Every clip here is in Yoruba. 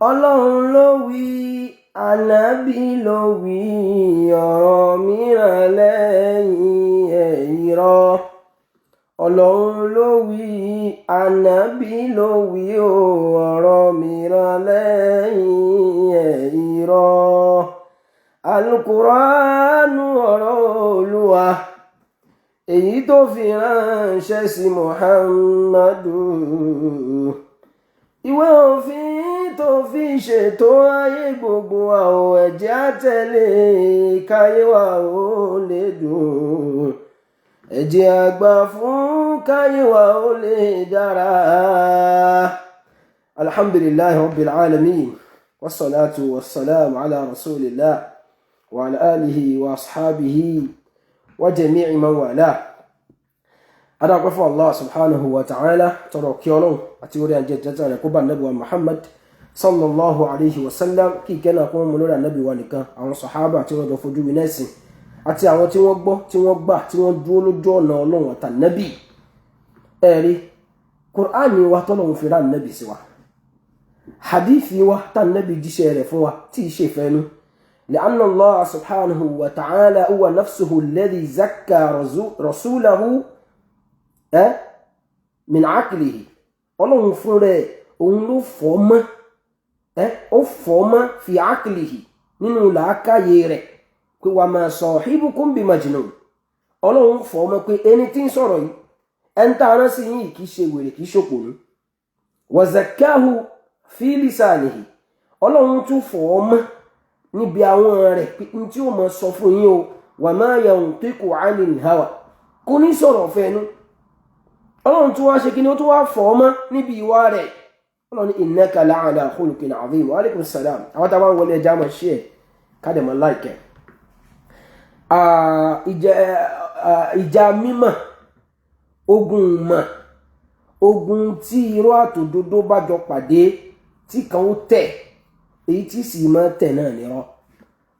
Ọlọ́run ló wí, Ànábì ló wí, ọ̀rọ̀ mìíràn lẹ́yìn ẹ̀ irọ́. Ọlọ́run ló wí, Ànábì ló wí o, ọ̀rọ̀ mìíràn lẹ́yìn ẹ̀ irọ́. Alukuraanu ọ̀rọ̀ Olúwa, èyí tó fi ránṣẹ́ sí Muhammadu. Ìwé òfin tó fi ṣètò ayé gbogbo wa ò, ẹ̀jẹ̀ àtẹ̀lé káyé wa ó lè dùn. Ẹ̀jẹ̀ àgbà fún káyé wa ó lè dára. Alhamdulillahi rabbil alamin, wassalatu wassalamu ala rasulillah wa ala alihi wa ashabihi wa jami'i man wala. Adáwọ̀pẹ́ fún Allah subhanahu wa ta'ala, tọrọ kí Ọlọ́run àti orí àjẹ jẹta rẹ̀ kó bá Nábì wa Muhammad sallallahu alayhi wa sallam, kí ìkẹ́ náà kún mú lórí Ànábì wa nìkan, àwọn sàhábà tí wọ́n jọ fojú winá ẹ̀sìn, àti àwọn tí wọ́n gbọ́, tí wọ́n gbà, tí wọ́n dúró lójú ọ̀nà Ọlọ́run àtànábì. Ẹ̀rí Kùránì wa tọ́lọ́run fi rán Nábì sí wa, hadithi wa tànábì jíṣẹ́ rẹ̀ fún wa tí ì ṣe fẹ́nu. لأن الله سبحانه وتعالى هو نفسه الذي زكى رسوله من عقله. Ọlọ́run fún rẹ̀, òun ló fọ́ mọ́, ó fọ́ mọ́ fi عقله, nínú làákàyè rẹ̀, pé وما صاحبكم بمجنون. Ọlọ́run fọ́ mọ́ pé ẹni tí ń sọ̀rọ̀ yìí, ẹni tá a rán sí yìí, kì í ṣe wèrè, kì í ṣòpònú. وزكاه في لسانه. Ọlọ́run tún fọ́ mọ́ níbi àwọn rẹ̀ pé n tí ó mọ sọ fún yín o, وما ينطق عن الهوى, kò ní sọ̀rọ̀ fẹ́nu. Ọlọ́run tún wá ṣe kí ni? Ó tún wá fọ́ mọ́ níbi ìwà rẹ̀. Ọlọ́run ní إنك لعلى خلق عظيم. Wa alaikum salam. Àwọn táwọn ń wọlé, ẹja máa share, ká dẹ̀ máa like ẹ̀. Ìjà mímọ̀, ogun mọ̀, ogun tí irọ́ àtòdodo bá jọ pàdé, tí kan ó tẹ̀, èyí tí sì máa tẹ̀ náà nírọ́.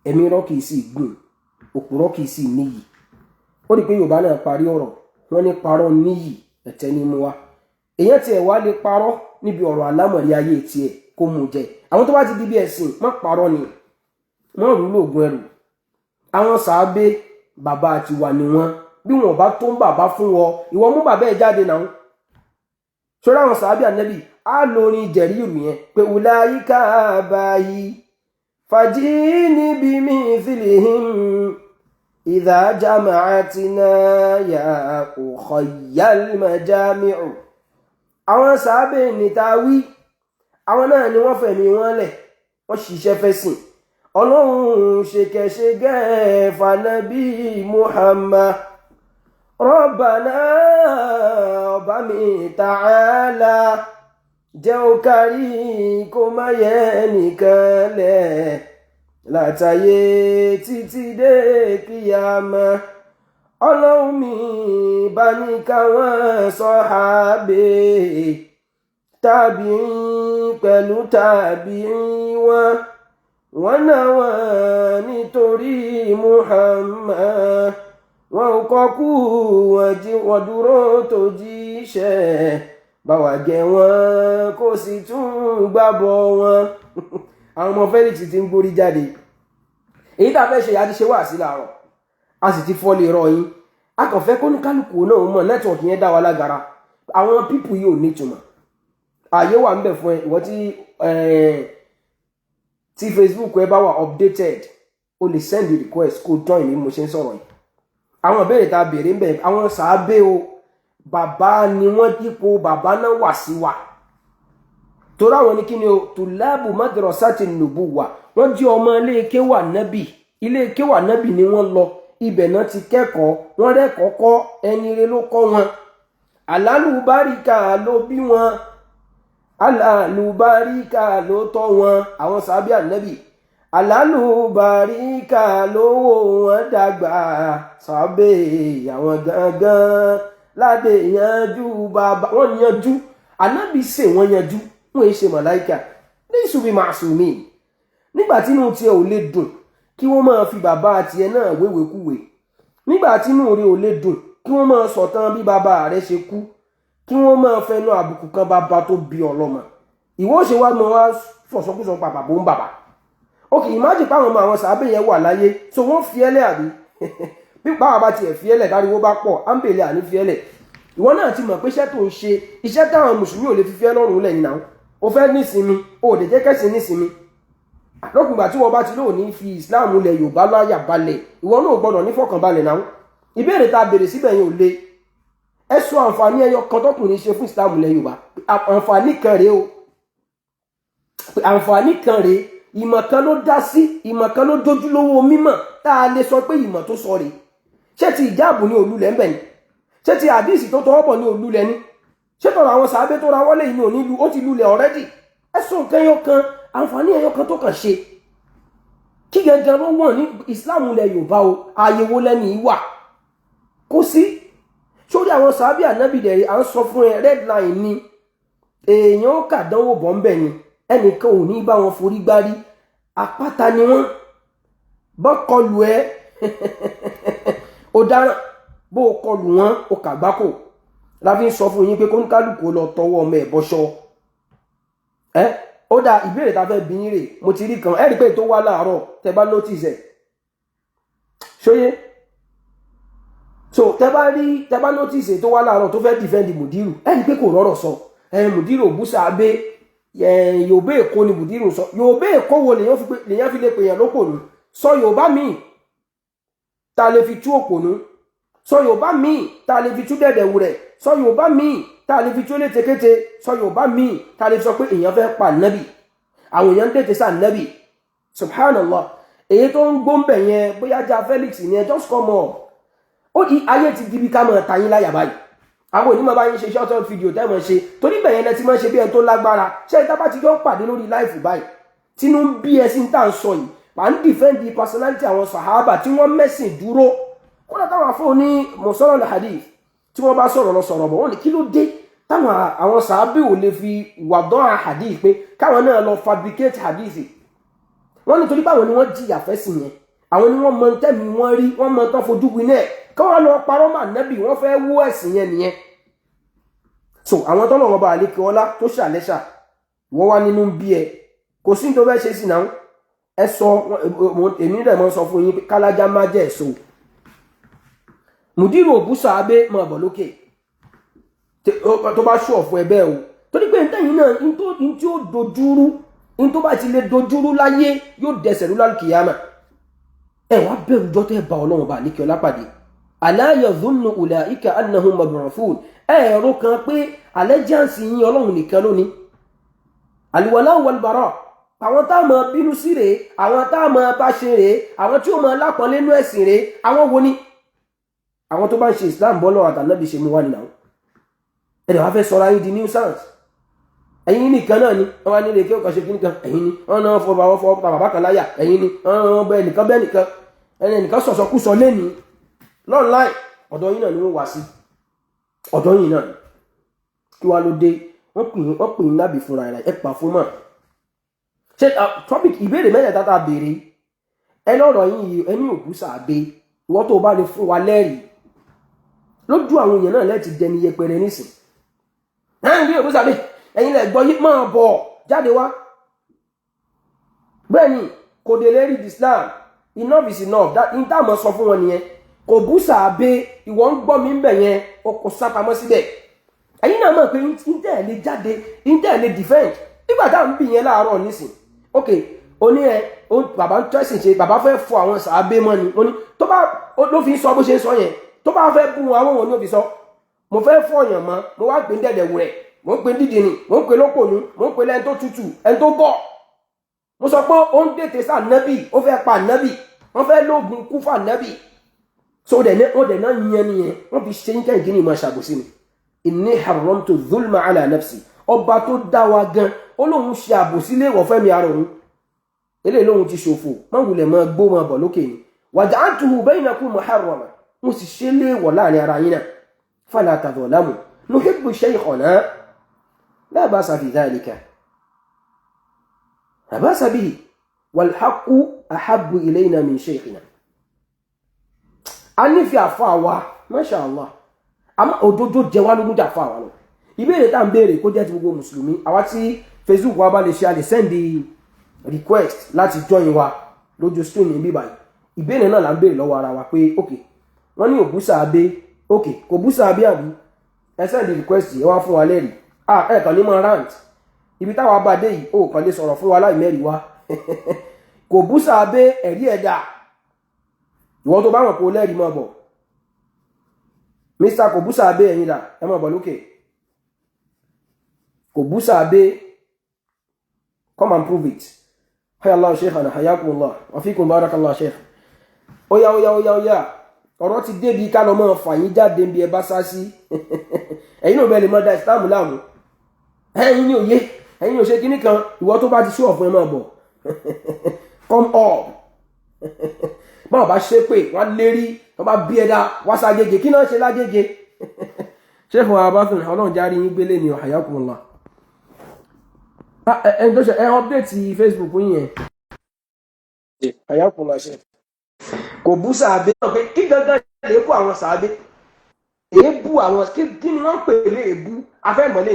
Ẹ̀mí irọ́ kì í sì gùn, òpùrọ́ kì í sì níyì. Ó rí i pé Yorùbá náà parí ọ̀rọ̀, wọ́n ní parọ́ níyì, ẹ̀tẹ́ ní mú wa. Èèyàn tiẹ̀ wá lè parọ́ níbi ọ̀rọ̀ àlámọ̀rí ayé tiẹ̀ kó mú jẹ. Àwọn tó bá ti di bí ẹ̀sìn, má parọ́ ni, wọ́n rú lóògùn ẹrù. Àwọn sàábé, bàbá tiwa ni wọ́n. Bí wọn bá tó ń bàbá fún wọn, ìwọ mú bàbá ẹ̀ jáde náà. Sórí àwọn sàábé Ànábì á lórin jẹ̀rí ìrù yẹn pé أولئك آبائي فجئني بمثلهم إذا جمعتنا يا أخي المجامع. Àwọn sàábé níta wí, àwọn náà ni wọ́n fẹ̀mí wọn lẹ̀, wọ́n ṣiṣẹ́ fẹ́ sìn Ọlọ́run, ṣèkẹ̀ṣẹgẹ̀ fànàbí Muhammad. ربنا, ọba mi تعالى, jẹ́ ó kárí, kó má yẹ nìkan lẹ̀ látàyè títí dé kíyàmá. Ọlọ́run mi, bá ní káwọn sọ̀hábẹ́, tàbí pẹ̀lú tàbí wọn, wọn náà wọn nítorí Muhammad, wọn ò kọkú, wọn jí, wọn dúró tó jíṣẹ́, báwa jẹ wọn kó sì tún gbàbọ̀ wọn. Àwọn ọmọ Felix ti ń gbórí jáde. Èyí tá a fẹ́ ṣe, a ti ṣe wá sí láàárọ̀, a sì ti fọ́ lè rọ yín. A kàn fẹ́ kóníkálukú náà mọ̀, network yẹn dá wa lágara. Àwọn people yìí ò nítumọ̀. Ààyè wà ń bẹ̀ fún ẹ, ìwọ tí Facebook ẹ bá wà updated, o lè send request kó join ní mo ṣe ń sọ̀rọ̀ yìí. Àwọn ìbéèrè tá a béèrè ń bẹ̀, àwọn sàábé o, bàbá ni wọ́n, dípò bàbá náà wà sí wa, torí àwọn ní kíni o, طلاب مدرسة النبوة. Wọ́n jí ọmọ ilé kéwà nábì, ilé kéwà nábì ni wọ́n lọ, ibẹ̀ náà ti kẹ́kọ̀ọ́, wọ́n rẹ́kọ̀ọ́ kọ́, ẹni rẹ ló kọ́ wọn, alálùbáríkà ló bí wọn, alálùbáríkà ló tọ́ wọn. Àwọn sàábì Ànábì, alálùbáríkà ló wò wọ́n dàgbà. Sàábẹ̀ àwọn gangan ládé yanjú bàbá wọ́n yanjú, Ànábì ṣe wọ́n yanjú. Wọ́n yìí ṣe màláìkà ní ìṣubí màṣùmí. Nígbà tí inú tiẹ̀ ò lè dùn kí wọ́n máa fi bàbá tiẹ̀ náà wéwèkúwè, nígbà tí inú rẹ̀ ò lè dùn kí wọ́n máa sọ̀tàn bí bàbá rẹ̀ ṣe kú, kí wọ́n máa fẹnu àbùkù kan bàbá tó bí ọlọ́mọ, Ìwọ ṣe wá mọ wá sọ̀sọ́kùsọ pa bàbá ń bàbá. Ok, imagine páwọn ọmọ àwọn sàábẹ̀ yẹn wà láyé, so wọ́n fi ẹlẹ́ àbí bí báwa bá tiẹ̀ fi ẹlẹ̀ dáríwó bá pọ̀ á ń bèèrè àní fi ẹlẹ̀. Ìwọ náà ti mọ̀ pé iṣẹ́ tó ń ṣe, iṣẹ́ táwọn mùsùlùmí ò lè fi fi ẹ́ lọ́rùn lẹ̀ nínú. O fẹ́ nísinmi, o ò lè jẹ́ kẹ́sìn nísinmi. Lókùngbà tí wọ́n bá ti lóò ní fi Islam lẹ̀ Yorùbá láyà balẹ̀, ìwọ náà gbọ́dọ̀ ní fọkànbalẹ̀ náà. Ìbéèrè tá a béèrè síbẹ̀ yẹn ò le. Ẹ sọ àǹfààní ẹyọ kan tọkùnrin ṣe fún Islam lẹ̀ Yorùbá. Àǹfààní kan rèé o, àǹfààní kan rèé, ìmọ̀ kan ló dá sí, ìmọ̀ kan ló dojúlówó mímọ̀ tá a lè sọ pé ìmọ̀ tó sọ rèé. Ṣé ti ìjáàbù ní olúlẹ̀ ń bẹ̀ ni? Ṣé ti àdíìsì tó tọwọ́ bọ̀ ní olúlẹ̀ ni? Ṣé tọrọ àwọn sàábé tó ra wọlé inú onílu ó ti lulẹ̀ already? Ẹ sọ nǹkan ẹyọ kan, àǹfààní ẹyọ kan tó kàn ṣe. Kí gangan ló wọ̀n ní Islam ilẹ̀ Yorùbá o? Ààyè wo lẹ́ni wà? Kò sí. Sórí àwọn sàábé ànábì dẹ̀rẹ̀ à ń sọ fún ẹ, red line ni èèyàn ó kàdánwò bọ̀ ń bẹ̀ ni, ẹnìkan ò ní bá wọn forí gbárí, àpáta ni wọ́n. Bọ́ kọlù ẹ ó dáràn, bó o kọlù wọn ó kàgbákò. La fi ń sọ fún yín pé kóńkálùkù lọ tọwọ́ ọmọ ẹ̀ bọ́ṣọ ẹ. Ó dá ìbéèrè tá a fẹ́ bí yín rè. Mo ti rí kan, ẹ rí pé tó wá láàárọ̀, tẹ bá notice ẹ̀ ṣóyé. So tẹ bá rí, tẹ bá notice tó wá láàárọ̀ tó fẹ́ defend mùdírù, ẹ rí pé kò rọ́rọ̀ sọ. Ẹ mùdírù òbúsà abé Yorùbá Èkó ni mùdírù sọ. Yorùbá Èkó wo lèyàn fi lè pèèyàn lópònú? Sọ Yorùbá míì tá a lè fi tú òpònú. Sọ Yorùbá míì tá a lè fi tú dẹ̀dẹ̀wù rẹ̀. Sọ Yorùbá míì tá a lè fi tú létekéte. Sọ Yorùbá míì tá a lè fi sọ pé èèyàn fẹ́ pa nábì, àwọn èèyàn ń dètè sá nábì. Subhanallah. Èyí tó ń gbóǹbẹ̀ yẹn, bóyá já Felix yẹn, just come up. Ó di ayé ti di bí ká máa ta yín láyà báyìí. Àwọn onímọ̀ bá yín ṣe short short video tẹ́ mọ̀ ṣe, torí bẹ̀yẹn lẹ ti máa ṣe bí ẹni tó lágbára. Ṣé ìta bá ti jọ ń pàdé lórí live báyìí, tínú ń bí ẹ sí ń tà ń sọ yìí, à ń defend personality àwọn sàhábà tí wọ́n mẹ́sìn dúró. Kódà táwọn afọ́ ní mọ̀sọ́rọ̀ hadith tí wọ́n bá sọ̀rọ̀ lọ sọ̀rọ̀ bọ̀, wọ́n ní kí ló dé táwọn àwọn sàábì ò lè fi wàdán hadith pé káwọn náà lọ fabricate hadith? Wọ́n nítorí báwọn ni wọ́n jìyà fẹ́sìn yẹn, àwọn ni wọ́n mọ tẹ́mi wọ́n rí, wọ́n mọ tán fojú winá ẹ̀, káwọn lọ parọ́ mà nẹ́bì, wọ́n fẹ́ wó ẹ̀sìn yẹn nìyẹn. So àwọn tọ́lọ̀ wọn bá àlékè ọlá tó ṣàlẹ́ṣà, wọ́n wá nínú bí ẹ kò sí tó fẹ́ ṣe sí náà. Ẹ sọ, èmi rẹ̀ mọ́ sọ fún yín pé kálájà má jẹ́ ẹ̀sọ́ mùdírò òbúsà abé máa bọ̀ lókè tó bá ṣú ọ̀fun ẹ bẹ́ẹ̀ o, torí pé ntẹ́yìn náà n tí ó dojúrú, n tó bá ti lè dojúrú láyé yóò dẹsẹ̀ lú lálùkìyàmà. Ẹ wá bẹ̀rù jọ́tẹ̀ bá Ọlọ́run bá àlékè ọlá pàdé. Ala yadhunnu ulaika annahum mab'uthun. Ẹ̀rọ kan pé allegiance yín, Ọlọ́run nìkan lónìí, alwala walbara. Àwọn tá a máa bínú sí rèé, àwọn tá a máa bá ṣe rèé, àwọn tí ó máa lápọ̀nlé nínú ẹ̀sìn rèé. Àwọn wo ni? Àwọn tó bá ń ṣe Islam bọ́lọ̀ àtànábì ṣe mú wá nìyàwó. Ẹ̀dẹ̀ wá fẹ́ sọ̀rọ̀ ayé di nuisance. Ẹ̀yin nìkan náà ni wọ́n wá nílé kí ó kàn ṣe kí nìkan. Ẹ̀yin ni wọ́n náà fọ bàbá fọ bàbá kan láyà. Ẹ̀yin ni wọ́n bẹ ẹnìkan bẹ́ẹ̀ nìkan, ẹnìkan sọ̀sọ̀kúsọ lẹ́ni online. Ọ̀dọ̀ yín náà ni wọ́n wá sí, ọ̀dọ̀ yín náà ni. Kí wàá ló dé? Wọ́n pè yín lábì fúnra rẹ̀. Ẹ pa fún mọ́ ṣé topic ìbéèrè mẹ́tẹ̀ẹ̀ta tá a béèrè ẹ lọ́rọ̀ yín yìí, ẹni òkú sàbẹ. Ìwọ́n tó bá lè fún wa lẹ́rìí lójú àwọn èèyàn náà lẹ́ẹ̀tì dẹni yẹpẹrẹ nísìn náà ní òkú sàbẹ. Ẹ̀yin lẹ gbọ́ yí, máa bọ̀ jáde wá. Bẹ́ẹ̀ ni kò dé lérí Islam. Enough is enough. That in táwọn sọ fún wọn nìyẹn. Kò bú sàbẹ. Ìwọ ń gbọ́ mi ń bẹ̀ yẹn, o kò sápamọ́ síbẹ̀. Ẹ̀yin náà mọ̀ pé ntẹ́ ẹ̀ lè jáde, ntẹ́ ẹ̀ lè defend nígbà tá à ń bì yẹn láàárọ̀ nísìn. Ok, oní ẹ bàbá ń tẹ́sìn ṣe, bàbá fẹ́ fọ àwọn sàábé mọ́ ni. Ó ní tó bá ló fi sọ bó ṣe ń sọ yẹn, tó bá fẹ́ bú wọn, àwọn wọn ni ó fi sọ. Mo fẹ́ fọyàn mọ́, mo wá pè ń dẹ̀dẹ̀ wù rẹ̀, mo ń pè ń dídìrín, mo ń pè lópònú, mo ń pè lẹ́ni tó tutù, ẹni tó gọ̀. Mo sọ pé ó ń dètè sá nábì, ó fẹ́ pa nábì, wọ́n fẹ́ lóògùn kú fà nábì. So dẹ̀ ní wọ́n dẹ̀ náà yẹn nìyẹn, wọ́n fi ṣe ń kẹ́hìn kí ni ìmọ̀ ṣàbòsí ni. Inni haramtu dhulma ala nafsi. Ọba tó dá wa gan, ó lóun ṣe àbòsí léèwọ̀ fẹ́mi ara òun. Eléyìí lóun ti ṣòfò, má wulẹ̀ máa gbó, máa bọ̀ lókè ni. Waja'altuhu bainakum muharrama, mo sì ṣe léèwọ̀ láàrin ara yín náà. Fala tadhalamu. Nuhibbu shaykhana, la ba'sa fi dhalika, la ba'sa bihi, wal haqqu ahabbu ilayna min shaykhina. A nífẹ̀ẹ́ àfa wa, masha Allah, àmọ́ òdodo jẹ wá lógún jà fún àwa lọ. Ìbéèrè tá à ń béèrè, kó jẹ́ ti gbogbo mùsùlùmí, àwa tí Facebook wa bá lè ṣe, a lè send request láti join wa lójú screen ní bíbáyìí. Ìbéèrè náà là ń béèrè lọ́wọ́ ara wa pé, ok, wọ́n ní òbú sàábé, ok, kò bú sàábé àbí? Ẹ send request, ẹ wá fún wa lẹ́rìí. Ah, ẹ kàn ní mọ rant ibi táwa bá dé yìí, ó kàn lè sọ̀rọ̀ fún wa láì mẹ́rìí wá. Kò bú sàábé, ẹ̀rí ẹ̀dá. Ìwọ tó bá mọ̀ pé o lẹ́rìí, mọ̀ bọ̀. Mr kò bú sàábé, ẹ̀yin dà? Ẹ mọ̀ bọ̀ lókè. Kò bú sàábé, come and prove it. Hayya Allah sheikhana, hayyakumullah wa fikum barakallah sheikh. Óyá, óyá, óyá, óyá, ọ̀rọ̀ ti débi ká lọ mọ́ fà yín jáde bí ẹ bá sá sí. Ẹ̀yin náà bẹ́ẹ̀ lè mọ́ da ìsìlámù láàmú. Ẹ̀yin ní òye, ẹ̀yin ò ṣe kíní kan. Ìwọ tó bá ti ṣú ọ̀fun, ẹ máa bọ̀, come up. Báwọn bá ṣe pé wọ́n lérí, wọ́n bá bí ẹ̀dá wá ságége, kí náà ṣe lágége? Ṣé fún wa bá fún ọlọ́run járí yín gbélé ni. Hayyakumullah. Ẹni tó ṣe ẹ update Facebook yín yẹn. Hayyakumullah. Ṣe kò bú sàábé náà pé kí gangan lè kó àwọn sàábé èébú àwọn? Kí ni wọ́n ń pè lé èébú afẹ́mọ́lé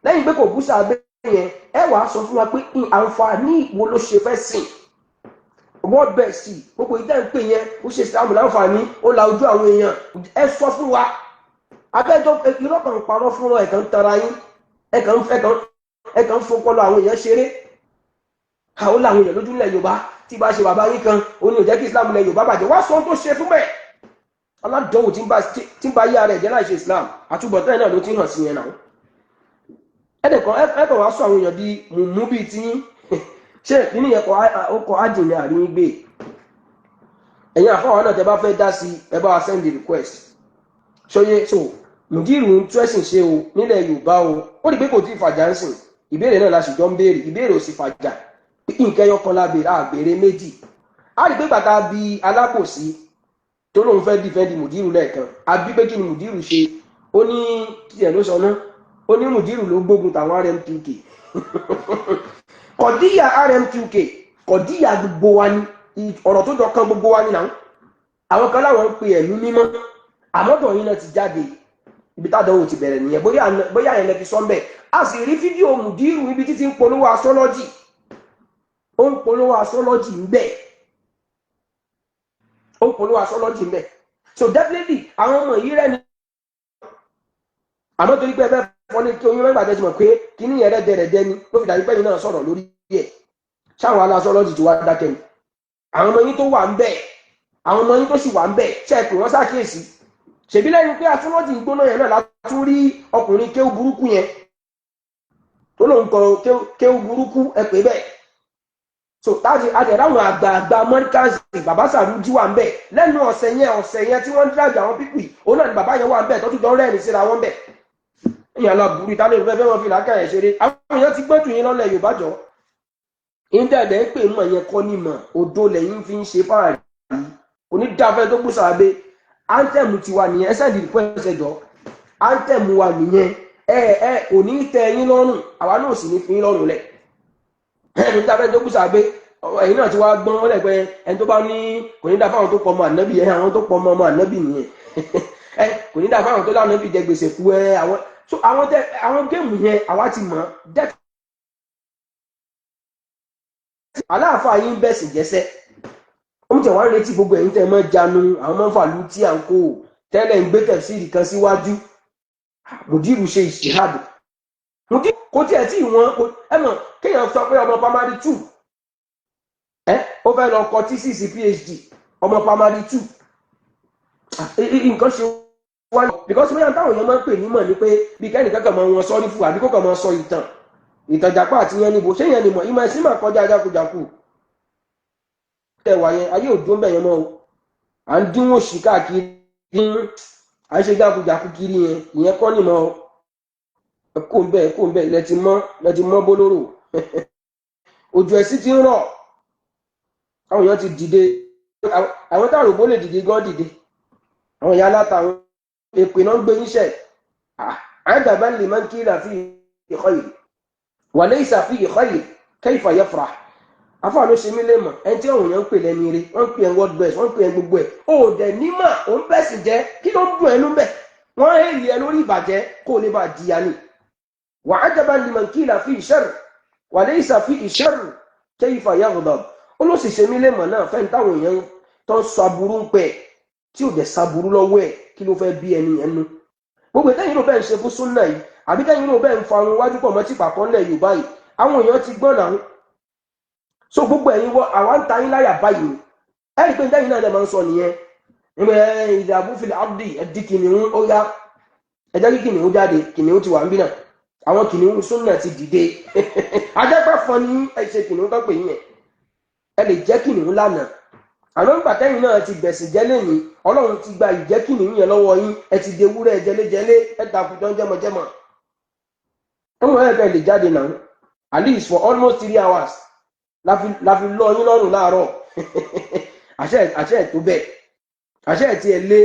lẹ́yìn pé kò bú sàábé yẹn? Ẹ wàá sọ fún wa pé àǹfààní wo ló ṣe fẹ́ sìn world best. Gbogbo ìdá ń pè yẹn, ó ṣe Islam láǹfààní, ó la ojú àwọn èèyàn. Ẹ sọ fún wa. Abẹ́jọ́ irọ́ kan parọ́ fún ọ, ẹ̀kan tara yín, ẹ̀kan fọpọlọ àwọn èèyàn ṣeré. Àwọn làwọn èèyàn lójú nílẹ̀ Yorùbá tí bá ṣe bàbá yín kan, ó ní ò jẹ́ kí Islam ilẹ̀ Yorùbá bàjẹ́. Wá sọ ohun tó ṣe fún bẹ́ẹ̀. Aládánwò tí ń bá yá rẹ̀ jẹ́ láì ṣe Islam, àtúbọ̀tán ẹ̀ náà ló ti hàn sí yẹn náà. Ẹ̀dẹ̀kan ẹ̀kọ́ wá sọ àwọn èèyàn di mùmú bíi tí ṣé nínú yẹn kọ́ ájìnì àríyìn gbé. Ẹ̀yin àfọwọ́n náà, tẹ bá fẹ́ dá sí, ẹ bá wa send the request. Ṣọyẹ so mùdírù ń tún ẹ̀sìn ṣe o nílẹ̀ Yorùbá o. Ó rí pé kò tí ì fàjà ń sìn. Ìbéèrè náà la sì jọ ń béèrè. Ìbéèrè ò sì fàjà. Nǹkan ẹyọ kan la béèrè, àbèrè méjì. A rí pé gbàtà bí alábòsí tó lóun fẹ́ defend mùdírù lẹ́ẹ̀kan, àbí pé kí ni mùdírù ṣe? Ó ní kí ẹ̀ ló sọ náà, ó ní mùdírù ló gbógun tàwọn RMQK. Kọ̀díyà RMQK, kọ̀díyà gbogbo wa ni, ọ̀rọ̀ tó jọ kan gbogbo wa ni náà. Àwọn kan láwọn ń pe ẹ̀mí mímọ́, àmọ́dọ̀ yín náà ti jáde. Ibi tádánwò ti bẹ̀rẹ̀ nìyẹn. Bóyá yẹn lẹ fi sọ́ńbẹ̀. A sì rí fídíò mùdírù níbi títí ń polówó astrology. Ó ń polówó astrology ń bẹ̀, ó ń polówó astrology ń bẹ̀. So definitely àwọn ọmọ yìí rẹ̀ ni. Àmọ́ torí pé ẹ fẹ́ fọ́ ní kí oyún mẹ́gbàá tẹ́sí mọ̀ pé kíní yẹn rẹ́dẹ̀rẹ́dẹ́ ni, ló fi dàbí pẹ́yìn náà sọ̀rọ̀ lórí ẹ̀. Ṣáwọn aláṣọlọ́jì ti wá dákẹ́ ni? Àwọn ọmọ yín tó wà ń bẹ̀, àwọn ọmọ yín tó sì wà ń bẹ̀, ṣe é pé wọ́n ṣàkíyèsí? Ṣèbí lẹ́yìn pé astrology ń gbóná yẹn náà látún rí ọkùnrin kéwú burúkú yẹn tó lóun kọ kéwú burúkú, ẹ pé bẹ́ẹ̀. So táti àtẹ̀rẹ́ àwọn àgbààgbà mọ́ríkàsì, bàbá Sàrújí wà ń bẹ̀ lẹ́nu ọ̀sẹ̀ yẹn. Ọ̀sẹ̀ yẹn tí wọ́n ń drag àwọn people, òun náà ni bàbá yẹn wà ń bẹ̀ tó tún jọ rẹ́rìn síra wọn bẹ̀. Èèyàn lọ burú ìtàlẹ́ ìfẹ́ fẹ́ wọn fi làákà ẹ̀ ṣeré. Àwọn èèyàn ti gbẹ́jù yín lọ́lẹ̀ Yorùbá jọ. Ìdẹ̀dẹ̀ ń pè mọ̀ yẹn kọ́ ní mọ̀ odó lẹ́yìn fi ń ṣe fáàrí. Onídàáfẹ́ tó kú sàbẹ̀ anthem ti wà nìyẹn. Ẹsẹ̀ ìdìbò ẹsẹ̀ jọ anthem wà nìyẹn. Ẹ ẹ kò ní tẹ yín lọ́rùn, àwa náà sì ní fi yín lọ́rùn lẹ̀. Ẹni tó fẹ́ tó kú sàbẹ̀, ẹ̀yin náà ti wá gbọ́n lẹ́gbẹ́. Ẹni tó bá ní kò ní dá fáwọn tó pọ̀ ọmọ ànábì ẹ, àwọn tó pọ̀ ọmọ ànábì nìyẹn. Ẹ kò ní dá fáwọn tó lánàbì jẹ gbèsè kú ẹ. Àwọn so àwọn tẹ àwọn game yẹn, àwa ti mọ̀ dẹ́. Aláàfáà yín bẹ̀ sì jẹ́sẹ́. Ó ń tẹ̀ wá ń retí gbogbo ẹ̀yin tẹ̀ mọ́ janu àwọn mọ́ fàlú tí à ń kó tẹ́lẹ̀ ń gbé tẹ̀síìrì kan síwájú. Mùdírù ṣe ìṣèhádù, mùdírù kò tiẹ̀ tí wọ́n. Ẹ mọ̀ kéèyàn sọ pé ọmọ primary two ẹ ó fẹ́ lọ kọ thesis PhD, ọmọ primary two, nǹkan ṣe wá ní. Because bóyá táwọn èèyàn máa ń pè nímọ̀ ni pé bí kẹ́nìkan kàn máa wọn sọ́rí fún, àbí kó kàn máa sọ ìtàn ìtànjàpá àti yẹn níbo ṣé yẹn ni mọ̀. Ìmọ̀ ẹ̀sìn máa kọjá jákujàku tẹ̀wà yẹn. Ayé òjò ń bẹ̀ yẹn mọ́ o. À ń dínwó sí káàkiri, à ń ṣe jákujàku kiri yẹn, ìyẹn kọ́ ni mọ́ o. Ẹ kó ń bẹ̀, ẹ kó ń bẹ̀. Ilẹ̀ ti mọ́, ilẹ̀ ti mọ́ bólóró. Òjò ẹ̀sìn ti ń rọ̀, àwọn èèyàn ti dìde. Àwọn táwọn òbó lè dìde gan dìde. Àwọn ìyá aláta, àwọn èpè náà ń gbé yíṣẹ́. Àjàbá lè máa ń kí ìlà fi khayr wa laysa fi khayr kayfa yafrah. Afa ló ṣe mí lè mọ̀ ẹni tí àwọn èèyàn ń pè lẹ́ni ire, wọ́n ń pè ẹ́ world best, wọ́n ń pè ẹ́ gbogbo ẹ̀. Ó dẹ̀ nímọ̀, ó ń bẹ̀ sì jẹ́. Kí ló ń dùn ẹnu bẹ̀? Wọ́n hèlì ẹ lórí ìbàjẹ́ kó o lè bá jìyà ni. Wa ajaban liman qila fi sharr wa laysa fi sharr kayfa yaghdab. Ó ló sì ṣe mí lè mọ̀ náà fẹ́ni táwọn èèyàn tó ń sọ aburú ń pẹ̀ tí ò dẹ̀ saburú lọ́wọ́ ẹ̀, kí ló fẹ́ bí ẹni yẹn nú. Gbogbo ìtẹ́yìn ló bẹ́ẹ̀ ń ṣe fún súnà yìí, àbí tẹ́yìn ló bẹ́ẹ̀ ń fa àwọn wájú pọ̀ mọ́ tí pàkọ́ ńlẹ̀ Yorùbá yìí, àwọn èèyàn ti gbọ́n náà. So gbogbo ẹ̀yin wọ àwa ń ta yín láyà báyìí. Ẹ rí i pé ìtẹ́yìn náà lè máa ń sọ nìyẹn. Ìgbẹ́ ìdààmú fil abdi ẹ̀dí kìnìún ó yá, ẹ jẹ́ kí kìnìún jáde, kìnìún ti wà ń bí náà. Àwọn kìnìún súnà ti dìde. Ajẹ́pẹ́ fọn ní ẹ ṣe kìnìún tó pè yín yẹn. Ẹ lè jẹ́ kìnìún lánàá. Àmọ́ nígbà tẹ́yìn náà ti bẹ̀sìn jẹ́ lẹ́yìn, Ọlọ́run ti gba ìjẹ́ kìnìún yẹn lọ́wọ́ yín, ẹ ti di ewúrẹ́ jẹlẹ́jẹlé, ẹ dàkútọ́ jẹmọjẹmọ. Ọmọ ẹ̀ bẹ́ẹ̀ lè jáde náà, at least for almost 3 hours la fi lọ yín lọ́rùn láàárọ̀. Àṣẹ ẹ̀ tó bẹ́ẹ̀, àṣẹ ẹ̀ tí ẹ lé.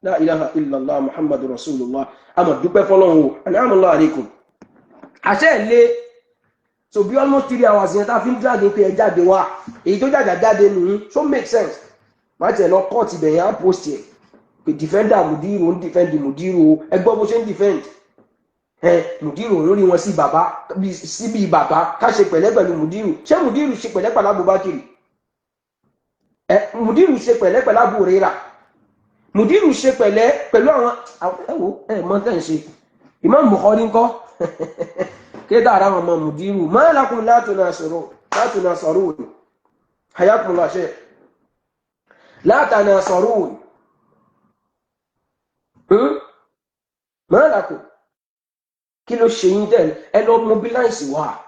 La ilaha illallah Muhammadu rasulullah. Àmọ̀ dúpẹ́ fọlọ́run o, an'amallahu alaykum. Àṣẹ ẹ̀ lé. So bí almost 3 hours yẹn tá a fi ń drag pé ẹ jáde wá, èyí tó jàjà jáde nìyí. So make sense, má tiẹ̀ lọ kọ́ọ̀tì ibẹ̀ yẹn, á post yẹ pé defender Mudiru ń defend Mudiru. Ẹ gbọ́ bó ṣe ń defend ẹ Mudiru lórí wọn sí bàbá, síbi bàbá ká ṣe pẹ̀lẹ́ pẹ̀lú Mudiru. Ṣé Mudiru ṣe pẹ̀lẹ́ pẹ̀lú Abubakar? Ẹ Mudiru ṣe pẹ̀lẹ́ pẹ̀lú Abu Huraira? Mudiru ṣe pẹ̀lẹ́ pẹ̀lú àwọn ẹ wo ẹ mọ tẹ́ ń ṣe. Imam Bukhari ńkọ́? Kí dára àwọn ọmọ Mudiru? Ma lakum la tunasarun, hayakumullah ṣe la tanasarun, ma lakum, kí ló ṣe yín tẹ́ ẹ lọ mobilize wa?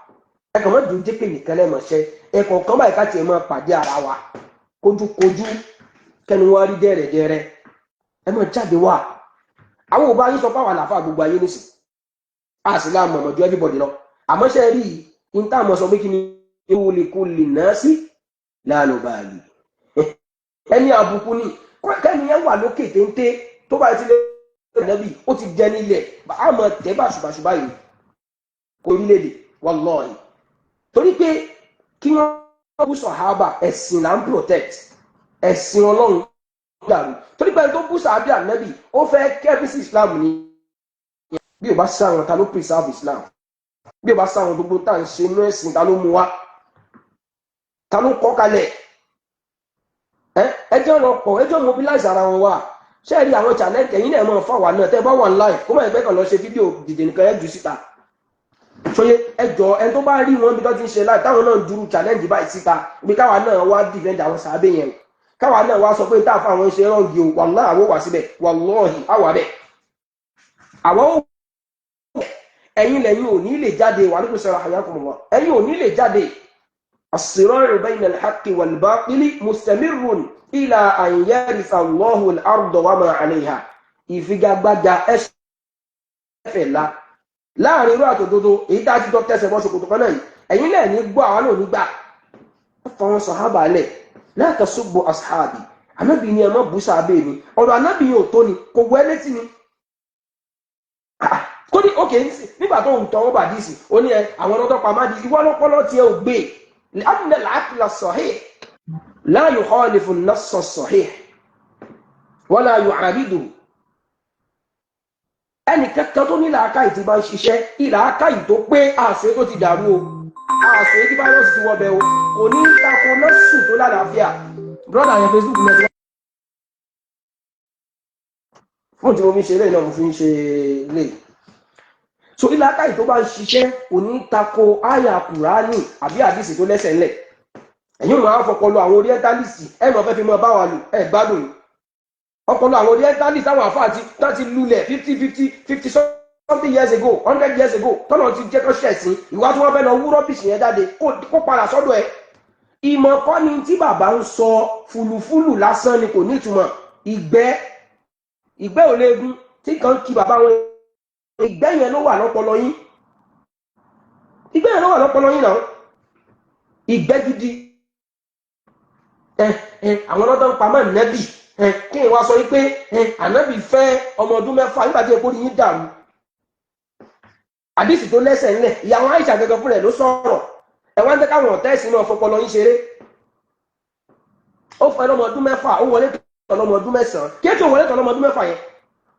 Ẹ kàn má dùn jẹ́ pé nìkan lẹ́mọ̀ṣẹ́ ẹ kọ̀ọ̀kan báyìí, ká tiẹ̀ máa pàdé ara wa kójúkójú, kẹnu wa rí dẹ́rẹ̀dẹ́rẹ́. Ẹ máa jáde wá. Àwọn òbá yín sọ pé àwọn àlàáfà gbogbo ayé nísìn, a sì láàmú ọmọ ju everybody lọ. Àmọ́ ṣe rí i ní táwọn sọ pé kí ni ewu lè kó lè ná sí láàánú báyìí, ẹni àbùkù ni kẹ́ni yẹn wà lókè téńté tó bá ti lé nàbì, ó ti jẹ nílẹ̀, àmọ́ tẹ́ bàṣubàṣu báyìí kò orílẹ̀-èdè wallahi. Torí pé kí wọ́n bú sọ̀hábà, ẹ̀sìn là ń protect, ẹ̀sìn Ọlọ́run dàrú. Torí pé ẹni tó bú sàábì ànábì, ó fẹ́ kẹ́fí sí Islam ni. Bí o bá sáwọn, ta ló preserve Islam? Bí o bá sáwọn, gbogbo tá à ń ṣe inú ẹ̀sìn, ta ló mú wa? Ta ló kọ́ kalẹ̀? Ẹjọ́ lọ pọ̀, ẹjọ́ mobilize ara wọn wá. Ṣé ẹ rí àwọn challenge ẹ̀yin náà máa fà wá náà tẹ́ bá wà live, kó má ẹgbẹ́ kan lọ ṣe fídíò dìde nìkan ẹ̀ jù síta ṣóyé. Ẹjọ́ ẹni tó bá rí wọn bí tó ti ń ṣe live, táwọn náà dúró challenge báyìí síta, ibi káwa náà wá defend àwọn sàábé yẹn, káwa náà wá sọ pé tá a fa àwọn ṣe wrong o. Wallahi, àwọn wà síbẹ̀, wallahi, àwà bẹ̀ àwọn ò. Ẹ̀yin lẹ́yìn ò ní lè jáde wà nípa sọ̀rọ̀ hayakumullah, ẹ̀yin ò ní lè jáde. As-sira'u bayna al-haqqi wal-batili mustamirrun ila an yaritha Allahu al-arda wa ma 'alayha. Ìfigagbága ẹ̀fẹ̀ la láàrin irú àtòdodo, èyí tá a ti jọ tẹsẹ̀ bọ́ ṣòkòtò kan náà yìí, ẹ̀yin lẹ́ẹ̀ ní gbọ́, àwọn náà ní gbà. Fọwọ́n sàhábà lẹ̀, la tasubbu ashabi. Ànábì ni ẹ má bú sàábẹ̀ mi. Ọ̀rọ̀ ànábì yẹn ò tó ni, kò wẹ́ létí ni kó ní òkè nígbà tó ń tọwọ́ bà díìsì, ó ní ẹ àwọn ọlọ́dọ́ pa má di ìwọ lọ́pọ́lọ́ tiẹ̀ ò gbé. Anna al-aqla as-sahih la yukhalifu an-nass as-sahih wala yu'ariduhu. Ẹnì kankan tó ní làákàyè tí bá ń ṣiṣẹ́ ìlàákàyè tó pé, àṣẹ tó ti dàrú o, àṣẹ tí fáírọ́ọ̀sì ti wọbẹ̀ o, kò ní tako nọ́ọ̀sù tó lálàáfíà. Brother yẹn, Facebook network fún tí mo fi ń ṣe eléyìí náà, mo fi ń ṣe eléyìí. So ìlàákàyè tó bá ń ṣiṣẹ́ kò ní tako àyà Kùránì àbí àdìsí tó lẹ́sẹ̀ ńlẹ̀. Ẹ̀yin máa fọpọlọ àwọn orientalist, ẹ̀ mọ̀ fẹ́ fi mọ báwa lò, ẹ̀ gbádùn yìí. Ọpọlọ àwọn orientalist, àwọn àfáà ti tán ti lulẹ̀ 50 something years ago, 100 years ago, tọ́nà ti jẹ́ kó ṣẹ̀sìn ìwà tí wọ́n fẹ́ lọ wú rubbish yẹn jáde kó padà sọ́dọ̀ ẹ̀. Ìmọ̀ kọ́ ni tí bàbá ń sọ, fùlùfùlù lásán ni, kò ní ìtumọ̀. Ìgbẹ́ ò léegun tí kan kí bàbá wọn. Ìgbẹ́ yẹn ló wà lọ́pọlọ yín, ìgbẹ́ yẹn ló wà lọ́pọlọ yín náà, ìgbẹ́ gidi. Ẹ ẹ àwọn ọlọ́dọ̀ ń pamọ́ nẹ́bì ẹ kí n wá sọ wípé ẹ ànábì fẹ́ ọmọ ọdún 6 nígbà tí epo yín dàrú. Àdìsí tó lẹ́sẹ̀ ńlẹ̀, ìyàwó Àìṣà gẹ́gẹ́ fúnra ẹ̀ ló sọ̀rọ̀. Ẹ wá ń tẹ́ káwọn ọ̀tá ẹ̀sìn náà fọpọlọ yín ṣeré. Ó fẹ́ lọ́mọ ọdún 6, ó wọlé tọ̀ lọ́mọ ọdún 9. Kí ètò wọlé tọ̀ lọ́mọ ọdún 6 yẹn?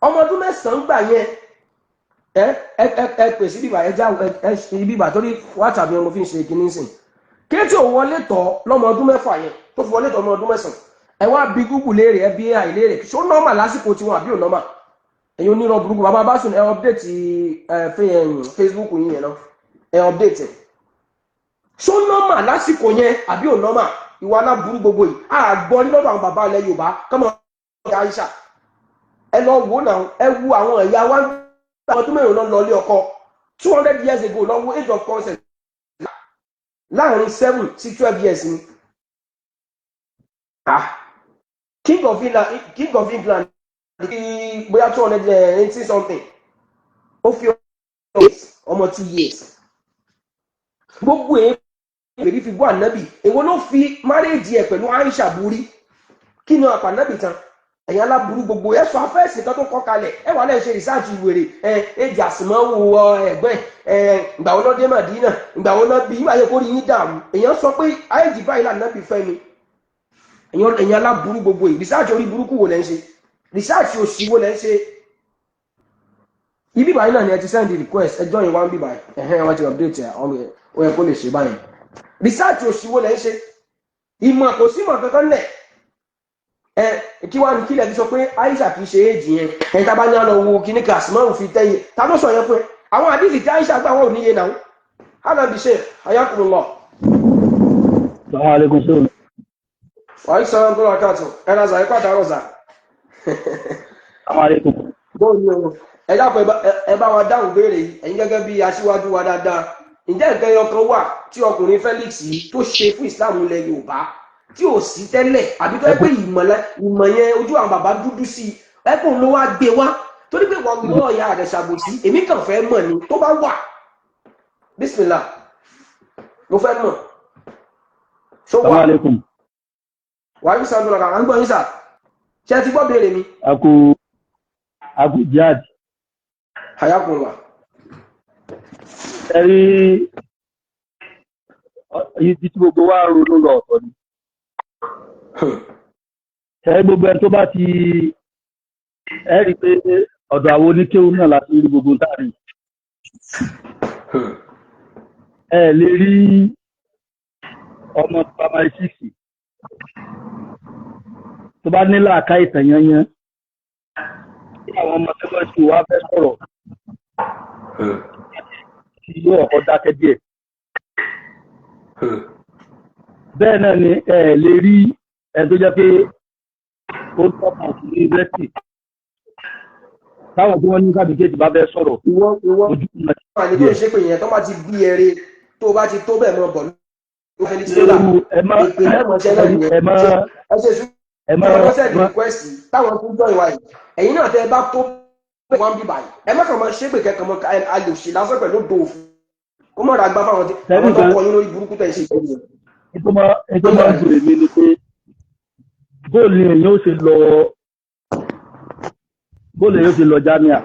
Ọmọ ọdún 9 gbà yẹn. Ẹ ẹ ẹ ẹ pè sí bíbà, ẹ já ẹ ẹ bíbà torí WhatsApp yẹn mo fi ń ṣe kinní sìn. Kí tí ò wọlé tọ̀ lọ́mọ ọdún 6 yẹn tó fi wọlé tọ̀ ọmọ ọdún 9? Ẹ wá bí Google léèrè, ẹ bí AI léèrè, ṣó normal lásìkò tiwọn àbí ò normal? Ẹ̀yin onírọ̀ burúkú, bàbá bá sùn, ẹ update ẹ Facebook yín yẹn náà, ẹ update ẹ. Ṣó normal lásìkò yẹn àbí ò normal? Ìwà aláburú gbogbo yìí, àgbọ̀ lọ́dọ̀ àwọn bàbá ilẹ̀ Yorùbá kọ́mọ Aisha. Ẹ lọ wò náà, ẹ wo àwọn ẹ̀yà wa, ọdún mẹ́rin lọ lọ ilé ọkọ 200 years ago. Lọ wo age of consent láàrin 7 sí 12 years ni. Ah, King of England, King of England, bóyá 280 something, ó fi ọmọ 2 years. Gbogbo èyí èrí fi bú ànábì. Èwo ló fi marriage ẹ̀ pẹ̀lú Aisha burí? Kí ni àpà ànábì tán? Ẹ̀yin aláburú gbogbo, ẹ sọ afẹ́sì kan tó kọ́ kalẹ̀, ẹ wà lẹ́yìn ṣe research wèrè. Ẹ èjì àsìmọ́wò ẹ̀gbẹ́ ẹ, ìgbà wo ló dé Màdínà? Ìgbà wo ló bí? Ìgbà yẹn kó rí yín dàrú. Èèyàn sọ pé àìjì báyìí lànàbì fẹ́ mi. Ẹ̀yin aláburú gbogbo yìí, research orí burúkú wo lẹ́ ń ṣe? Research òṣì wo lẹ́ ń ṣe? Ibi báyìí náà ni ẹ ti send request, ẹ join one bí báyìí. Ẹ̀hẹ́n, wọ́n ti update ẹ̀, ọmọ ẹ̀ ó yẹ kó lè ṣe báyìí. Research òṣì wo lẹ́ ń ṣe? Ìmọ̀ kò sí ìmọ̀ kankan lẹ̀. Ẹ kí wàá ní kílẹ̀ fi sọ pé Aisha kì í ṣe éèjì yẹn? Ẹ tá a bá ní àlọ́ wo kíní kan àsìmọ́ òfin tẹ́yẹ, ta ló sọ yẹn fún ẹ? Àwọn àdìsí tí Aisha gbà wọn ò níye náà. Hánà bí ṣe ayakumullah. Assalamu alaikum sir. Wàá sọ ọ́n tó lọ káàtó ẹ ra zà, ẹ pàtàkì ọ̀zà. Assalamu alaikum. Bóòlù o, ẹ dákun, ẹ bá wa dáhùn béèrè yìí. Ẹ̀yin gẹ́gẹ́ bí aṣíwájú wa dáadáa, ǹjẹ́ nǹkan ẹyọ kan wà tí ọkùnrin Felix yìí tó ṣe fún Islam ilẹ̀ Yorùbá tí ò sí tẹ́lẹ̀, àbí tó yẹ pé ìmọ̀ yẹn ojú àwọn bàbá dúdú sí i, ẹ kò ló wá gbé wá? Torí pé wọ́n lọ́ọ̀ ya rẹ̀ ṣàbòsí. Èmi kàn fẹ́ mọ̀ ni, tó bá wà, bísímìlà, mo fẹ́ mọ̀ ṣó wà. Assalamu alaikum. Wàá yóò sàdúrà kà á ń gbọ́ yín sà. Ṣé ẹ ti gbọ́ béèrè mi? Aku jihad. Hayakunla. Ẹ rí ibi tí gbogbo wa ronú lọ, ọ̀tọ̀ ni. Ẹ gbogbo ẹni tó bá ti ẹ rí i pé ọ̀dọ̀ àwọn oníkéwú náà láti rí gbogbo nǹkan rí. Ẹ lè rí ọmọ primary six tó bá ní làákà ìtàn yanyan tí àwọn ọmọ secondary school wa fẹ́ sọ̀rọ̀ tí yóò ọkọ̀ dákẹ́ díẹ̀. Bẹ́ẹ̀ náà ni ẹ lè rí ẹni tó jẹ́ pé ó tọ́ka sí yunifásitì, táwọn tí wọ́n ní certificate bá fẹ́ sọ̀rọ̀, Ìwọ ojú ìmọ̀ wà ní tó ń ṣépè yẹn, tó bá ti bí ẹrẹ, tó bá ti tó bẹ́ẹ̀ mọ́ bọ̀ ló Felix Lola. Ewu ẹ má Èpè lẹ́mọ̀ọ́ṣẹ́ náà nìyẹn. ẹ má Ẹ ṣe sùúrù. Ẹ má Ẹ send request táwọn tó jọ ìwà yìí. Ẹ̀yin náà, tẹ́ ẹ bá tó bẹ́ẹ̀ wọ́n bí báyìí, ẹ má kàn máa ṣépè kẹ́kàn mọ́ alòṣì lásán pẹ̀lú dòfù kó mọ̀ ra gbá fáwọn tí àwọn tó kọ yín lórí burúkú tẹ̀ ṣe ìṣẹ́yìn. Ètò máa ń dùn èmi ni pé bóòlù èèyàn ó ṣe lọ jámíà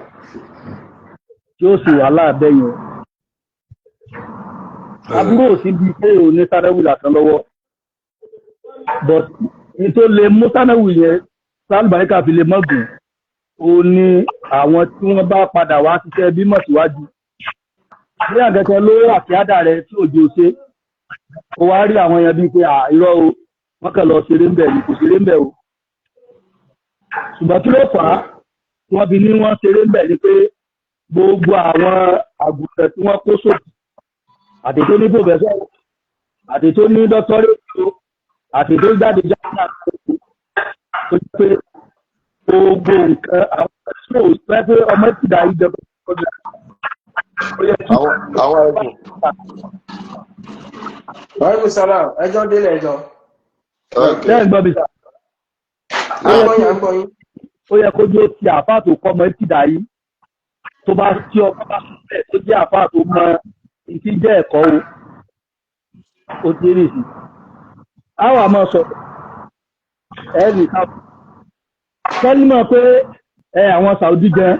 tí ó sì wà láàbẹ̀ yẹn. Àbúrò ò sí bíi pé òun ní sánẹ́wì lásán lọ́wọ́, but ní tó lè mú sánẹ́wì yẹn sálùbáríkà fi lè mọ́gùn, ó ní àwọn tí wọ́n bá padà wá ṣiṣẹ́ bímọ síwájú bí àgẹ́kẹ́ ló àkíádà rẹ tí òjò ṣe, ó wá rí àwọn èèyàn bíi pé à irọ́ o, wọ́n kàn lọ ṣeré ń bẹ̀ ni, kò ṣeré ń bẹ̀ o. Ṣùgbọ́n kí ló fà á tí wọ́n fi ní wọ́n ṣeré ń bẹ̀ ni pé gbogbo àwọn àgùntàn tí wọ́n kó sódì, àti tó ní professor, àti tó ní doctorate o, àti tó jáde jáde, àti tó jẹ́ pé gbogbo nǹkan àwọn ẹ̀sùn ò pẹ́ pé ọmọ ìtìdá ìjọba ó yẹ kí Àwọn ẹ̀bùn. Wàhálà sálàm, ẹjọ́ délẹ̀ ẹjọ́. Ok. Lẹ́yìn gbọ́ mi sà. À ń gbọ́ yín, à ń gbọ́ yín. Ó yẹ kó jó ti àáfàá tó kọ́ ọmọ ìtìdá yìí, tó bá tí ọmọ bá sùn bẹ́ẹ̀, tó jẹ́ àáfàá tó mọ ìtí jẹ́ ẹ̀kọ́ o, ó ti rí sí. Àwọn àmọ́ sọ̀rọ̀ ẹ̀ nìkan kẹ́límọ̀ pé ẹ àwọn Saudi gan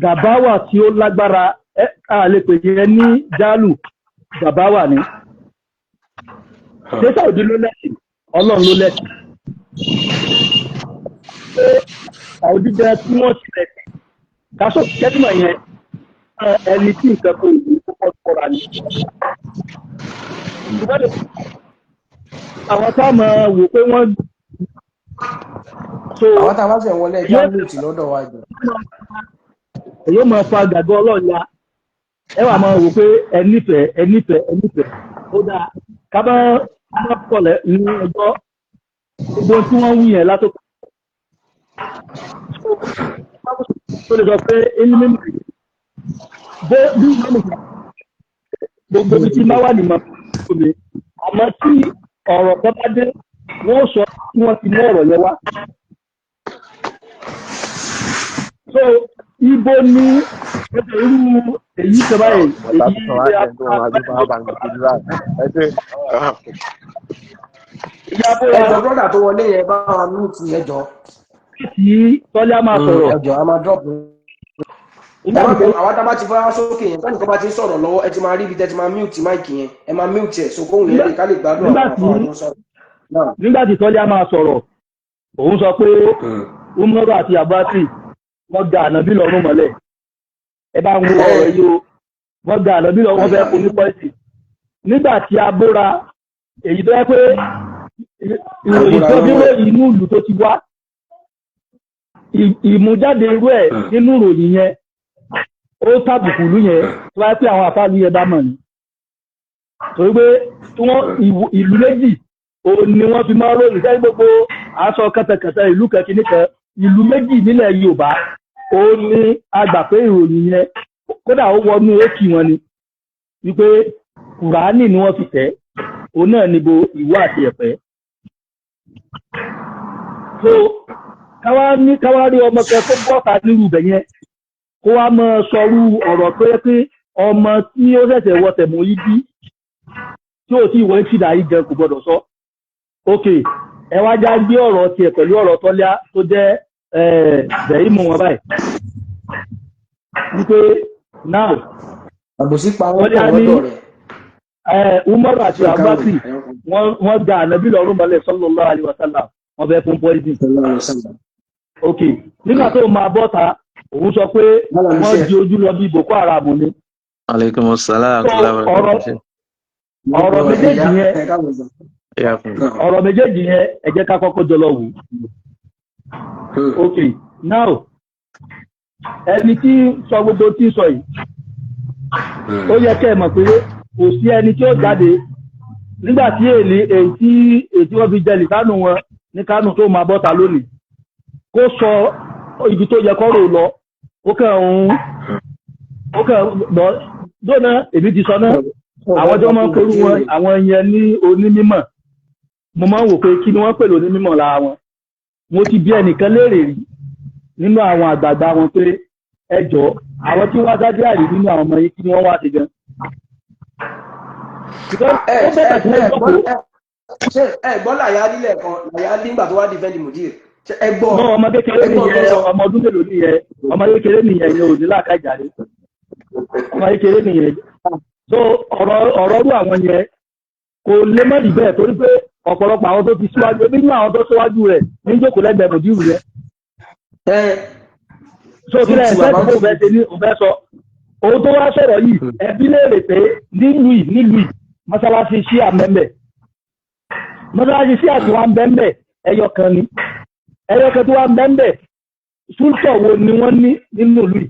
gàbáwà tí ó lágbára, ẹ ká lè pè yẹn ní jálù gàbáwà ni. Ṣé Saudi ló lẹ́sìn? Ọlọ́run ló lẹ́sìn. Ṣé Saudi gan tí wọ́n ti lẹ́sìn kásọ̀ kẹ́límọ̀ yẹn? Ẹni tí nǹkan kò ní kókó kọ́ra ni. Ṣùgbọ́n àwọn tá a máa wò pé wọ́n so Àwọn tá a bá ṣẹ̀ wọlé, ẹja mute lọ́dọ̀ wa jọ. Èyí ó máa fa gàgọ́ Ọlọ́run ya. Ẹ wà máa wò pé ẹ nífẹ̀ẹ́, ẹ nífẹ̀ẹ́, ẹ nífẹ̀ẹ́. Ó dáa, ká bá kọ̀lẹ̀ ní ọjọ́ gbogbo tí wọ́n wí yẹn látòkè tó lè sọ pé inú mímọ̀ bó bí wọ́n mọ̀ gbogbo ibi tí máa wà ní mọ̀ mi, àmọ́ tí ọ̀rọ̀ kan bá dé, wọ́n sọ tí wọ́n ti mú ọ̀rọ̀ yẹn wá. So ibo ni irú èyí tó báyìí Ọ̀tá èyí tuntun wá jẹ́ tó máa gbé power bank kiri báyìí. Ẹ ṣe. Ìyá bóra. Ẹjọ, brother tó wọlé yẹn, bá wa mute, ẹjọ. Tí Tọ́lá máa sọ̀rọ̀. Ẹjọ, a máa drop. Nígbà Ẹ má tí bínú, àwọn tá a bá ti fọwọ́ sókè yẹn, tẹ́nìkan bá ti ń sọ̀rọ̀ lọ́wọ́, ẹ ti máa rí ibi tẹ́ ti máa mute mic yẹn. Ẹ máa mute ẹ̀ so kóhùn yẹn lè ká lè gbádùn Nígbà àwọn àfáà tó ń sọ̀rọ̀ náà. Nígbà tí Tọ́lá máa sọ̀rọ̀, òun sọ pé Umaru àti Abubakar wọ́n ga ànábì lọ́rùn mọ́lẹ̀. Ẹ bá ń wo ọ̀rọ̀ yìí o, wọ́n ga ànábì lọ́rùn, wọ́n fẹ́ kó ní pọ́ìsì. Nígbà tí a bóra èyí tó yẹ pé ìròyìn tó bí ròyìn inú ìlú tó ti wá, ìmújáde irú ẹ̀ nínú ìròyìn yẹn, ó tàbùkù ìlú yẹn. Tó bá yẹ pé àwọn àfáàlú yẹn bá mọ̀ ni, torí pé tí wọ́n ìlú méjì òun ni wọ́n fi máa ń ròyìn sẹ́yìn gbogbo aṣọ kẹtẹkẹtẹ ìlú kan kìíní kan. Ìlú méjì nílẹ̀ Yorùbá òun ni a gbà pé ìròyìn yẹn kódà ó wọnú òkì wọn ni wípé Kùránì ni wọ́n fi tẹ̀, òun náà níbo Ìwó àti Ẹ̀pẹ́. So káwá ní káwá rí ọmọ kan tó bọ́ta nírú ibẹ̀ yẹn, kó wá mọ sọrú ọ̀rọ̀ tó yẹ pé ọmọ tí ó ṣẹ̀ṣẹ̀ wọ tẹ̀mú yìí bí tí ò tí ì wọ́n tìdá yìí gan kò gbọ́dọ̀ sọ. Ok, ẹ wá já gbé ọ̀rọ̀ tiẹ̀ pẹ̀lú ọ̀rọ̀ Tọ́lá tó jẹ́ bẹ̀yìmù wọn báyìí wípé now Àbòsí pa wọ́n Tọ́lá pọ̀ ní lọ́dọ̀ rẹ̀. Umaru àti Abubakar wọ́n gba ànábì lọ́rùn mọ́lẹ̀ sallallahu alaihi wasallam, wọ́n fẹ́ fún poison. Ok, nígbà tó máa bọ́ta, òun sọ pé wọ́n di ojú lọ bí Boko Haram ni. Aleykum salaam. So, ọ̀rọ̀ méjèèjì yẹn, ọ̀rọ̀ méjèèjì yẹn, ẹ jẹ́ ká kọ́kọ́ jọ lọ wò. Ok, now ẹni tí sọ gbogbo tí ń sọ yìí, ó yẹ kẹ́ ẹ mọ̀ pé kò sí ẹni tí ó jáde nígbà tí èlé èyí tí èyí tí wọ́n fi jẹ lìsánù wọn ní Kánò tó máa bọ́ta lónìí kó sọ ibi tó yẹ kọ́rọ̀ lọ. Ó kàn lọ dóná. Èmi ti sọ náà, àwọn tí wọ́n máa ń perú wọn, àwọn yẹn ní onímọ̀, mo máa ń wò pé kí ni wọ́n pè lónímọ̀ lára wọn. Mo ti bí ẹnìkan léèrè rí nínú àwọn àgbààgbà wọn pé ẹ jọ, àwọn tí wọ́n sáájú àrí nínú àwọn ọmọ yìí, kí ni wọ́n wá sí gan? Because ó bẹ̀rẹ̀ sí ní jókòó. Ṣé ẹ gbọ́ làyà lílẹ̀ kan làyà nígbà tó wá defend Mudir? Ṣé ẹ gbọ́? Náà ọmọ kékeré Ẹ gbọ́ tó nìyẹn. sọ. Ọmọ ọdún mélòó nìyẹn? Ọmọ kékeré nìyẹn, yẹn ò ní làákàyè, ọmọ kékeré nìyẹn. So ọ̀rọ̀ rú àwọn yẹn kò lè má rí bẹ́ẹ̀, torí pé ọ̀pọ̀lọpọ̀ àwọn tó ti síwájú nínú àwọn tó síwájú rẹ̀ ní jókòó lẹ́gbẹ̀ẹ́ Mùdírù yẹn. Ẹ So kí lẹ́yìn Tí bàbá sẹ́ẹ̀tì tó fẹ́ ṣe ní òun fẹ́ sọ òun tó wá sọ̀rọ̀ yìí, ẹbí léèrè pé nílùú yìí, mọ́sálásí ṣíà mẹ́mẹ́, mọ́sálásí ṣíà tí wọ́n ń bẹ́ńbẹ́, ẹyọ kan ni, ẹyọ kan tí wọ́n ń bẹ́ńbẹ́. Súltọ̀ wo ni wọ́n ní nínú ìlú yìí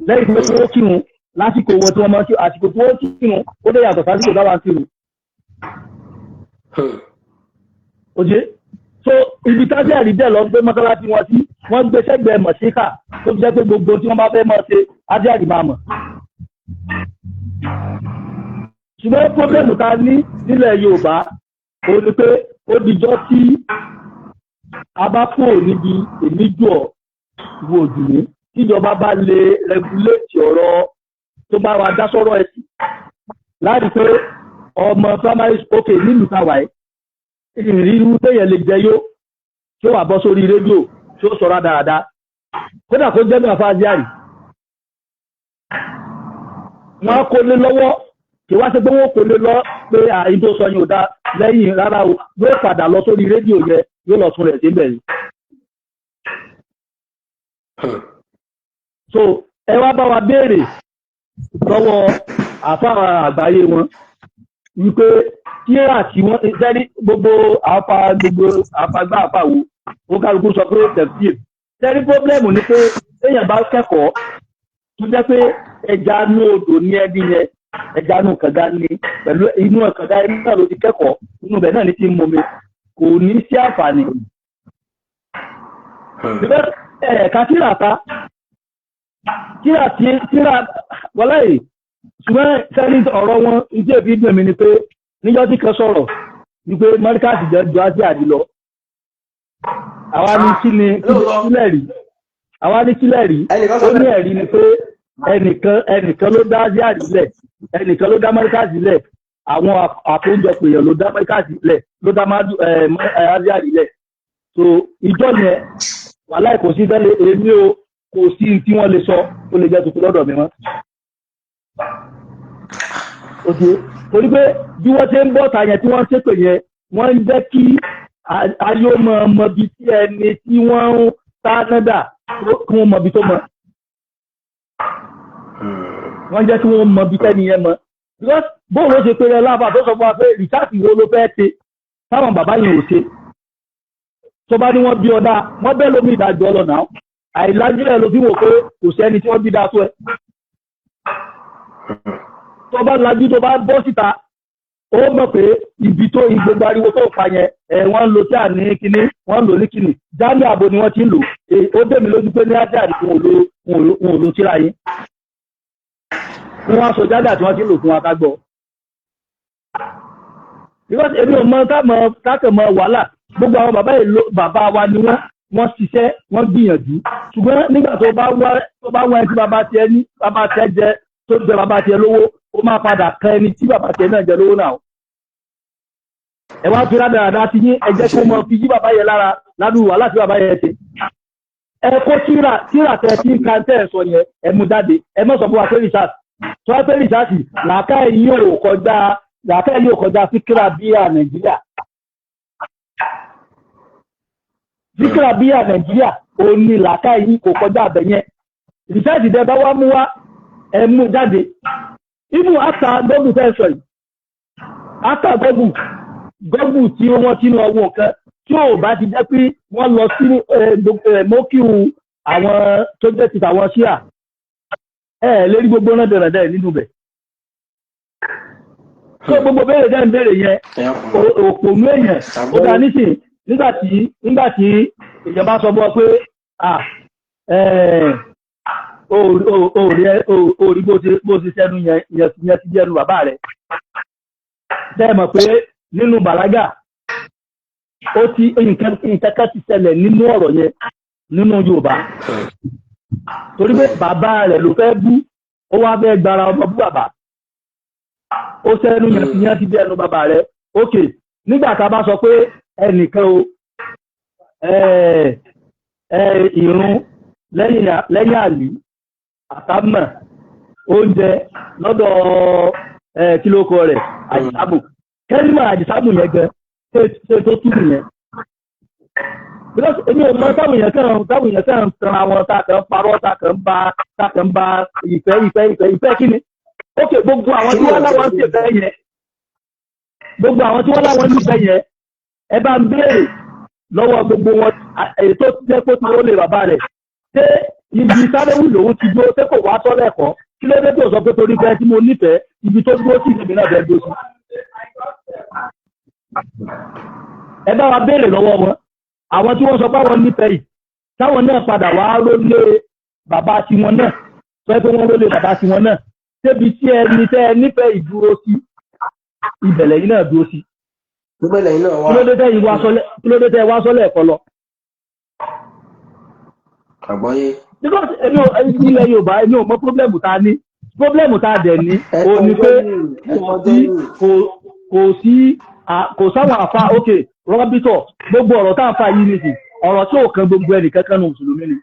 lẹ́yìn tó wọ́n kírun lásìkò wọn tí wọ́n máa ń kí? Àsìkò tí wọ́n kírun, ó dé yàtọ̀ sásìkò táwa ń kírun. Oye, so ibi tájà rí dẹ̀ lọ gbé mọ́sálásí wọn sí, wọ́n gbé sẹ́gbẹ̀ẹ́ mọ̀síkà tó fi jẹ́ pé gbogbo tí wọ́n bá fẹ́ máa ṣe, ájáàrí máa mọ̀. Ṣùgbọ́n problem ta ní nílẹ̀ Yorùbá ó ní pé ó dijọ́ tí a bá kúrò níbi èmi jù ọ́ ìwọ òjò ní tíjọba bá lè regulate ọ̀rọ̀ tó bá wa dá sọ́rọ̀ ẹ̀sìn láti pé ọmọ primary school, okay, nílùú táwa yìí, ìrírí téèyàn lè jẹ yó tí ó wà bọ́ sórí rédíò tí ó sọ̀rọ̀ dáadáa, kódà kó jẹ́ mẹ́fà díárì, wọ́n kó lé lọ́wọ́. Kí wá sí pé wọ́n kó lé lọ pé àyín tó sọ yín ò dáa lẹ́yìn rárá o, yóò padà lọ sórí rédíò yẹn, yóò lọ tún rẹ̀ síbẹ̀ ni. So ẹ wá bá wa béèrè. lọ́wọ́ àfáà àgbáyé wọn wípé tíra tí wọ́n sẹ́ni gbogbo àfa, gbogbo àfagbá àfàwò, ó kálukú sọ pé tafsir. Sẹ́ni problem ni pé téèyàn bá kẹ́kọ̀ọ́ tó jẹ́ pé ẹja nú odò ní ẹni yẹn, ẹja nú kànga ní, pẹ̀lú inú kànga inú náà ló ti kẹ́kọ̀ọ́, inú ibẹ̀ náà ní ti ń mumi, kò ní sí àǹfààní. Ẹ̀ka tíra ta tíra tí tíra wọláyé. Ṣùgbọ́n sẹ́ni ọ̀rọ̀ wọn ìdí èbí dùn mí ni pé níjọ́ tí kan sọ̀rọ̀ wípé mọ́ríkàsì jẹ́ ju Asia àdì lọ. Àwa ní kí ni kílẹ̀ rí? Àwa ní kílẹ̀ rí? Ó ní ẹ̀rí ni pé ẹnìkan ló dá Asia lẹ̀, ẹnìkan ló dá mọ́ríkàsì lẹ̀, àwọn àkójọpọ̀ èèyàn ló dá mọ́ríkàsì lẹ̀, ló dá Asia lẹ̀. So ìjọ yẹn, wàláì, kò sí tẹ́lẹ̀ èmi o, kò sí tí wọ́n lè sọ tó lè jẹ́ tuntun lọ́dọ̀ mi mọ́. Ok, torí pé bí wọ́n ṣe ń bọ́ ta yẹn tí wọ́n ń ṣépè yẹn, wọ́n ń jẹ́ kí ayé ó mọ ọmọ bíi tí ẹni tí wọ́n ń tá nádà kí wọ́n mọ ibi tó mọ. Wọ́n jẹ́ kí wọ́n mọ ibi tẹ́ni yẹn mọ. Because bóun ló ṣe pé rẹ láàbà tó sọ fún wa pé research wo ló fẹ́ ṣe táwọn bàbá yẹn ò ṣe? Tó bá ní wọ́n bí ọ̀dà, wọ́n bẹ́ẹ̀ lómi ìdájọ́ lọ náà. Àìlájú ẹ̀ ló fi wò pé kò sẹ́ni tí wọ́n bí dáa tó ẹ. Tó bá lajú, tó bá bọ́ síta, ó mọ̀ pé ibi tó gbogbo ariwo tó fa yẹn ẹ̀, wọ́n ń lo tí à ní kinní, wọ́n ń lò ní kinní jamiu abo ni wọ́n ti ń lò. Ó dé mi lójú pé ní ájá ni wọn ò lo tíra yín. Wọ́n á sọ jáde àti wọ́n ti ń lò fún wa ká gbọ́. Because èmi ò mọ táàkì mọ wàhálà gbogbo àwọn bàbá yìí, bàbá wa ni wọ́n. Wọ́n ṣiṣẹ́, wọ́n gbìyànjú, ṣùgbọ́n nígbà tó bá wá ẹni tí bàbá tiẹ̀ ní, bàbá tiẹ̀ jẹ, tó jẹ bàbá tiẹ̀ lówó, ó máa padà kan ẹni tí bàbá tiẹ̀ náà jẹ lówó náà. Ẹ wá fi rádaràda ti yín, ẹ jẹ́ kó mọ fi yí bàbá yẹn lára ládùúgbò wàhálà tí bàbá yẹn ṣe. Ẹ kó tíra tẹ tí ń ka tẹ́ ẹ sọ yẹn, ẹ mú jáde. Ẹ má sọ fún wa pé research tó wá pé research, làákà yìí ò kọjá fíkìrà bíà Nàìjíríà. Fíkìrà bíà Nàìjíríà ò ní làákà yìí kò kọjá àbẹ yẹn. Research tẹ bá wá mú wá, ẹ mú jáde. Even after Google tẹ́ ẹ sọ yìí, after Google tí wọ́n ti ń lọ wo nǹkan, tí ò bá ti jẹ́ pé wọ́n lọ sí mọ́kíù àwọn tó jẹ́ ti tàwọn ṣíà, ẹ lérí gbogbo náà dẹ̀rẹ̀dẹ̀ nínú bẹ̀. Tó gbogbo béèrè dẹ́ ń béèrè yẹn, òpònú èèyàn ó dá nísìn. Nígbà tí èèyàn bá sọ bọ́ pé ó rí bó ṣe sẹ́nu yẹn yẹn ti jẹ́nu bàbá rẹ̀, tẹ́ ẹ mọ̀ pé nínú bàlágà, ó ti nǹkan kan ti ṣẹlẹ̀ nínú ọ̀rọ̀ yẹn nínú Yorùbá, torí pé bàbá rẹ̀ ló fẹ́ bú, ó wá fẹ́ gbára ọmọ bú bàbá, ó sẹ́nu yẹn ti yẹn ti bí ẹnu bàbá rẹ̀. Ok, nígbà tá a bá sọ pé ẹnìkan o ìrun lẹ́yìn àlì àtàmà oúnjẹ lọ́dọ̀ kí ló kọ rẹ̀, àjìsámù, kẹ́límà àjìsámù yẹn gan ṣe tó túbù yẹn, because èmi ò mọ táwọn èèyàn kàn ń tanra wọn, tá a kàn ń parọ́, tá a kàn ń ba ìfẹ́ ìfẹ́ ìfẹ́ ìfẹ́ kí ni? Ok, gbogbo àwọn tí wọ́n láwọn ń ṣèfẹ́ yẹn, gbogbo àwọn tí wọ́n láwọn nífẹ̀ẹ́ yẹn, ẹ bá ń béèrè lọ́wọ́ gbogbo wọn, èyí tó jẹ́ pé tí wọ́n lè bàbá rẹ̀ ṣé ibi sáréwì lòun ti dúró, ṣé kò wá sọ́lẹ̀ kọ́? Kí ló dé tó sọ pé torí pé tí mo nífẹ̀ẹ́ ibi tó dúró sí, ìdèmí náà fẹ́ dúró sí? Ẹ bá wa béèrè lọ́wọ́ wọn, àwọn tí wọ́n sọ pé àwọn nífẹ̀ẹ́ yìí, táwọn náà padà wá rólé bàbá tiwọn náà, sọ pé wọ́n rólé bàbá tiwọn náà débi tí ẹni tẹ́ ẹ nífẹ̀ẹ́ ìdúró sí, ìbẹ̀lẹ̀ yìí náà dúró sí. Gbogbo ilẹ̀ yìí náà wá. Kí ló dé tẹ́ wá sọ́lẹ̀ ẹ̀kọ́ lọ? Àgbọ́yé. Because èmi ò, ilẹ̀ Yorùbá, èmi ò mọ problem tá a ní. Problem tá a dẹ̀ ní o ní pé kò sí, kò sáwọn àfa. Ok, rọ́bìtọ̀, gbogbo ọ̀rọ̀ tá à ń fa yìí nìsín, ọ̀rọ̀ tí ò kan gbogbo ẹnì kankan nù mùsùlùmí ni.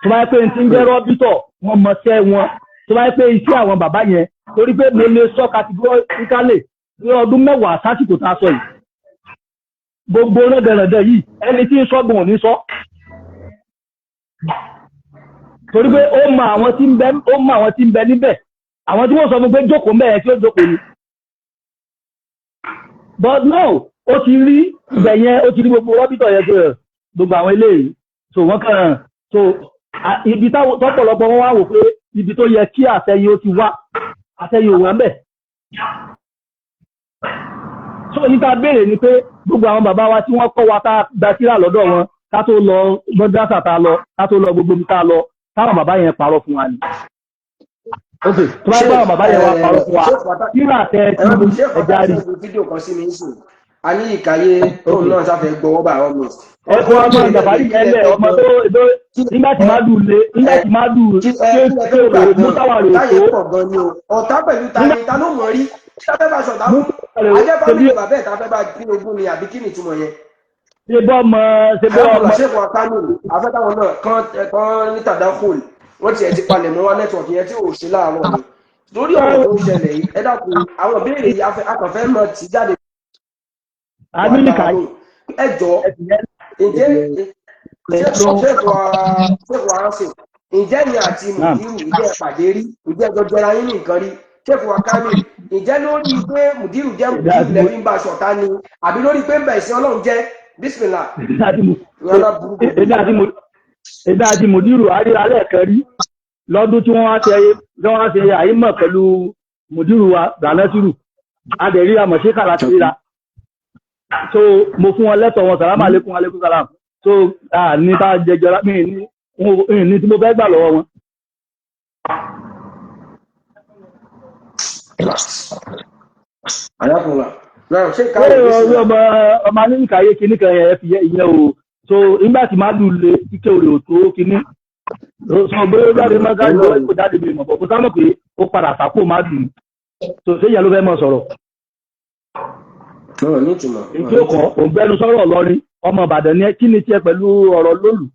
Tó bá yẹ pé n ti ń jẹ́ rọ́bìtọ̀, wọ́n mọ sẹ́ wọn. Tó bá yẹ pé iṣẹ́ àwọn bàbá yẹn, torí pé mo lè sọ categorically ní ọdún 10 sásìkò tá a sọ yìí, gbogbo rẹ́dẹ̀rẹ̀dẹ̀ yìí, ẹni tí ń sọ́gun ò ní sọ, torí pé ó mọ àwọn tí ń bẹ níbẹ̀. Àwọn tí wọ́n sọ fún pé jókòó mẹ́ẹ̀ tí ó jókòó ni. But no, ó ti rí ibẹ̀ yẹn, ó ti rí gbogbo rọ́bìtọ̀ yẹn tó gbogbo àwọn eléyìí. So wọ́n kàn so ibi tọ́pọ̀lọpọ̀ wọn wá wò pé ibi tó yẹ kí àtẹ̀yìn ó ti wá, àtẹ̀yìn ò wá ń bẹ̀. So ní ká béèrè ni pé gbogbo àwọn bàbá wa tí wọ́n kọ́ wa, tá a gba tírà lọ́dọ̀ wọn, ká tó lọ mọ́dásà, tá a lọ, ká tó lọ gbogbo ibi tá a lọ, táwọn bàbá yẹn parọ́ fún wa ni. Ok, tó bá gbọ́ àwọn bàbá yẹn wá parọ́ fún wa, tírà tẹ ti ẹja rí. Fídíò kan sí mi ń sìn a ní ìkàyé tóun náà sáfẹ́ gbọ́wọ́ bá àwọn mi. Ẹ fún ọmọ ìjàmbá yẹn lẹ, ọmọ tó nígbà tí má dùn lé, nígbà tí má dùn kí ṣé ẹ ṣé òwò mú táwa rè táyé tó pọ̀ gan ni o. Ọ̀tá pẹ̀lú ta ni? Ta ló mọ̀ rí? Tá fẹ́ bá ṣọ̀tá mú fún táwa rè ajẹ́ ṣe bí family bàbá ẹ̀, tá fẹ́ bá pín ogún ni, àbí kí ni ìtumọ̀ yẹn? Ṣe bọ́ ọmọ, ṣe bọ́ ọmọ. Alákùnrin ṣèkò akánú afẹ́táwọn náà kán kán ní tàdákùl, wọ́n tiẹ̀ ti palẹ̀ mọ́ wá. Network yẹn tí ò ṣe láàárọ̀ ni lórí ọ̀rọ̀ tó ń ṣẹlẹ̀ yìí. Ẹ dákun, àwọn ìbéèrè yìí akànfẹ́ mọ̀ tí jáde wà Amílíkà dára lóhùn. Ẹ jọ, ẹ̀sìn yẹn. Ǹjẹ́ ṣèkò aránsìn, ǹjẹ́ ni àti Naam. Mùdírù, ǹjẹ́ ẹ pàdé rí? Ǹjẹ́ ẹjọ́ jọra yín ní nǹkan rí? Ṣèkò akámi, ǹjẹ́ lórí pé mùdírù jẹ́ mùdírù lẹ́bí ń bá aṣọ ọ̀tá ni, àbí lórí pé ń bá ìsìn Ọlọ́run jẹ́? Bísímìlà. Ìyá aláburú gbogbo. Èmi àti mùdírù àríra lẹ́ẹ̀kan rí lọ́dún tí wọ́n wá ṣe àyímọ̀ pẹ̀lú mùdírù wa Ghanasiru. Adẹ̀rí àmọ̀ṣẹ́kà láti ríra. So mo fún wọn lẹ́tọ̀ọ́ wọn, sàlámà aleykum, aleykum salam. So ní tá a jẹjọ mi ní tí mo fẹ́ gbà lọ́wọ́ wọn. Alákùnrin náà ṣé Ṣé káyọ̀ ọ̀rọ̀ bísímìlà. Ọmọ aníkàyé kinní kan yẹn fi ìyẹn o. So nígbà tí má dùn lé kíkẹ́ òrè ò tó kinní, so bóyá ó jáde mọ́ká lọ, kó jáde bí mọ̀ bọ̀, kó sáà mọ̀ pé ó padà sàkó má dùn. So ṣé ìyá ló fẹ́ mọ̀ sọ̀rọ̀? Náà ní ìtumọ̀. Èyí ó kọ́ òǹgbẹ́nu sọ̀rọ̀ lọ́rin, ọmọ Ìbàdàn ni ẹ́, kí ni tiẹ̀ pẹ̀lú ọ̀rọ̀ lólu?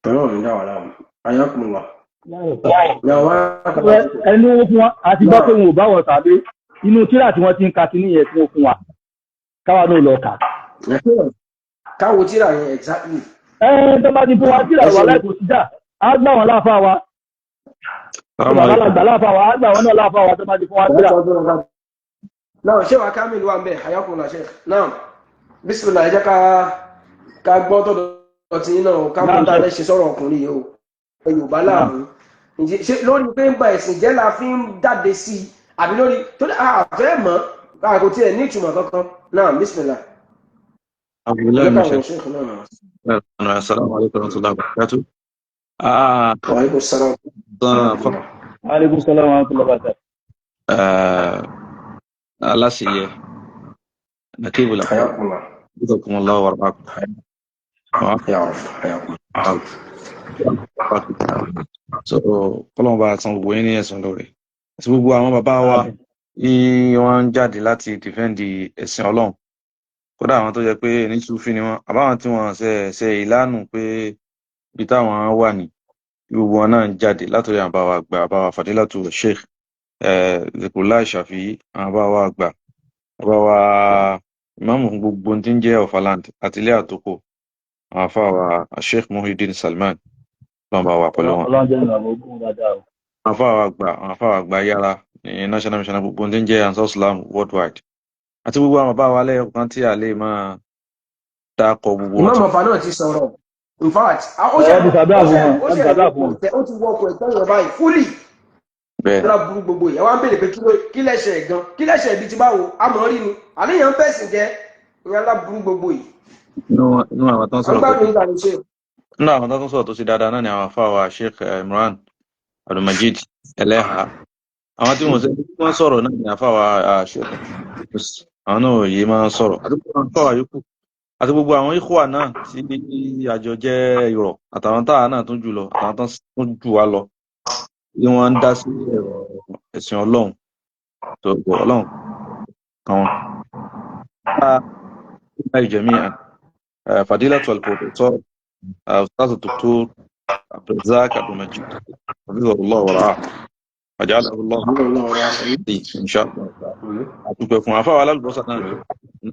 Ọlọ́run ní dáwà láàmú ayákùnrin náà wá. Ẹni wọn fún wa àti gbọ́ pé wọn ò bá wọn tàbí inú tíra tí wọ́n ti ń ka kíní yẹn tí wọ́n fún wa, káwa náà lọ kà. Káwo tíra yẹn exactly. Ẹ tó bá ti fún wa tíra wà láì kò síjà, á gbà wọn láàfáà wa. Assalamu bàbá alaikum. làgbà láàfáà wa, á gbà wọn náà láàfáà wa tó bá ti fún wa tíra. Náà ṣé wàá kámìlì wà ń bẹ ayákùnrin ṣe náà. Bísímìlà, ẹ jẹ́ ká gbọ́ tọ̀dọ̀ tí náà ká mọ̀ tá a fẹ́ ṣe sọ̀rọ̀ ọkùnrin yìí o. Ẹ Yorùbá láàmú. Ǹjẹ́ ṣé lórí pé ń ba ẹ̀sìn jẹ́ la fi ń jáde sí i, àbí lórí tó ní àfẹ́ mọ́ kò tiẹ̀ ní ìtumọ̀ kankan náà? Bísímìlà. أعوذ بالله ẹ من jẹ́ káwọn الشيطان ṣèkù náà. السلام عليكم ورحمة الله وبركاته. آه Wa alaikum salaam. Aleykum salaam wa rahmatullahi wa barakatuh. آه aláṣeyẹ نكيب الأخوة. حياكم الله. حفظكم الله ورعاكم. يا رب، حياكم. So kọ́lọ́mù bá san gbogbo yín ní ẹ̀san lóore àti gbogbo àwọn bàbá wa tí wọ́n ń jáde láti defend ẹ̀sìn Ọlọ́run, kódà àwọn tó jẹ́ pé ní Sufi ni wọ́n, àbáwọn tí wọ́n ṣe ìlànà pé ibi táwọn wà ní, gbogbo wọn náà ń jáde, látòrí àwọn bàbá wa àgbà, bàbá wa Fadilatu Sheikh Zikrullah Shafi'i, àwọn bàbá wa àgbà, bàbá wa ìmáàmù fún gbogbo ohun tí ń jẹ́ Ọ̀fàland àti ilé àtòkò, àwọn afáà wa Sheikh Muhyiddin Salman, lọ́n bá wà pẹ̀lú wọn. Ọlọ́run jẹ́ ìrànwọ́ ogun dáadáa o. Àwọn afáà wa àgbà yára ní national mission, gbogbo ohun tí ń jẹ́ Ansar Islam worldwide, àti gbogbo àwọn bàbá wa lẹ́yọ̀ kan tí a lè máa dákọ̀ gbogbo wọn. Imam Ọ̀fà náà ti sọ̀rọ̀. In fact, ó ṣe Ẹ ti ṣàdúrà ó fún ṣe wọn, ó ẹ ti ṣe ṣàdúrà fún wọn. ó ti wọ ọkọ̀ ẹ̀tọ́ yẹn báyìí fúlì. Bẹ́ẹ̀. Ìrora burú gbogbo yẹn wá ń béèrè pé kí lẹ́sẹ̀ gan, kí lẹ́sẹ̀ ibi tí báwo àmọ́ rí ni àníyàn bẹ́ẹ̀ sì jẹ́ ìyẹn aláburú gbogbo yìí. Inú àwọn tó ń À ń sọ̀rọ̀ tó gbádùn nígbà tó ṣe. Nínú àwọn tó ń sọ̀rọ̀ tó ṣe dáadáa náà ni àwọn afáà wa Sheikh Imran Abdulmajid Eleha. Àwọn tí wọ́n ṣe tí wọ́n sọ̀rọ̀ náà ni àfáà wa Sheikh, àwọn náà yìí máa ń sọ̀rọ̀, àti gbogbo àwọn afáà yòókù àti gbogbo àwọn ikhwa náà tí àjọ jẹ́ ìrọ̀, àtàwọn táwa náà tún jù lọ, àtàwọn tó tún jù wá lọ tí wọ́n ń dá sí ẹ̀rọ ẹ̀sìn Ọlọ́run tó Ọlọ́run kan wọn. جميعا فضيلة البروفيسور أستاذ الدكتور عبد الرزاق عبد المجيد، حفظه الله ورعاه وجعله الله إن شاء الله. Àdúpẹ́ fún àfáwà alálùbọ́sà náà,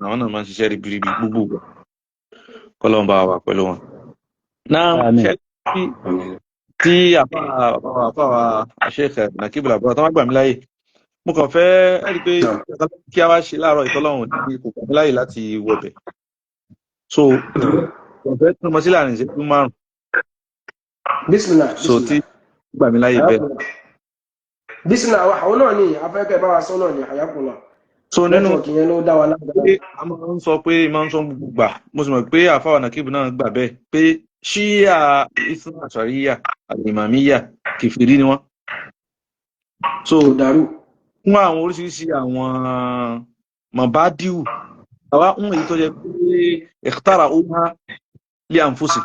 àwọn náà máa ń ṣiṣẹ́ ribiribi gbogbo ìgbà, kọ́lọ́n bá wà pẹ̀lú wọn. Náà Àmín. ṣe bí Tí àfa Sheikh Nakib Labra tó wá gbà mí láàyè, mo kàn fẹ́ ẹ rí i pé kí a wá ṣe láàárọ̀ ìtọ́lọ́run ní kò gbà mí láàyè láti wọbẹ̀, so mo fẹ́ tún mọ sí láàrin ìṣẹ́jú 5. Bismillah. So tí gbà mí láàyè bẹ́ẹ̀. Bismillah, àwọn náà ni afẹ́kẹ́ bá wa sọ náà ni àyàkùnlá. So nínú Network yẹn ló dá wa lágbára. Pé a máa ń sọ pé máa ń sọ gbogbo gbà, mo sì mọ̀ pé àfáwà Nakib náà gbà bẹ́ẹ̀ pé Ṣíà Islam Àṣàríyà Àlìmàmíyà kìfìrí ni wọ́n. So Kò dàrú. Fún àwọn oríṣiríṣi àwọn mọ̀bádìú àwa ń èyí tó jẹ́ pé ìtara ó wá lé àǹfóṣì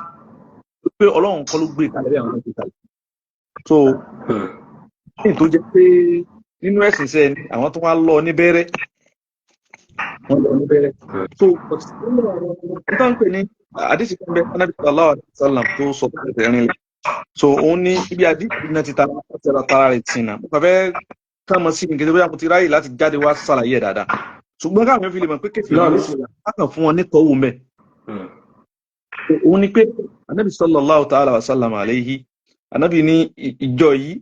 pé Ọlọ́run kọ́ ló gbé kalẹ̀ bí àwọn ọmọ gbé kalẹ̀. So ní tó jẹ́ pé nínú ẹ̀sìn sẹ́ ni àwọn tó wá lọ níbẹ̀rẹ̀, wọ́n lọ níbẹ̀rẹ̀. So nínú àwọn tó ń pè ní àdìsí kan bẹ Anábì sallallahu alaihi wasallam tó sọ tó tẹ̀lé rìn lẹ̀, so òun ní ibi àdìsí náà ti tara rẹ̀ tì náà. Mo kàn fẹ́ kàn mọ́ sí nǹkan tó bóyá mo ti ráyè láti jáde wá ṣàlàyé ẹ̀ dáadáa, ṣùgbọ́n káwọn èèyàn fi lè mọ̀ pé kéfì Náà ní bismillah. Kàn fún wọn ní tọ́wọ́ mẹ́. Òun ni pé Anabi sallallahu ta'ala wa sallam alayhi, Anabi ní ìjọ yìí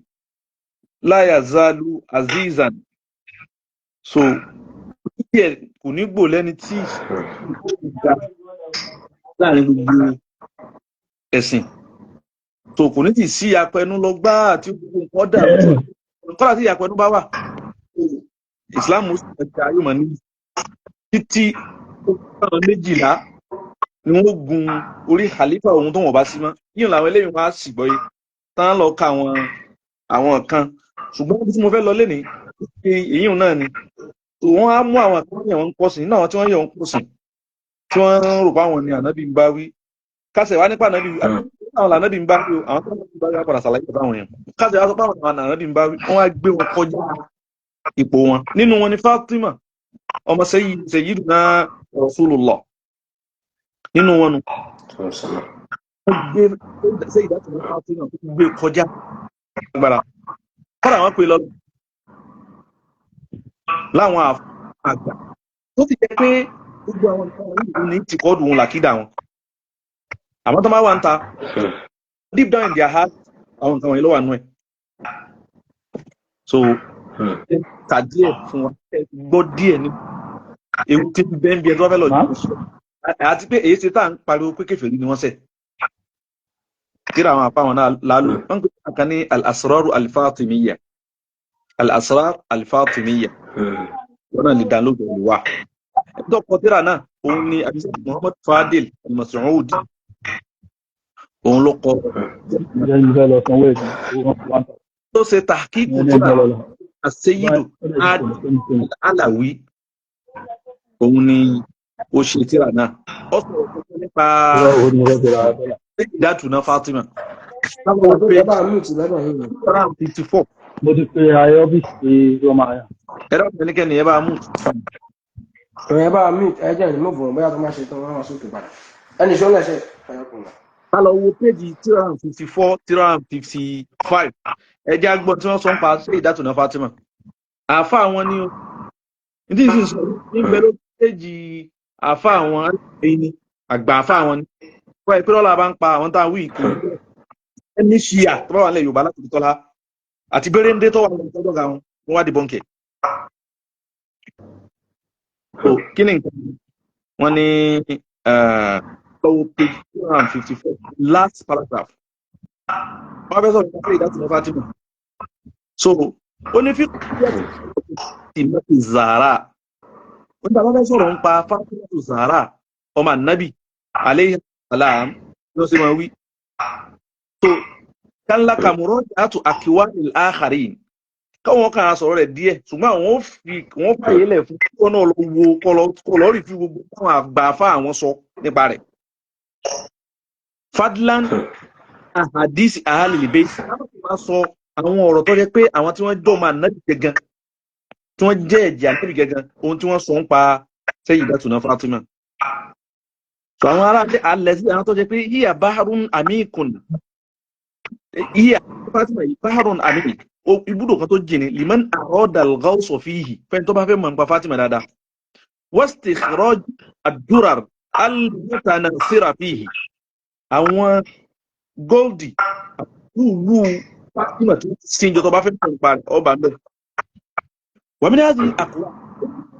la yazalu azizan, so díẹ̀ kò ní gbò lẹ́ni tí ga láàrin gbogbo ẹ̀sìn, so kò ní tì sí apẹnu lọ gbáà tí gbogbo nǹkan dàrú. Kọ́lá tí ìyapẹnu bá wà, Ìsìláàmù sì ẹja yóò mọ̀ ní títí àwọn 12 ni wọ́n gun orí khalifa ohun tó wọ́n bá sí mọ́ yíyan làwọn eléyìí wọn á sì gbọ́ yìí tán lọ ka àwọn kan. Ṣùgbọ́n ibi tí mo fẹ́ lọ lénìí pé èyí náà ni wọ́n á mú àwọn kan yẹ̀ wọ́n ń pọ̀ sí nínú àwọn tí wọ́n yẹ̀ wọ́n ń pọ̀ sí tí wọ́n ń rò pé àwọn ni ànábì ń bá wí. Kásẹ̀ wá nípa ànábì, àwọn lànábì ń bá wí o. Àwọn tó ń bá wí wá padà ṣàlàyé fáwọn èèyàn. Kásẹ̀ wá sọ pé àwọn lànábì ń bá wí, wọ́n á gbé wọn kọjá ipò wọn. Nínú wọn ni Fatima ọmọ Sayyidina Rasulullah, nínú wọn nu wọ́n gbé Sayyidatuna Fatima gbé kọjá agbára. Kọ́dà wọ́n pè lọ láwọn àgbà tó ti jẹ́ pé gbogbo àwọn nǹkan wọ̀nyí ní tìkọ́dù wọn làkídà wọn, àmọ́ tó máa wà ń ta, deep down in their heart, àwọn nǹkan wọ̀nyí ló wà nú ẹ̀. So kà díẹ̀ fún wa, ẹ gbọ́ díẹ̀ ní ewu tí bẹ́ẹ̀ ń bí ẹ tó bá fẹ́ lọ jù sọ, àti pé èyí ṣe tá à ń pariwo pé kèfèrí ni wọ́n ṣẹ̀. Kíra àwọn apá wọn náà lálù wọ́n ń pè é kan ní Al-Asrar Al-Fatimiyya, Al-Asrar Al-Fatimiyya, wọn náà lè download ẹ̀ wá. Ẹni tó kọ tírà náà, òun ni abisa Muhammad Fadil Al-Mas'ud, òun ló kọ. Ǹjẹ́ ní fẹ́ lọ sanwó ẹ̀jẹ̀ owó one thousand. Tó ṣe tahqiq Ní tírà ẹjọ́ lọ lọ. As-Sayyidu Alawi, òun ni ó ṣe tírà náà. Ó sọ̀rọ̀ tó nípa Irọ́ owó ni mo fẹ́ fi ra dọ́là. Sayyidatuna Fatima. Ẹ bá mute lọ́dọ̀ yìí. 54. Mo ti pe ayé ọ́fíìsì pé kí wọ́n máa yàn. Ẹ̀rọ ẹnikẹ́ni ẹ bá mú. Ẹ bá mute, ẹ jẹ́ ìmọ̀ bọ̀ bóyá tó máa ṣe tán wọ́n á wá sókè padà. Ẹnì ṣó lẹ́sẹ̀ àyàkùnlá. Ká lọ wo péjì 354, 355. Ẹ jẹ́ agbọ́n tí wọ́n sọ ń pa Sayyidatuna Fatima. Àáfà wọn ni o ní tí sọ ní bẹ ló péjì àáfà àwọn ẹni ni àgbà àáfà àwọn ni wọ́n ẹ pé lọ́la bá ń pa àwọn tá a wí kò ẹni ṣíà tó bá wà nílẹ̀ Yorùbá láti fi tọ́lá àti béréndé tó wà nílẹ̀ tọ́jọ́ ga wọn, wọ́n wá di bọ́ǹkẹ̀. So kí ni nǹkan wọ́n ní lọ́wọ́ page 254, last paragraph? Wọ́n fẹ́ sọ̀rọ̀ nípa Sayyidatuna Fatima. So ó ní fíkì mẹ́tì Zahra, ó ní bàbá fẹ́ sọ̀rọ̀ nípa Fatima Zahra ọmọ Ànábì alayhi salam ló ṣe máa wí. So kánlá kàmúrọ̀ àtù aqwalil akharin, káwọn kan sọ̀rọ̀ rẹ̀ díẹ̀, ṣùgbọ́n àwọn ò fi wọ́n fàyè lẹ̀ fún kí wọ́n náà lọ wo kọlọ rí fi gbogbo táwọn àgbà fá àwọn sọ nípa rẹ̀. Fadlan ahadisi ahalil bayt, káwọn máa sọ àwọn ọ̀rọ̀ tó jẹ́ pé àwọn tí wọ́n jọ máa nábì gẹ́gẹ́, tí wọ́n jẹ́ ẹ̀jẹ̀ ànábì gẹ́gẹ́, ohun tí wọ́n sọ ń pa Sayyidatuna Fatima. So àwọn ará alẹ́ sí àwọn tó jẹ́ pé hiya bahrun amikun, hiya Fatima yìí bahrun amik, ibùdó kan tó jìn ní liman arada al-ghawsa fihi, fẹ́ni tó bá fẹ́ mọ̀ nípa Fatima dáadáa, wastikhraj ad-durar al-mutanasira fihi, àwọn góòdì Lúùlù Fátímà tó sí ìjọ tó bá fẹ́ mọ̀ nípa rẹ̀ ọba ń bẹ̀. Wàmí ní àti àkùrà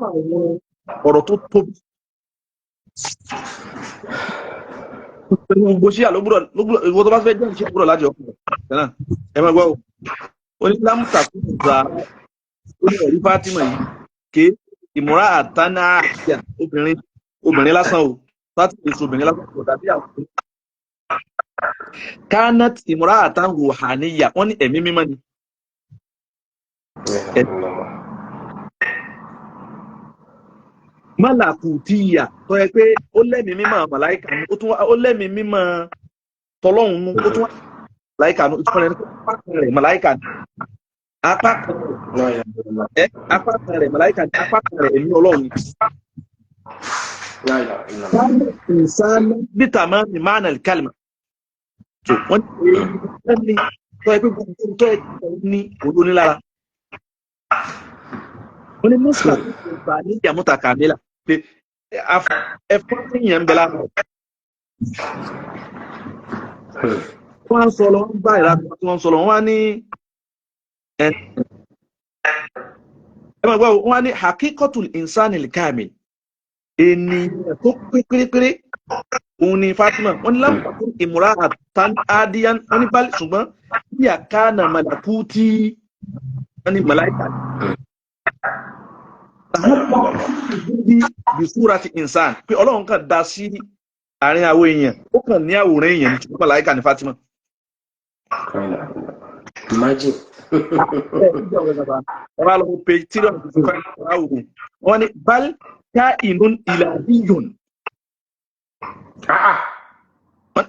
àwọn ọ̀rọ̀ tó tóbi. Pẹ̀lú gbogbo ṣíà ló gbúdọ̀ ìwọ tó bá fẹ́ jẹ́ ìṣẹ́ gbúdọ̀ láti ọkùnrin. Kẹ́nà ẹ máa gbọ́ o. Ó ní lámùtà kú ìgbà ó ní ẹ̀rí Fátímà yìí ké ìmúra àtàná àyà obìnrin obìnrin lásán o. Fátímà èso obìnrin lásán kò dàbí àwọn obìnrin. Kánát ìmúra àtàn rùhàníyà wọ́n ní ẹ̀mí mímọ́ ni. Málàkùtìyà tó yẹ pé ó lẹ́mìí mímọ́ màláìkà nù ó tún ó lẹ́mìí mímọ́ tọlọ́hun nù ó tún wá màláìkà nù ìtumọ̀ rẹ̀ ní pé apá kan rẹ̀ màláìkà nù apá kan rẹ̀ apá kan rẹ̀ màláìkà nù apá kan rẹ̀ ẹ̀mí ọlọ́run ni. Ìsánú bíta máa ní máàna kálímà tó wọ́n ní tó yẹ pé gbogbo tó yẹ ní olónílára. Wọ́n ní mọ́sálà tó gbà ní ìyàmúta kàmílà pé ẹ̀fọ́ yẹn ń bẹ lára. Wọ́n á sọ lọ, wọ́n bá ìlànà tí wọ́n sọ lọ, wọ́n á ní ẹ máa gbọ́, wọ́n á ní hakikotul insanil kamil ènìyàn tó pé pérépéré òun ni Fatima. Wọ́n ní láǹfààní ìmúra àtàn adiyan wọ́n ní báyìí ṣùgbọ́n bí àkànnà màlàkùtì wọ́n ní màláìkà bí bisúra ti insan pé ọlọ́run kan dá sí àárín àwọn èèyàn ó kàn ní àwòrán èèyàn ní ṣùgbọ́n màláìkà ní Fatima. Imagine. Ẹ wá lọ wo page 355 àwòrán wọ́n ní bal kainun ilahiyun.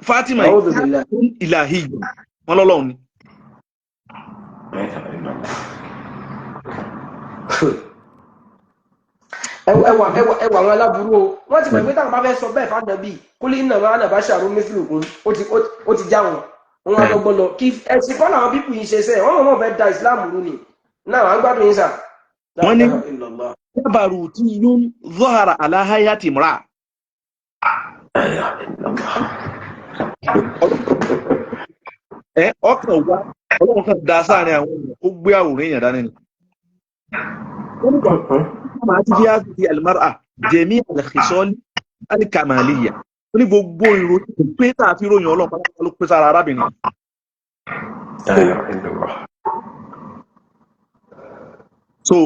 Fatima kainun ilahiyun wọ́n lọ́lọ́run ni. Ẹwà ẹwà ẹwà àwọn aláburú o, wọ́n ti mọ̀ pé táwọn bá fẹ́ sọ bẹ́ẹ̀ fànàbí kúlí iná máa nàbá ṣàrú mísìlùkùn ó ti já wọn wọn á lọ́gbọ́n lọ kí ẹ̀sìn kọ́ làwọn pípù yìí ṣe sẹ́ẹ̀ wọ́n mọ̀ mọ̀ fẹ́ da ìsìláàmù rú ni náà à ń gbádùn yín sà. Wọ́n ní dábàrú tí yún zọ́hara aláháyà tìmúra. Ẹ ọkàn wa ọlọ́run kan da sáàrin àwọn èèyàn ó gbé àwòrán èèyàn dání ni. Wọ́n ní máa ti fi àti almar'a jẹ̀mí alkhisol alkamaliya ó ní gbogbo ìròyìn pé tá a fi ròyìn ọlọ́run pátápátá ló pé sára arábìnrin. So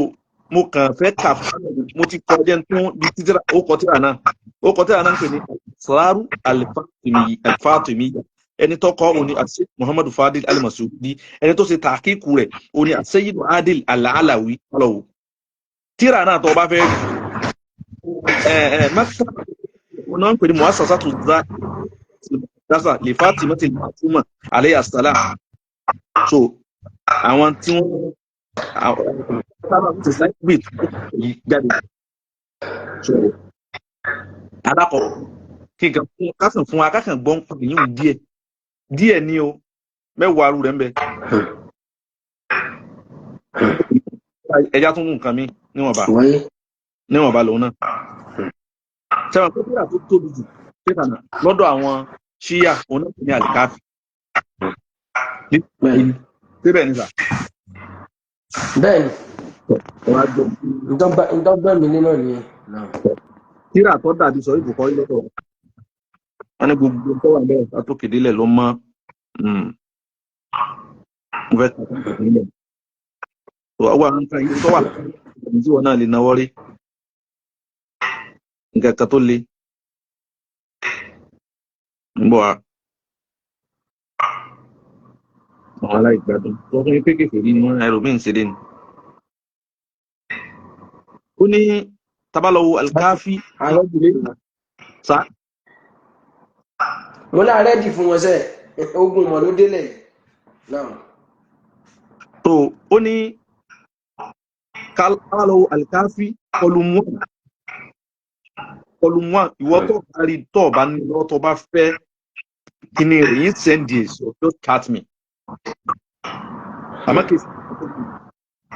mo kàn fẹ́ kà fún mo ti kọ jẹ́ tún bí títí ó kọ tíra náà ó kọ tíra náà ń pè ní Asraru al-Fatimiyya ẹni tó kọ òní àti Muhammadu Fadil al-Masudi ẹni tó ṣe tàkíkù rẹ̀ òní Sayyidu Adil al-Alawi ọlọ́wọ́ tíra náà tó bá fẹ́ mẹ́ta ọ̀nà ń pè ní muassasatu dasa lè Fatimati al-Ma'suma alayha salam. So àwọn tí wọ́n sábà ti sáyé yìí jáde so alákọ̀ọ́ kí n kàn fún kásán fún wa kásán gbọ́n pàdé yìí díẹ̀ díẹ̀ ní o mẹ́wàá arú rẹ̀ ń bẹ. Ẹja tún mú nǹkan mi níwọ̀nba níwọ̀nba lòun náà. Sẹ́wọ̀n pé tíra tó tóbi jù tíra náà lọ́dọ̀ àwọn ṣíyà òun náà ní àlìkáfì. Síbẹ̀ ní sà. Bẹ́ẹ̀ni, ntọ́gbà mi nínú nìyẹn. Tíra tó dàbí sọ ìbùkọ́ lọ́dọ̀ wọn ní gbogbo tó wà bẹ́ẹ̀ látòkè délẹ̀ ló mọ́ mo fẹ́ tàbí ìpínlẹ̀ wà nǹkan yìí tó wà láti tí wọn náà lè náwó rí nǹkan kan tó le ń bọ̀ wá àwọn aláìgbádùn wọ́n fún mi pé kèfèrí ni wọ́n ẹlòmíín ṣe dé ni. Ó ní tabalọ́wọ́ alikafi sa. Mo náà rẹ́dì fún wọn sẹ́ ogun mọ̀ ló délẹ̀ náà. Tó ó ní tabalọ́wọ́ alikafi volume 1 volume 1 ìwọ tó bá rí tó bá ní lọ́wọ́ tó bá fẹ́ kíní rẹ̀ yín send it so just chat me. Àmọ́ kì í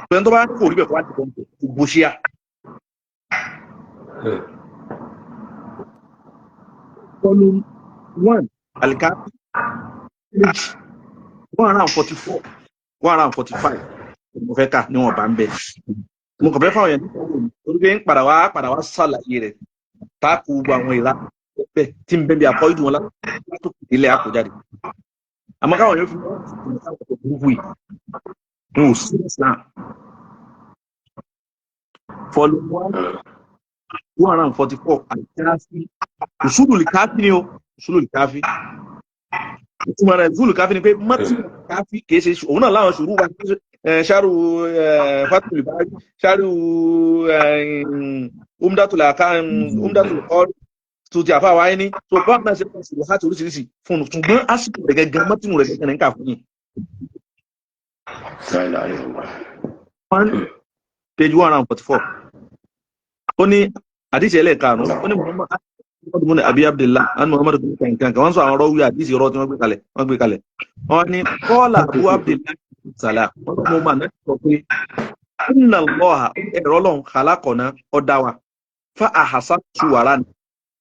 ṣe tó bá kò rí bẹ̀ kó wá ti kọ́ gbogbo ṣíà. Volume 1 alikafi page 144, 145 mo fẹ́ kà níwọ̀n bá ń bẹ̀. Mo kàn fẹ́ fáwọn yẹn torí pé ń padà wá ṣàlàyé rẹ̀ táàkù gbogbo àwọn ìlà bẹ́ẹ̀ tí ń bẹ́ẹ̀ bí akọ́ ìdùn wọn látòkè délẹ̀ àkójáde. Àmọ́ káwọn yóò fi wọ́n burúkú yìí n ò sí Islam. Volume 1, 144, Al-Kafi, Usulul Kafi ni o. Usulul Kafi, ìtumọ̀ rẹ̀, Usulul Kafi ni pé mọ́tì Kafi kìí ṣe òun náà láwọn ṣòro wa, ṣáàrù Fathul Bari, ṣáàrù Umdatul Ahkam, Umdatul Qari tó ti àfa wáyé ní tó bá náà ṣe fún ṣòro láti oríṣiríṣi fún un, ṣùgbọ́n àsìkò rẹ̀ gẹ́gẹ́, mọ́tìmù rẹ̀ gẹ́gẹ́ ní ká fún yín. La ilaha illallah. One, page 144, ó ní àdìsí ẹlẹ́ẹ̀karùn-ún, ó ní Muhammad bin Abi Abdullah and Muhammad bin kankan kan, wọ́n sọ àwọn rọ́wí àdìsí rọ́ tí wọ́n gbé kalẹ̀, wọ́n gbé kalẹ̀. Wọ́n ní kọ́ọ̀lá Abu Abdullah salam, wọ́n ní mo máa náà sọ pé inna Allaha, ẹ̀rọ ọlọ́run, khalaqana, ó dá wa, fa ahsana suwarana,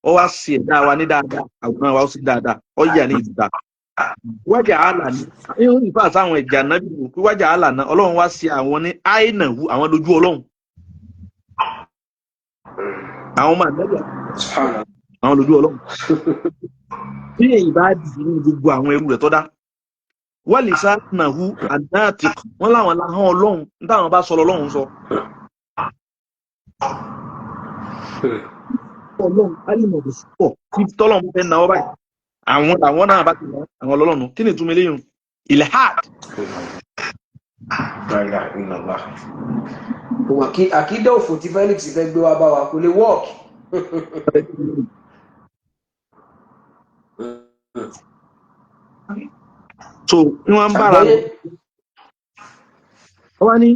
ó wá sí ẹ̀dá wa ní dáadáa, àwòrán wa ó sì dáadáa, ó yà ní ìdúdá wájà àlà ní ìhun ìfà sáwọn ẹ̀jà nábì wò pé wájà àlà náà, ọlọ́run wá sí àwọn ní àìnàwó, àwọn lójú ọlọ́run, àwọn ọmọ ànábì, Subhanallah. àwọn lójú ọlọ́run bí èyí bá dì ní gbogbo àwọn ẹrú rẹ̀ tó dá wálé sáànàhù àdáàtì, wọn láwọn láhán ọlọ́run ní táwọn bá sọ lọ́lọ́run sọ ọlọ́run alìmọ̀dé pọ̀ tí tọ́lọ́run fẹ́ náwó báyìí, àwọn làwọn náà bá ti wọ́n àwọn ọlọ́run. Kí ni ìtumọ̀ eléyìí? Ilhad. La ilaha illallah. Òun àkídà òfò tí Felix fẹ́ gbé wá bá wa kò lè work. So ní wọ́n ń bára Àgbọ́yé. Wọ́n ní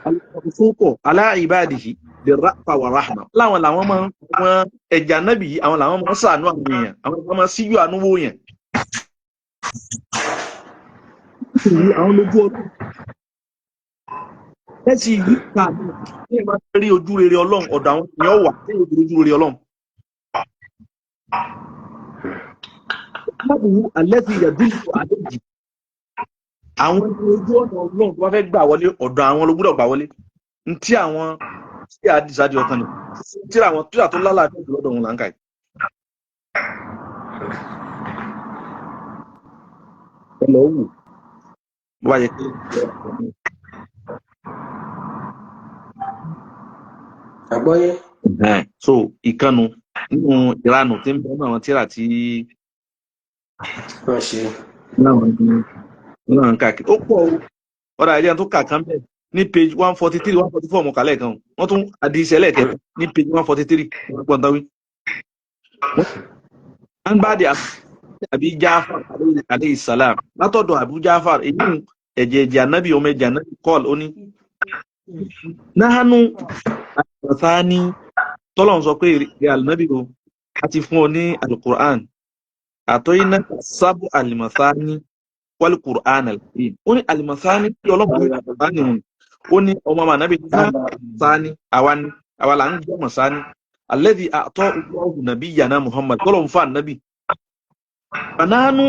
alùpùpù aláìbáàdìhì lè rápa wà ráhùnà, láwọn làwọn máa ń wọn ẹja nábì yìí, àwọn làwọn máa ń sàánú àwọn èèyàn, àwọn làwọn máa ń síjú àánú wò yẹn, àwọn lójú ọlọ́run ẹsì yìí ká ní ẹ bá fẹ́ rí ojú rere ọlọ́run, ọ̀dọ̀ àwọn èèyàn wà ní ojú rere ọlọ́run. Báwo alẹ́ ti yàdúrà àlejò àwọn ní ojú ọ̀nà ọlọ́run tó bá fẹ́ gbà wọlé, ọ̀dọ̀ àwọn ló gbúdọ̀ gbà wọlé. Ntí àwọn tí a dìsáàdì ọkàn ni tí àwọn tíra tó lálàáfíà jù lọ́dọ̀ òun là ń kà yìí. Ẹ lọ wò bó bá yẹ kí. Àgbọ́yé. So ìkànnù nínú ìranù tí ń bẹ nínú àwọn tíra tí Wọ́n ṣe. náà ń káàkiri ó pọ̀ o. Ọ̀rọ̀ àìjẹ́ tó kà kán bẹ́ẹ̀ ní page 143, 144 mọ̀ kálẹ̀ kan, wọ́n tún àdìsẹ́ lẹ́ẹ̀kẹta ní page 143, wọ́n gbọ́n táwí. Wọ́n bá di Àbí Jafar alayhi salam, látọ̀dọ̀ Abu Jafar, èyí ẹ̀jẹ̀ ẹ̀jẹ̀ ànábì, ọmọ ẹ̀jẹ̀ ànábì, kọ́ọ̀lù, ó ní. Nahanu àtàní tọ́lọ̀ ń sọ pé èrè ànábì o, a ti fún ọ ní alukur'an àtọ́yìnà sábù alimasani wal Qur'an al-Karim. Ó ní alimasani tí ọlọ́run ní alukur'an hùn, ó ní ọmọ ànábì ní sáni, àwa ni àwa là ń jẹ́ mọ̀sáni alladhi àtọ́ Allahu nabiyyana Muhammad tọ́lọ̀ ń fa ànábì banánú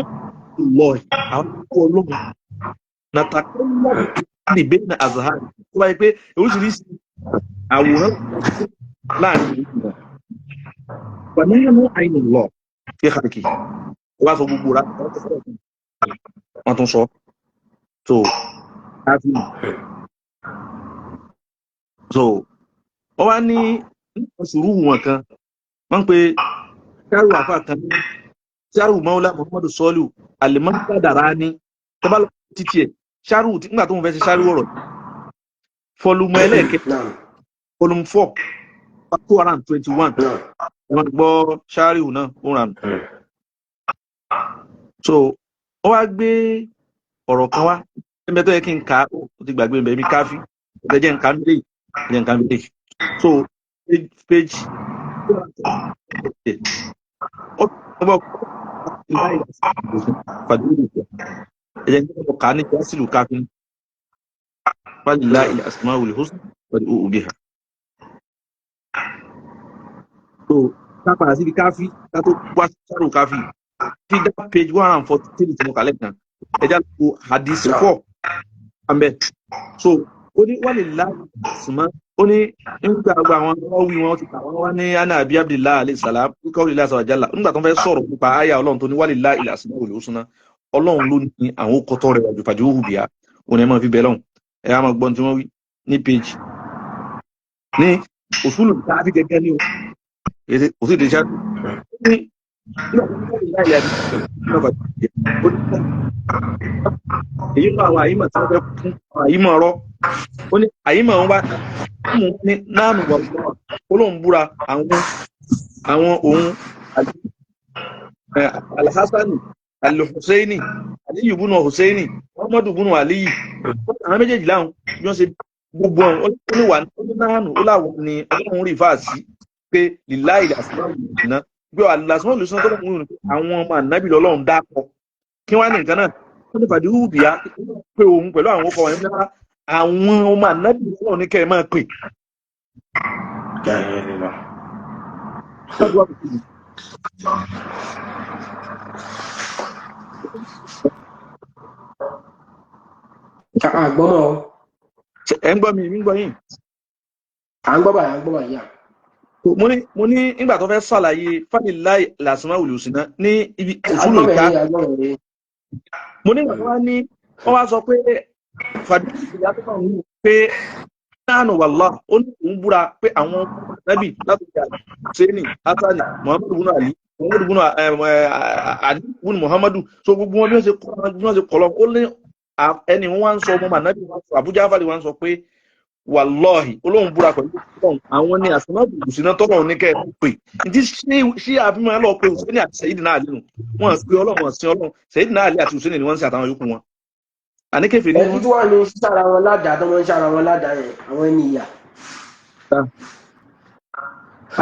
lọ́ọ̀ àwọn ọkọ̀ ọlọ́run nàtàkùnlá ní bẹ́ẹ̀ ní azahar tó bá yẹ pé oríṣiríṣi àwòrán láàrin ìlú náà banánú àìní lọ fi hàkì wọ́n á sọ gbogbo rà wọ́n tún sọ so so wọ́n wá ní sùúrù wọn kan, wọ́n ń pe ṣáàrù àfa kan ní ṣáàrù mọ́wúlá Muhammadu Sọ́lù alimọ́sádàrá ní tẹ́bá lọ títí ẹ̀ ṣáàrù nígbà tó ń fẹ́ ṣe ṣáàrù ọ̀rọ̀ fọlùmọ́ ẹlẹ́ẹ̀kẹ́ fọlùmọ́ 4, 221, wọ́n gbọ́ ṣáàrù náà ó ràn. So ó wá gbé ọ̀rọ̀ kan wá ẹgbẹ́ tó yẹ kí n kà á, ó ti gbàgbé ẹ̀mí káfí ẹ̀jẹ̀ jẹ́ nǹkan mílíì jẹ́ nǹkan mílíì. So page ó gbọ́ ẹ̀jẹ̀ ní ọkọ̀ ká ní jásìlù káfí walillahi al-asmaul husna fad'uhu biha. So ká padà síbi káfí ká tó wá sáró káfí fi dá page 143 tí mo kà lẹ́ẹ̀kan. Ẹja lọ hadith 4 ambẹ. So ó ní wà lè láàsùnmọ́, ó ní nígbà gbogbo àwọn ọwí wọn ti kà wọ́n wá ní ana abi abdullahi alayhi salam kọ́ ilé àṣà àjálà nígbà tó ń fẹ́ sọ̀rọ̀ nípa àyà Ọlọ́run tó ní wà lè lá ilẹ̀ àṣìmọ́ òlò súná, Ọlọ́run ló ní àwọn kọ́tọ́ rẹ̀ wájú fàájú òhù bíà òun ẹ̀ máa fi bẹ̀ lọ́hùn. Ẹ̀ á máa gbọ́n tí wọ́n wí ní page ní òṣùlù tàbí gẹ́gẹ́ ní o kò sí ìdíṣà ní nígbà tó ní wà lè lá ilẹ̀ àṣìmọ́ èyí lọ àwọn àyímọ̀ tí wọ́n fẹ́ fún àwọn àyímọ̀ ọ̀rọ̀. Ó ní àyímọ̀ wọn bá mú ní náànù wà lọ́wọ́, ó lóun búra àwọn òun alhassani alhussaini aliyu bunu hussaini muhammadu bunu aliyu, àwọn méjèèjì láwọn bí wọ́n ṣe gbogbo ọ̀hún. Ó ní wà ó ní náànù, ó láwọn ni Ọlọ́run rí fáà sí pé líláì làsìmọ́ pé làsìmọ́ lùsùn tó lọ́run rí àwọn ọmọ ànábì lọ́lọ́run dákọ̀ kí wọ́n á ní nǹkan náà. Wọ́n ní fàdí hùbìyà pé òun pẹ̀lú àwọn ọkọ̀ wọ̀nyí rárá, àwọn ọmọ ànábì lọ́lọ́run ní kẹ́ ẹ máa pè. Àgbọ́mọ̀ o. Ẹ ń gbọ́ mi, mi ń gbọ́ yín. À ń gbọ́ báyìí, à ń gbọ́ báyìí yà. Mo ní nígbà tó fẹ́ ṣàlàyé fàdíláì làsìmá wùlùsìnà ní ibi òṣùlù Àgbọ́mọ̀ ká yìí, àgbọ́mọ̀ yìí. Mo nígbà tó wá ní wọ́n wá sọ pé fàdíláì ìyá tó kàn ń pé náànù wàllá, ó ní òun búra pé àwọn nábì látòkè àṣẹ́ni hasani muhammadu bunu ali muhammadu bunu ali bunu muhammadu, so gbogbo wọn bí wọ́n ṣe kọ́ bí wọ́n ṣe kọ́ lọ. Ó ní ẹni wọn wá ń sọ ọmọ mànábì wọn sọ Abuja afáàlì wọn sọ pé wàlọ́ọ̀hì olóhùn búra pẹ̀lú Ọlọ́run àwọn ní àsìmáàbù ìsìná tọ́lọ̀ ní kẹ́ ẹ̀ pè ní ṣí àfihàn lọ pé Hùsẹ́nì àti Sẹ́yìdì náà nínú wọn pé Ọlọ́run ọ̀sìn Ọlọ́run Sẹ́yìdì náà àti Hùsẹ́nì ni wọ́n ń ṣe àtàwọn yòókù wọn. Àníkèfé ní Ẹni wọn. tí wọ́n ní sára wọn ládàá tó wọ́n ń sára wọn ládàá yẹn, àwọn ẹni ìyà.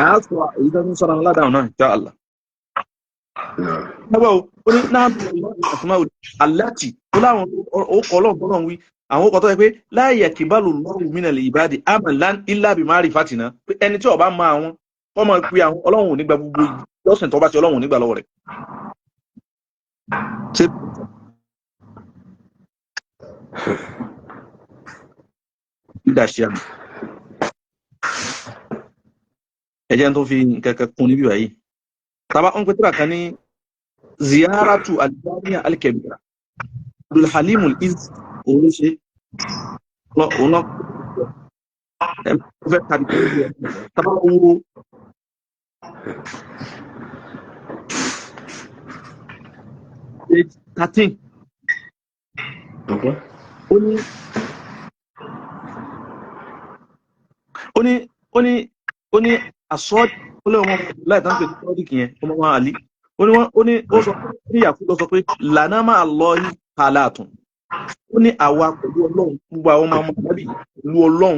Àá sọ èyí tó ń sọ̀rọ̀ wọn ládàá náà insha Allah. Ẹgbẹ́ o, ó ní náà àsìmáàbù aláàtì ó láwọn ó kọ́ Ọlọ́run tọ́lọ́run wí àwọn ọkọ̀ tó yẹ pé láàyè kìbálò lọ́rùn mí nàlẹ́ ìbáàdì àmàlán ilá bí má rí fàtìnà pé ẹni tí ó bá máa wọn kọ́ máa pe àwọn Ọlọ́run ò ní gba gbogbo lọ́sìn tó bá ti Ọlọ́run ò ní gbà lọ́wọ́ rẹ̀. Ṣé ìdá ṣe àmì ẹ̀jẹ̀ tó fi nǹkan kan kún níbí báyìí. Tàbá ń pe tíra kan ní ziyaratu aljamiya alkebira Abdulhalim al-Iz òun ló ṣe òun náà ẹ fẹ́ tàbí kí ẹ tàbá wo page 13. Ó ní ó ní ó ní ó ní àsọ ọlọ́run ọmọ láì tán pé sọ́ọ́dì yẹn ọmọ wọn àlí ó ní wọn ó ní ó sọ pé ní ìyàfó lọ sọ pé lànà máa lọ yí kàlàtùn. Ó ní àwa pẹ̀lú Ọlọ́run gbogbo àwọn ọmọ ọmọ nábì pẹ̀lú Ọlọ́run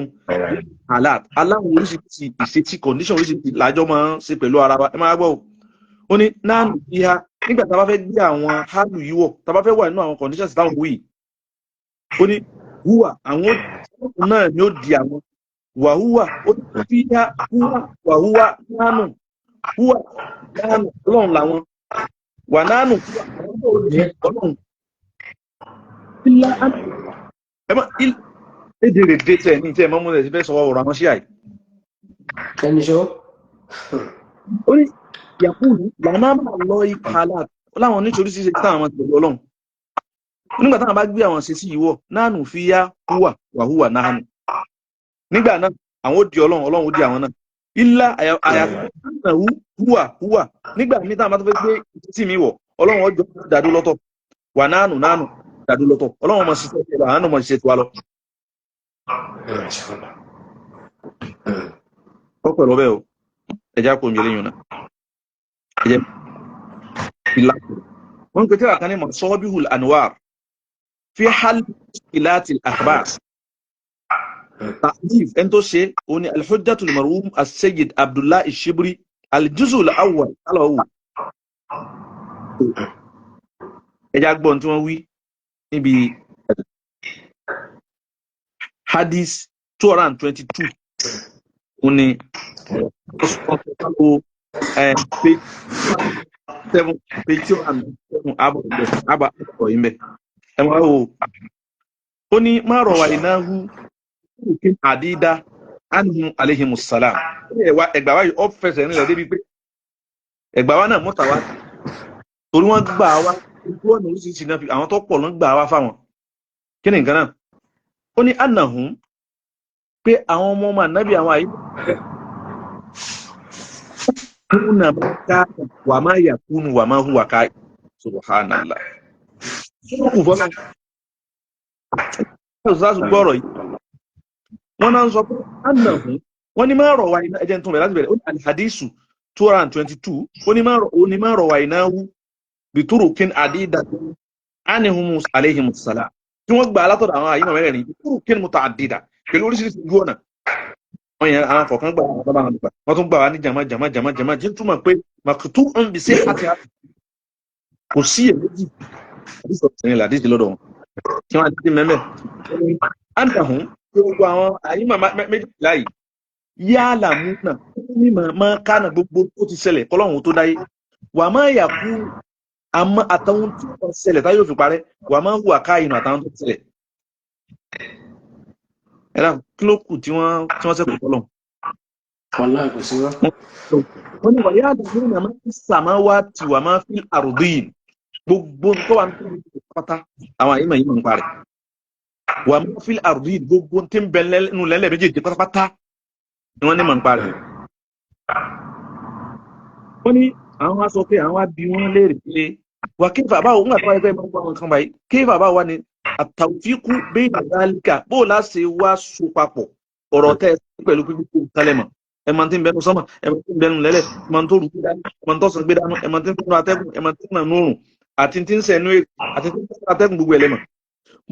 halat aláwọ̀ oríṣiríṣi ìṣesí condition oríṣiríṣi làjọ máa ń ṣe pẹ̀lú ara wa. Ẹ máa gbọ́ o. Ó ní náànù ìhà nígbà tá a bá fẹ́ gbé àwọn hálù yìí wọ̀, tá a bá fẹ́ wà nínú àwọn conditions táwọn wí yìí, ó ní húwà àwọn náà ni ó di àwọn wàhúwà. Ó ní fíhá húwà wàhúwà náànù húwà náànù Ọlọ́run làwọn wà náànù húwà àwọn náà ó di Ọlọ́run ilá ẹ má èdè rè dé tẹ ní tẹ ẹ mọ́mú rẹ̀ ti fẹ́ sọ ọ̀rọ̀ àwọn ṣíà yìí. Ẹni ṣó. Ó ní yakubu lànà máa lọ ipa láwọn nítorí ṣíṣe táwọn máa tẹ̀lé Ọlọ́run nígbà táwọn bá gbé àwọn ṣe sí ìwọ náànù fi yá húwà wàhúwà náànù nígbà náà àwọn ó di Ọlọ́run, Ọlọ́run ó di àwọn náà ilá àyàfi húwà húwà nígbà míì táwọn bá tó fẹ́ gbé ìṣesí mi wọ̀, Ọlọ́run ọjọ́ dàdú lọ́tọ̀ wà náànù náànù dàdú lọ́tọ̀ Ọlọ́run mọ̀ ṣiṣẹ́ tiẹ̀ lọ, àwọn náà mọ̀ ṣiṣẹ́ tiwa lọ. Ó pẹ̀lú ọbẹ̀ o, ẹja kò mi eléyìí náà ẹjẹ ìlà wọn ń pè tíra kan ní Masabihul Anwar fi hal ilati al-akhbar ta'lif ẹni tó ṣe òun ni al-Hujjatul Marhum as-Sayyid Abdullah Ishibri al-Juz'u al-Awwal alọ́wọ́ ẹja gbọ́n tí wọ́n wí níbi hadith 222 òun ni page 7 page 207 abọ̀ abọ̀ yìí mbẹ́. Ẹ máa wò ó ní má rọ̀ wá iná hu àdídá anhum alayhimus salam. Ẹgbà wa yìí ó fẹsẹ̀ nílẹ̀ débi pé ẹgbà wa náà mọ́ta wa torí wọ́n gbà wá ojú ọ̀nà oríṣiríṣi náà fi àwọn tó pọ̀ ló ń gbà wá fáwọn. Kí ni nǹkan náà? Ó ní anahum pé àwọn ọmọ ọmọ ànábì àwọn àyè kúnà ká wà má yà kúnù wà má hùwà ká. Subhanallah. Kù fọlọ́ ṣáàṣù gbọ́rọ̀ yìí wọ́n náà ń sọ pé anahum wọ́n ní má rọ̀ wá iná ẹjẹ́ ń tún bẹ̀rẹ̀ láti bẹ̀rẹ̀. Ó ní alhadisu 222 ó ní má rọ̀ wá iná wú biturukin adida anihumus alayhimus salam tí wọ́n gbà látọ̀dọ̀ àwọn àyímọ̀ mẹ́rẹ̀ẹ̀rin biturukin mutaadida pẹ̀lú oríṣiríṣi ojú ọ̀nà. Wọ́n yẹn àwọn kọ̀ọ̀kan gbà wọ́n bá wọn gbà wọ́n tún gbà wá ní jama jama jama jama jí túmọ̀ pé màkìtú ń bì sí àti àti kò sí èméjì àdìsọ ìsẹ̀yìn làdíjì lọ́dọ̀ wọn tí wọ́n ti mẹ́mẹ́ àǹtàhùn gbogbo àwọn àyímọ̀ méjìlá yìí yálà mú náà ní màmá kánà gbogbo tó ti ṣẹlẹ̀ kọ́lọ́hún tó dáyé wà má yà kú àmọ́ àtàwọn tí wọ́n ṣẹlẹ̀ táyé òfin parẹ́ wà má hùwà káyìn àtàwọn tó ṣẹlẹ̀. Ẹ dákun, kí ló kù tí wọ́n ṣẹ́kù tọ́lọ̀? Wàláhì kò sí wọn. Wọ́n ní wàyà àdàmú náà máa ń sàmá wá tì wà máa fi àròdìn gbogbo tó wà ní pátá àwọn àyè màá yìí máa ń parẹ́. Wà máa fi àròdìn gbogbo tí ń bẹ nínú lẹ́lẹ̀ méjèèjì pátápátá ni wọ́n ní máa ń parẹ́. Wọ́n ní àwọn á sọ pé àwọn á bi wọ́n léèrè pé wà kéfà báwo ń gbàtọ́ ẹgbẹ́ ìmọ̀ àwọn kan báyìí kéfà báwo wà ní àtàwùfíkú bẹ́ẹ̀ dàlíkà bó láṣẹ wá so papọ̀ ọ̀rọ̀ tẹ́ ẹ pẹ̀lú pípé kálẹ̀ mọ̀ ẹ máa ti ń bẹnu sọ́mọ̀ ẹ máa ti ń bẹnu lẹ́lẹ̀ ẹ máa tó rú gbé dání ẹ máa tó sàn gbé dání ẹ máa ti ń fúnra atẹ́gùn ẹ máa ti ń nà nórùn àti ti ń sẹ̀nú èrè àti ti ń fúnra atẹ́gùn gbogbo ẹlẹ́mọ̀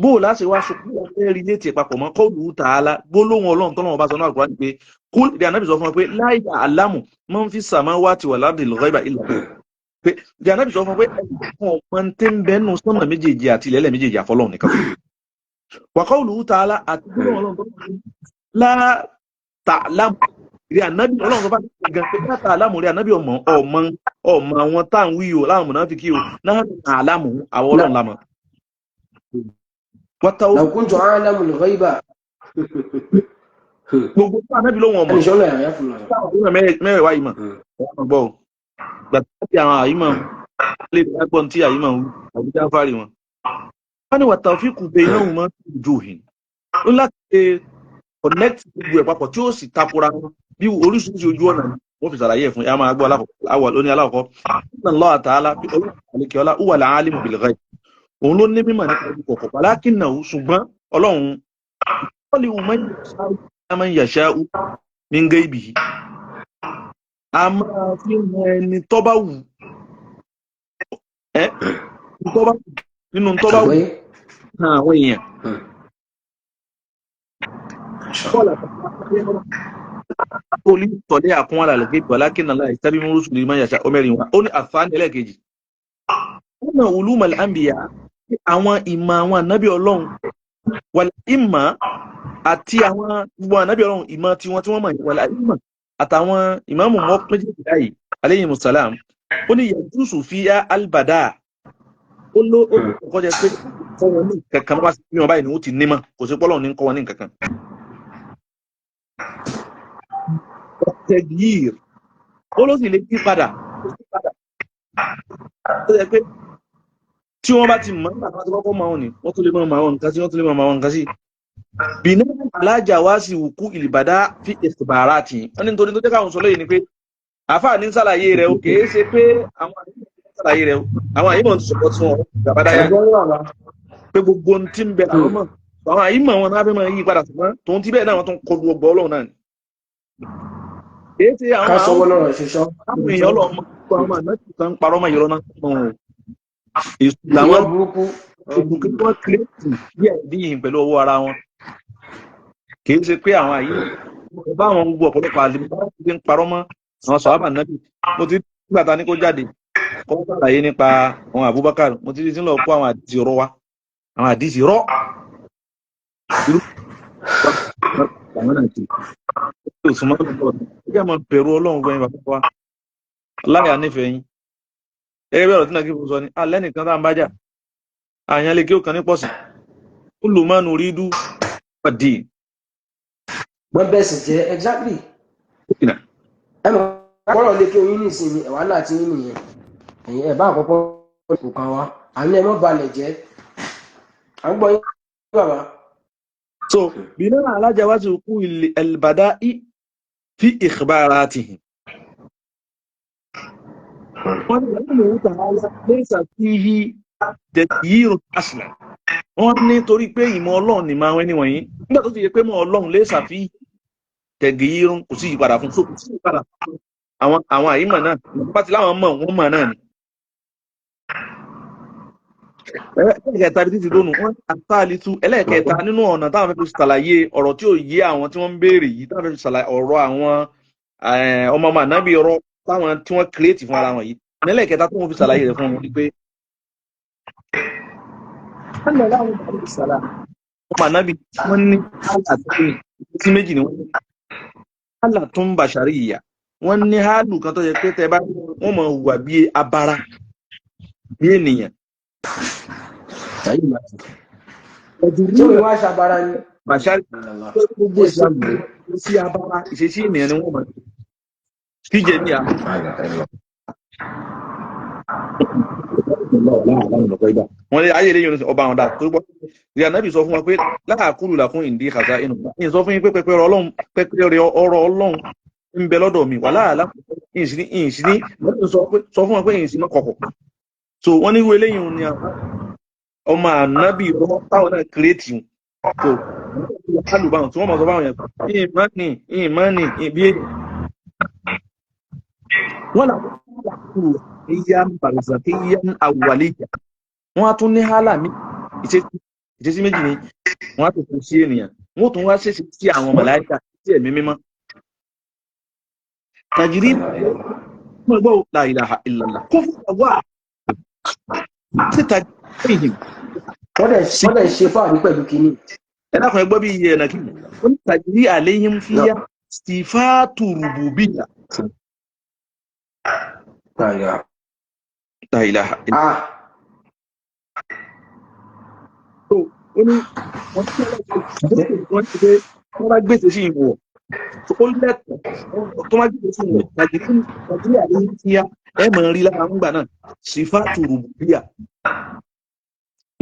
bó láṣẹ wá so kúrò fẹ́ rí létí papọ̀ mọ́ kọ́ọ̀lù tààlà gbólóhùn ọlọ́run tọ́lọ́run bá sọ náà Al-Qur'an pé kúl ìdí ànábì sọ fún wa pé láì àlámù máa ń fi samawati wal ardi al-ghayba illa pé ìdí ànábì sọ fún wa pé ẹnìkan ọmọ tí ń bẹnu sọ́nà méjèèjì àti ilẹ̀lẹ̀ méjèèjì àfọlọ́run nìkan. Wa qawluhu ta'ala àti gbólóhùn ọlọ́run tọ́lọ́run lá ta'lamu ìdí ànábì ọlọ́run tó bá ti gan pé lá ta'lamu rí ànábì ọmọ ọmọ ọmọ àwọn tá à ń wí o láwọn mùnáfíkí o náà ta'lamu àwọn ọlọ́run lámọ̀. Law kuntu a'lamu al-ghayba. Gbogbo tí ànábì lóhùn ọmọ ẹnì sọ́lá yàrá fún lọ. mẹ́rẹ̀ẹ̀wá yìí mọ̀ ọ̀gbọ́ o gbàtí àwọn àyímọ̀ lè gbọ́n tí àyímọ̀ ń àbújá fárí wọn. Wọ́n ní wàtàfíkù bẹ́ẹ̀ náà mọ́ ojú ìhìn ó láti ṣe connect gbogbo ẹ̀ papọ̀ tí ó sì takora wọn bí oríṣiríṣi ojú ọ̀nà ni wọ́n fi ṣàlàyé ẹ̀ fún yàrá máa gbọ́ aláwọ̀ lóní aláwọ̀kọ́. Inna Allah ta'ala bí ọlọ́run àlekè ọlá huwa al-alimu bil ghaib òun ló ní mímọ̀ nípa ibi kọ̀kọ̀ walakinnahu ṣùgbọ́n ọlọ́run man yasha'u min ghaibihi a máa fi hàn ẹni tó bá wù ẹ́ tó bá wù nínú tó bá wù hàn àwọn èèyàn. Olú tọ̀lé àkún àlàlẹ́ walakinna Allah yajtabi min rusulihi man yasha'u mẹ́rin wa ó ní àfáàní ẹlẹ́ẹ̀kejì. Ó nà ulumal anbiya àwọn ìmọ̀ àwọn ànábì ọlọ́run wal ìmọ̀ àti àwọn gbogbo ànábì ọlọ́run ìmọ̀ tiwọn tí wọ́n mọ̀ wal ìmọ̀ àtàwọn ìmáàmù mọ́ méjèèjì báyìí aleyhi musalam ó ní yajusu fiya albada ó ló ó kọ́ jẹ́ pé kọ́ wọn ní kankan wá sí wọn báyìí ni ó ti ní mọ̀ kò sí pọ́lọ́ ní kọ́ wọn ní kankan. Tẹ̀gír ó ló sì lè yí padà ó yẹ pé tí wọ́n bá ti mọ̀ nígbà tí wọ́n ti kọ́kọ́ mọ̀ wọn ni wọ́n tún lè mọ̀ àwọn nǹkan sí wọ́n tún lè mọ̀ àwọn nǹkan sí. Bìnní alájà wá sí wùkú ìlìbàdá fi ìsìbàrà tì í wọ́n ní nítorí tó jẹ́ káwọn sọ lóye ni pé àáfàá ní sàlàyé rẹ̀ o kìí ṣe pé àwọn àyè sàlàyé rẹ̀ o àwọn àyè mọ̀ ti sọ̀kọ́ tí wọ́n gbàbádá yá pé gbogbo ohun tí ń bẹ làwọn mọ̀ àwọn àyè mọ̀ wọn náà fẹ́ máa yí padà ṣùgbọ́n tòun ti bẹ́ẹ̀ náà wọ́n tún kọlu ọgbà ọlọ́run náà ni. Kìí ṣe àwọn ká sọwọ́ lọ́rọ̀ ṣiṣọ́. àwọn èèyàn ọlọ́mọ àwọn àná kan ń parọ́ mọ́ ìrọ́ náà mọ́ wọn. Èṣù làwọn burúkú ogun kí wọ́n kírètì bí àìdíyìn pẹ̀lú ọwọ́ ara wọn. Kìí ṣe pé àwọn àyè bá àwọn gbogbo ọ̀pọ̀lọpọ̀ àlè ti ń parọ́ mọ́ àwọn sọ̀hábà nábì. Mo ti nígbà ta ní kó jáde kó ṣàlàyé nípa àwọn Abubakar mo ti ti ń lọ kó àwọn àdìsí rọ wa àwọn àdìsí rọ. Irú àwọn náà ti òsùnmọ́ ẹ jẹ́ àmọ́ bẹ̀rù Ọlọ́run gbẹ̀yìn bàbá wa láyà nífẹ̀ẹ́ yín. Gẹ́gẹ́ bí ọ̀rọ̀ tí nàkí fún sọ ni alẹ́ nìkan tá à ń bá jà Àyàn lè kí ó kan ní pọ̀sìn. Kullu ma nuridu ad-din. Wọ́n bẹ̀ sì jẹ́, exactly. Ẹ mọ̀ kọ́rọ̀ lé kí oyin nísìnyí, ẹ̀wà náà ti ń nìyẹn. Ẹ̀yin ẹ̀ bá àkọ́kọ́ kò kan wa, àní ẹ mọ́ balẹ̀ jẹ́. À ń gbọ́ yín, bàbá. So bina ala jawazi wuqu'i al-bada'i fi ikhbaratihim. Wọ́n ní ilmuhu ta'ala laysa fihi taghyirun aslan. Wọ́n ní torí pé ìmọ̀ Ọlọ́run ni máa ń wẹ́ni wọ̀nyí, nígbà tó ti yẹ pé mọ̀ Ọlọ́run laysa fihi taghyirun, kò sí ìyípadà fún, so kò sí ìyípadà fún àwọn àyímọ̀ náà bá ti láwọn mọ̀ wọ́n mọ̀ náà ni. Ẹlẹ́ẹ̀kẹta bí títí lónìí wọ́n àtàlítú ẹlẹ́ẹ̀kẹta nínú ọ̀nà táwọn fẹ́ fi ṣàlàyé ọ̀rọ̀ tí ò yé àwọn tí wọ́n ń béèrè yìí, táwọn fẹ́ fi ṣàlàyé ọ̀rọ̀ àwọn ọmọ ọmọ ànábì ọ̀rọ̀ táwọn tí wọ́n kírètì fún ara wọn yìí, ẹlẹ́ẹ̀kẹta tí wọ́n fi ṣàlàyé rẹ̀ fún wọn ni pé ọmọ ànábì wọ́n ní sí méjì ni wọ́n ní hálà tó ń bàṣàrí ìyà, wọ́n ní hálù kan tó yẹ pé tẹ́ bá wọ́n mọ̀ hùwà bí abara bí ènìyàn. Tí òun wá ṣàbára ni. Bàṣárí gbogbo ìṣesí abara ìṣesí ènìyàn ni wọ́n mọ̀ kíjẹ ní à. Wọ́n lé ayé eléyìí ọba àwọn dà tó gbọ́. Ìyá Nábì sọ fún wa pé láàkúrú làkún ìdí kàṣà inú. Ìyẹn sọ fún yín pé pẹpẹ ọ̀rọ̀ Ọlọ́run ń bẹ lọ́dọ̀ mi wà láàlá ìyìnsí ìyìnsí sọ fún wa pé ìyìnsí mọ́ kọ̀kọ̀. So wọ́n ní irú eléyìí ni ọmọ ànábì ọmọ táwọn náà kírètì wọn. So alùbáwọn tí wọ́n mọ̀ sọ fáwọn yẹn ìmánì ìmánì ìbí èyí. Wọ́n làwọn kúrò ìyá bàrùsàkíyà àwàlẹ́yà. Wọ́n á tún ní hálà mi ìṣesí méjì ni wọ́n á tún fi sí ènìyàn. Wọ́n tún wá ṣèṣe sí àwọn màláíkà sí ẹ̀mí mímọ́. Tàjírí mọ̀ gbọ́ la ilaha illallah kó fún àwa sí tàjírí ìhìn. Wọ́n dẹ̀ ṣe fáàrí pẹ̀lú kínní. Ẹ dákun, ẹ gbọ́ bí iye ẹ̀nà kìíní. Ó ní tàjírí àléhìn fíyà sífáàtù rùbùbíyà. La ilaha illallah. Ó ní wọ́n ti pé wọ́n bá gbèsè sí ìwọ̀ ó lẹ́tọ̀ọ́ tó má gbèsè sí ìwọ̀ tàjírí àléhìn fíyà ẹ mọ̀ rí lára ń gbà náà sífáàtù rùbùbíyà.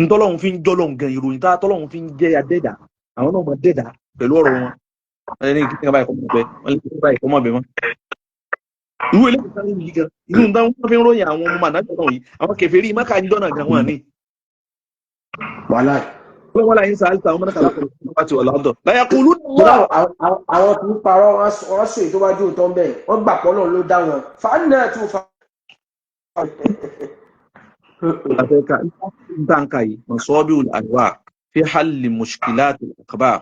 Ntọ́lọ́hún fi ń jọ́lọ́hún gan, ìròyìn tá tọ́lọ́hún fi ń jẹ́ adẹ́dà, àwọn náà mọ̀ dẹ́dà pẹ̀lú ọ̀rọ̀ wọn. Wọ́n ní kí ní báyìí kọ́ mọ̀ bẹ́ẹ̀, wọ́n ní kí ní báyìí kọ́ mọ̀ bẹ́ẹ̀ mọ́. Irú eléyìí sáré yìí gan, irú nǹkan wọ́n fi ń ròyìn àwọn ọmọ àdájọ́ náà yìí, àwọn kèfèrí Mákà ń jọ́nà gan wọn ni. Wàhálà. Wọ́n láyé ń sa àlùtà àwọn mọ́nàkàlà kọ̀ọ̀kan ti wà lọ́dọ̀. Láyà kúlú náà. Àwọn kì í parọ́, wọ́n sọ èyí tó bá jó tán bẹ́ẹ̀, wọ́n gbà pọ́ náà ló dá wọn. Fàánà tún fa. Afẹ́ka ntanka yìí masabi al-anwa fi halli mushkilat al-akhbar,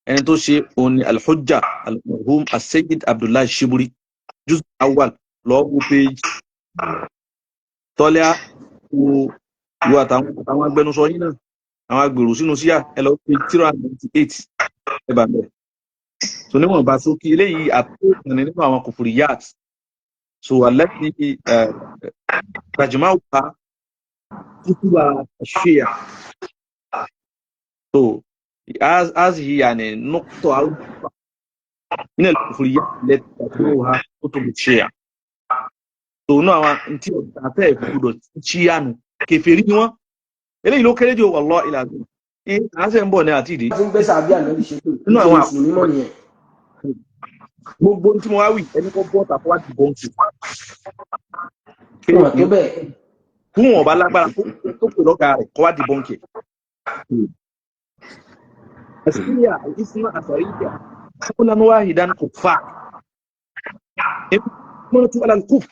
ẹni tó ṣe òun ni al-Hujja al-marhum as-Sayyid Abdullahi Shiburi, juz awwal, lọ́ọ̀bù page tọ́lẹ́à wo ìwọ àtàwọn agbẹnusọ yín náà, àwọn agbèrò sínú síyà, ẹ lọ page 398 ẹ bá bẹ̀rẹ̀. So níwọ̀n bá sókè eléyìí àtúntò nínú àwọn kufuriyat, so alẹ́ ti gbajúmọ̀ wà kutuba الشيعة. So هذه يعني نقطة من الكفريات التي تتبعها كتب الشيعة. So nínú àwọn ntí àtẹ ìfúdò ṣíyá nu kèfèrí ni wọ́n, eléyìí ló kéré jù, wallahi ìlànà àṣẹ ń bọ̀ ní àti ìdí. Wọ́n ti ń gbé sàbí àná ṣe pé nínú àwọn mùsùlùmí mọ́ nìyẹn. Gbogbo tí mo wá wí ẹni kó bọ́ tàbí wá dìbò ń tù. Wọ́n tó bẹ́ẹ̀. Fún wọn bá lágbára tó pè lọ́gàá rẹ̀ kó wá dìbọ́ǹkì. Àṣíríà ìsúná àṣàríyà qawlan wahidan kuffar. Mọ́tò alal-kufr.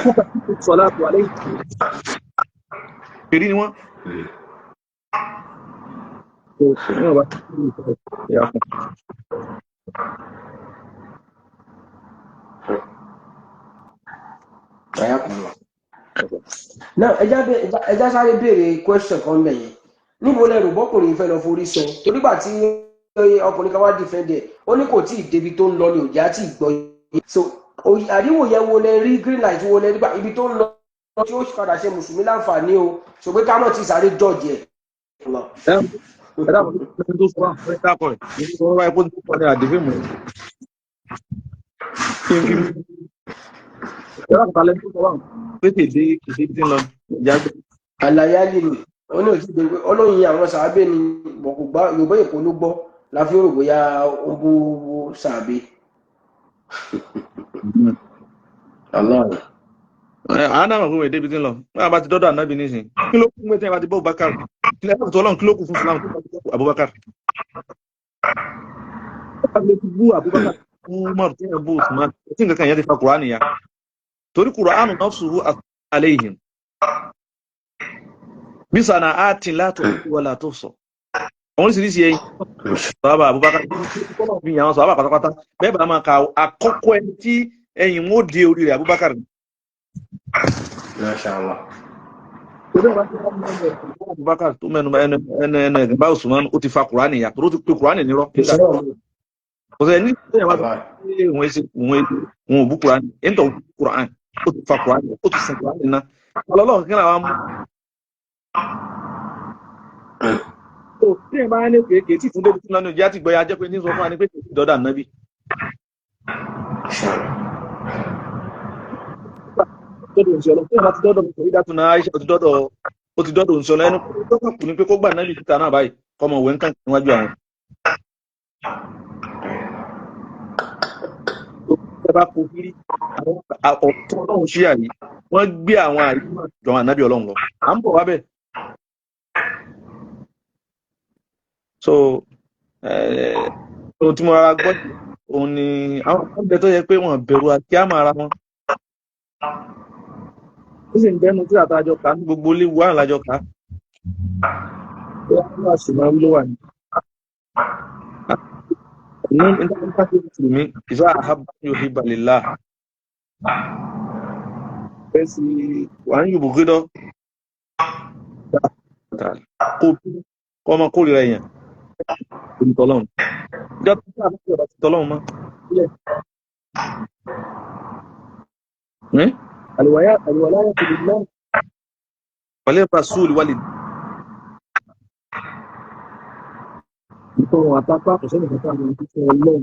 Kókà salatu alayhi. Kèrí ni wọ́n. Now ẹja sáré béèrè question kan bẹ̀ yẹn, níbo lẹ rò bọ́kùnrin fẹ́ lọ forí sọ? Torígbà tí ọkùnrin kan wá defend ẹ̀, ó ní kò tí ì débi tó ń lọ ní òjá tí ì gbọ́ yìí. So àríwò yẹn wo lẹ rí, green light wo lẹ rí gbà ibi tó ń lọ tí ó padà ṣe mùsùlùmí láǹfààní o, ṣùgbọ́n ká mọ̀ tí sáré jọ̀jì ẹ̀ lọ. Ẹ dákun, ẹni tó sọ àwọn dákọ̀ ẹ̀ ní sọ wáyé kó tó kọ́ ní àdìfẹ́ mọ̀ kí n fi mú. Ẹ dákun, talẹ́ tó sọ wà pé tèdè kìí tí ń lọ ìjà gbé. Àlàyé ayé ni ó ní òtí gbogbo olóyin àwọn sàábé ni bọ̀ kò gbá Yorùbá Èkó ló gbọ́ la fi rò bóyá ó bú sàábé. Allah. Àwọn náà mọ̀ pé wọ́n débi tí ń lọ. Wọ́n bá ti dọ́dọ̀ ànábì nísìn. Kí ló kún mẹ́tẹ́ bá ti bọ́ Abubakar? Kí ló kún Ọlọ́run, kí ló kún fún Islam tó bá ti bọ́ Abubakar? Wọ́n bá ti bú Abubakar, bú Umar, tí wọ́n bú Usman. Tí nǹkan kan yẹn ti fa Kùránì ya. Torí Kùránì nafsuhu alayhim. Bí sànà áàtì látò wà látò sọ. Àwọn oríṣiríṣi ẹyin. Sọ́ọ́bà Abubakar kọ́nà fi yàn án sọ́ọ́bà pátápátá. Bẹ́ẹ̀ bá máa ka àkọ́kọ́ ẹni tí ẹ̀yìn wọn ó di orí rẹ̀, Abubakar ni. Masha Allah. Abubakar tó mẹ́nu ẹnu ẹnu ẹnu ẹ̀gbọ́n bá Usman, ó ti fa Kùránì ya, tó ti pe Kùránì nírọ́. Kò sẹ́ni ní ìyẹn wá sọ pé òun ẹsẹ̀ òun ẹsẹ̀ òun ò bú Kùránì, ẹni tó bú Kùránì, ó ti fa Kùránì, ó ti sìn Kùránì náà. Ọlọ́run kí làwọn mú. Tó tí ẹ bá ní kéèké tí ìtúndé tí lọ́nà ìjà ti gbọ́ ya jẹ́ pé ní sọ fún wa ní pé kìí dọ́dà nábì. Dọ́dọ̀ òǹṣẹ́ tí ẹ bá ti dọ́dọ̀ ìdátùnà Aisha, ó ti dọ́dọ̀ òǹṣẹ́ ẹnu tó kàn kù ní pé kó gbà nábì síta náà báyìí kọ́mọ òwe ń kàn níwájú àwọn. Ẹ bá kó kiri àwọn ọ̀tún ọlọ́run ṣíà yìí, wọ́n gbé àwọn àyíká jọ àwọn ànábì ọlọ́run lọ, à ń bọ̀ wá bẹ́ẹ̀. So ohun tí mo rárá gbọ́ òun ni àwọn kan bẹ tó yẹ pé wọ́n bẹ̀rù àti àmọ́ ara wọn, ó sì ń bẹnu tí àtàjọ kà ní gbogbo léwu wà lájọ kà ó wà ní àṣìmáwí ló wà ní. Ní nípa tí mùsùlùmí ìfẹ́ àhábà yóò fi balẹ̀ là fẹ́ sí wà ń yòbò gbé dọ́ kó kọ́ ọmọ kórìíra èèyàn olùtọ́lọ́run ìjọ tó ń bá àbúrò bá ti tọ́lọ́run mọ́. Àlùwàlá tó lè lọ́wọ́. Wàlẹ́ Rasul wàlẹ̀. Ìtọ́run àtàpá kò sẹ́ni kankan àwọn òjíṣẹ́ Ọlọ́run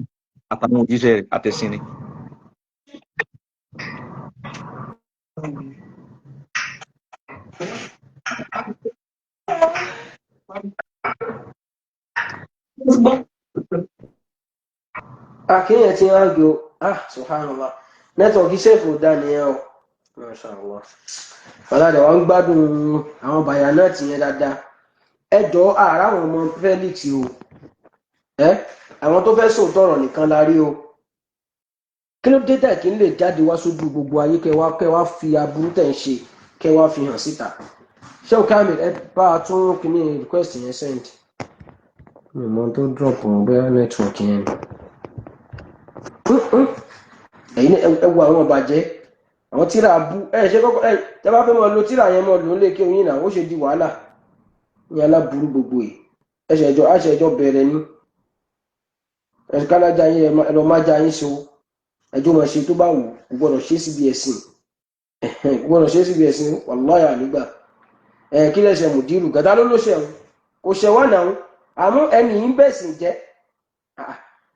àtàwọn òjíṣẹ́ rẹ̀ àtẹ̀sìn ni. Àkíyàn ti ń ágò, ah, subhanallah, nẹ́tíwọ̀kì sẹ́fù dá nìyẹn o. Masha Allah. Bàdàdà wa ń gbádùn àwọn bàyà náà ti yẹn dáadáa. Ẹ jọ àárá àwọn ọmọ Felix o. Ẹ àwọn tó fẹ́ sòótọ́ ọ̀rọ̀ nìkan la rí o. Kí ló dé tẹ̀ kí n lè jáde wá sójú gbogbo ayé kẹ wá fi aburú tẹ̀ ń ṣe kẹ wá fi hàn síta? Ṣé o Kamil ẹ bá a tún kíní request yẹn send? Mi ò mọ ohun tó drop wọn, bóyá network yẹn ni. Ẹ̀yin náà ẹ wo àwọn ọ̀bàjẹ́ àwọn tíra bú ẹ ṣe kọ́kọ́ ẹ tẹ bá fẹ́ máa lo tíra yẹn, máa lò ó lé kí oyin náà ó ṣe di wàhálà ní aláburú gbogbo yìí. Ẹsẹ̀ ẹjọ́ àṣẹ ẹjọ́ bẹ̀rẹ̀ ní ẹ̀kálájà yín, ẹ lọ má já yín so ẹjọ́ máa ṣe tó bá wù kò gbọ́dọ̀ ṣe síbi ẹ̀sìn, kò gbọ́dọ̀ ṣe síbi ẹ̀sìn, wàláyà nígbà ẹ kí lẹ́sẹ̀ mùdírù gàdá ló ló ṣẹ̀wọ̀n kò ṣẹ̀wọ̀n náà, àmọ́ ẹni yìí ń bẹ̀sìn jẹ́.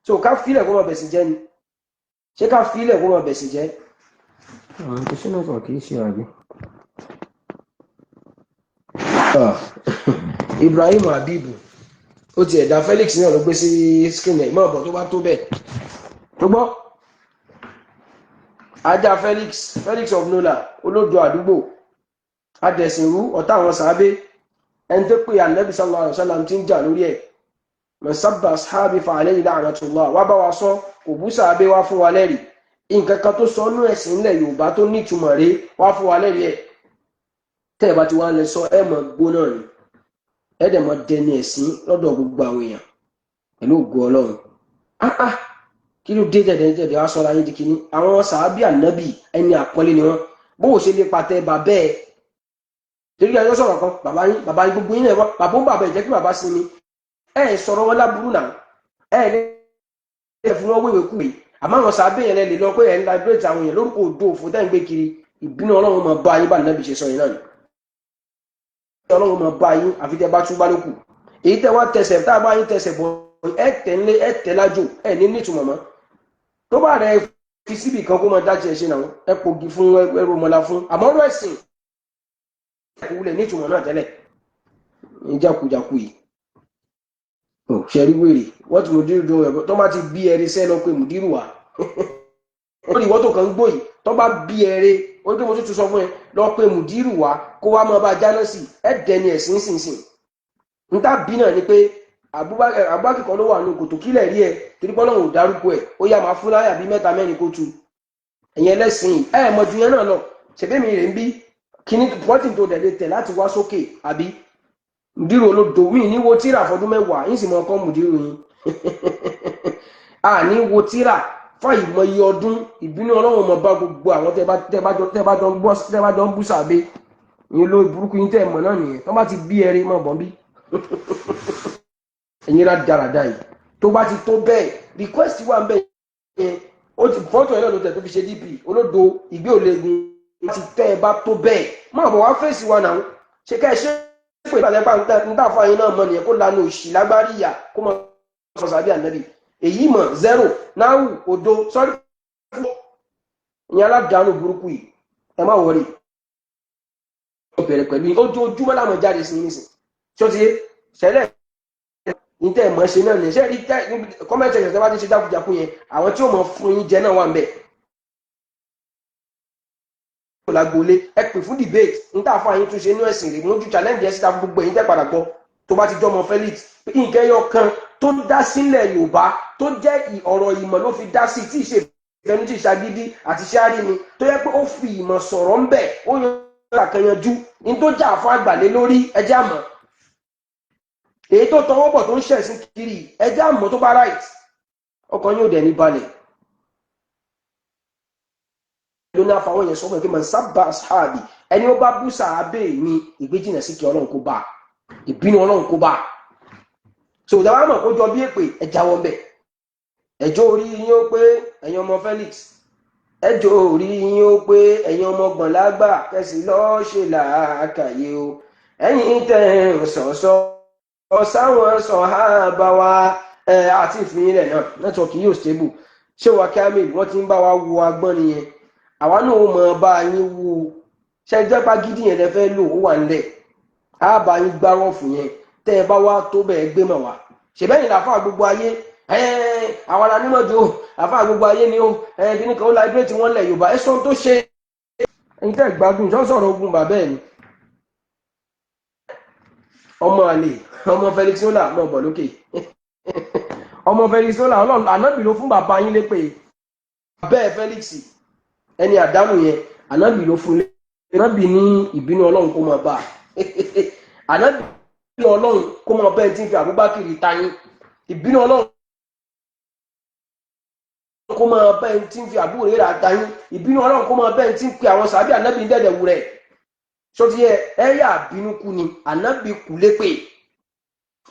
So ká fílẹ̀ kó máa bẹ̀sìn jẹ́ ni, ṣé ká fílẹ̀ kó máa bẹ̀sìn jẹ́? Àwọn tó ṣe náà sọ kì í ṣe àbí. Ibrahim Habibu ó ti ẹ̀dá Felix náà ló gbé sí screen ẹ̀ ìmọ̀ ọ̀bọ̀ tó bá tó bẹ́ẹ̀ tó gbọ́ ajá Felix, Felix of Nola, olódo àdúgbò adẹ̀sìnrú, ọ̀tá àwọn sàábé, ẹni tó pè ànábì sallallahu alaihi wasallam tí ń jà lórí ẹ̀, man sabba ashabi fa alayhi la'natullah. Wá bá wa sọ kò bú sàábé, wá fún wa lẹ́rìí nǹkan kan tó sọ nú ẹ̀sìn ńlẹ̀ Yorùbá tó nítumọ̀ rẹ̀, wá fún wa lẹ́rìí ẹ̀. Tẹ́ ẹ bá ti wá lẹ sọ ẹ mọ̀ gbóná ni, ẹ dẹ̀ mọ̀ dẹni ẹ̀sìn lọ́dọ̀ gbogbo àwọn èèyàn pẹ̀lú ògo Ọlọ́run. Ah ah, kí ló dé dẹ̀dẹ̀ dẹ̀dẹ̀ wá sọ́ra yín di kínní? Àwọn sàábì ànábì ẹni àpọ́nlé ni wọ́n. Bó o ṣe lè patẹ bàbẹ́ ẹ torí ẹjọ́ sọ̀rọ̀ kan, bàbá yín, bàbá yín, gbogbo yín náà, bàbá ń bàbá ẹ̀ jẹ́ kí bàbá sinmi. Ẹ sọ̀rọ̀ wọn láburú náà, ẹ lè fún wọn wéwèé kúwèé, àmọ́ àwọn sàábì yẹn lè lọ pé ẹ̀ ń liberate àwọn èèyàn lórúkọ òdo òfò tẹ́ ń gbé kiri. Ìbínú Ọlọ́run máa bá yín bá nàbì ṣe sọ yín náà ni. Ọlọ́run máa bá yín àfi tẹ́ bá tún bá lókù. Èyí tẹ́ wá tẹsẹ̀ tá a bá yín tẹsẹ̀ bọ̀, ẹ tẹ̀ ńlé, ẹ tẹ̀ lájò, ẹ ní nítumọ̀ mọ́. Tó bá rẹ fi síbì kan kó máa dájú ẹ ṣe náà, ẹ pògì fún ẹrù mọ́lá fún, àmọ́ ọ̀rọ̀ ẹ̀sìn kò wulẹ̀ nítumọ̀ náà tẹ́lẹ̀ ní jákujàku yìí. Ṣẹ̀rí wèrè wọ́n ti mùdírù dùn ẹ̀ tó bá ti bí ẹrí sẹ́ lọ pé mùdírù wà lórí ìwọ́n tó kàn ń gbòyì tó bá bí ẹrí ó ní pé mo tún sọ fún ẹ lọ pé mùdírù wá kó wá máa bá jáná sí ẹ dẹni ẹ̀sìn sínsìn. Níta bí náà ni pé Abubakar kan ló wà ní kòtò kílẹ̀ rí ẹ torí pé Ọlọ́run ò dárúkọ ẹ̀, ó yá máa fún láyà bí mẹ́ta mẹ́rin kó tu ẹ̀yìn ẹlẹ́sìn ẹ̀ mọ̀ ju yẹn náà lọ. Ṣèbémi rè ń bí kíní pọ́tìn tó dẹ̀ lè tẹ̀ láti wá sókè àbí mùdírù olódò mí ní wo tíra fọdún 10 yín sì mọ ọkọ mùdírù yín a ní wo tíra fáìmọye ọdún. Ìbínú Ọlọ́run mọ bá gbogbo àwọn tẹ́ bá jọ ń bú sàbẹ ìyẹn ló burúkú yín tẹ́ mọ̀ náà nìyẹn. Tó bá ti bí ẹrí mọ̀ bọ́n bí ẹ̀yin rà dáradá yìí tó bá ti tó bẹ́ẹ̀ request wà ń bẹ̀ yẹn. Ó ti fọ́tò ẹ̀ náà ló tẹ̀ tó fi ṣe DP olódo ìgbé òlegun ti tẹ́ ẹ bá tó bẹ́ẹ̀ máa bọ̀ wá fèsì wa náà. Ṣe ká ẹ ṣe pé ìbàlẹ̀ pa ń tà fún àyín náà mọ̀ nìyẹn kó lanu òṣì lágbárí ìyà kó mọ̀ sọ sàbí ànábì èyí mọ̀ zero náwù òdo sọ́rí fún ìyẹn aládàánù burúkú yìí. Ẹ má wọrí, ó bẹ̀rẹ̀ pẹ̀lú ojoojúmọ́ láwọn jáde sí nísìn tí ó ti ṣẹlẹ̀ ní tẹ́ ẹ̀ mọ̀ ṣe náà nìyẹn. Ṣe rí comment section tẹ́ bá ti ṣe jákujàku yẹn, àwọn tí ó mọ̀ fún yín jẹ náà wà ń bẹ̀ lágboolé. Ẹ pè fún debate ní tá a fún àyín tún ṣe inú ẹ̀sìn rè mójú challenge ẹ̀ síta fún gbogbo ẹ̀yin tẹ́ padà gbọ́. Tó bá ti jọmọ Felix nǹkan ẹyọ kan tó dá sílẹ̀ Yorùbá tó jẹ́ ọ̀rọ̀ ìmọ̀ ló fi dá sí tí ì ṣe ìfẹ́nu tí ìṣagídí àti ṣáárì ni, tó yẹ pé ó fi ìmọ̀ sọ̀rọ̀ ń bẹ̀, ó yan àkànyanjú ní tó jà fún àgbàlé lórí ẹjẹ́ àmọ́ èyí tó tọwọ́ bọ̀ tó ń ṣẹ̀sìn kiri ẹjẹ́ àmọ́ tó bá right ọkàn yóò dẹ̀ ní balẹ̀. Ló ní àfàwọn yẹn sọ fún ẹ pé man sábà ashabi, ẹni ó bá bú sàábè mi, ìgbéjìnà sí kí Ọlọ́run kó bá, ìbínú Ọlọ́run kó bá. So ìdáwà mọ̀ kó jọ bí èpè ẹja wọn bẹ̀. Ẹjọ́ orí yín ó pé, ẹ̀yin ọmọ Felix, ẹjọ́ orí yín ó pé, ẹ̀yin ọmọ gbọ̀nlágbà kẹsì lọ́ọ́ ṣe làákàyè o. Ẹ̀yin tẹ̀ ń sọ̀sọ́ sáwọn sọ̀hábà wa àti ìfìyín rẹ̀ náà network yóò stable. Ṣé wa Kamil wọ́n ti ń bá wa wo agbọ́n nìyẹn, àwa náà ó mọ bá yín wo ṣẹ́jẹ́pá gidi yẹn lẹ fẹ́ lò ó wà nílẹ̀, á bá yín gbárọ̀fù yẹn. Tẹ́ ẹ bá wá tó bẹ́ẹ̀ gbé mọ̀ wá ṣèbẹ́yìn làfà gbogbo ayé. Àwọn alánímọ̀jò àfà gbogbo ayé ni ó kíní kan ó láìpẹ́ wọ́n lẹ̀ Yorùbá ẹ sọ tó ṣe ẹ̀yin tẹ́ gbádùn jọ́ sọ̀rọ̀ ogun bàbá ẹ̀ ni ọmọ àlè ọmọ Felix Ola mọ̀ bọ̀ lókè ọmọ Felix Ola. Ọlọ́run ànábì ló fún bàbá yín lépè bẹ́ẹ̀. Felix ẹni àdánù yẹn, ànábì ló fún lé. Ànábì ní ìbínú Ọlọ́run kó máa bá, ànábì Ọlọ́run kó máa bẹ́ẹ̀ tí ń fi Abubakar tayín, ìbínú Ọlọ́run kó máa bẹ́ẹ̀ tí ń fi àbúrò rẹ̀ tayín, ìbínú Ọlọ́run kó máa bẹ́ẹ̀ tí ń pe àwọn sàbí ànábì dẹ̀dẹ̀ wù rẹ̀ sọtí ẹ ẹ yà bínú kú ni ànábì kú lépè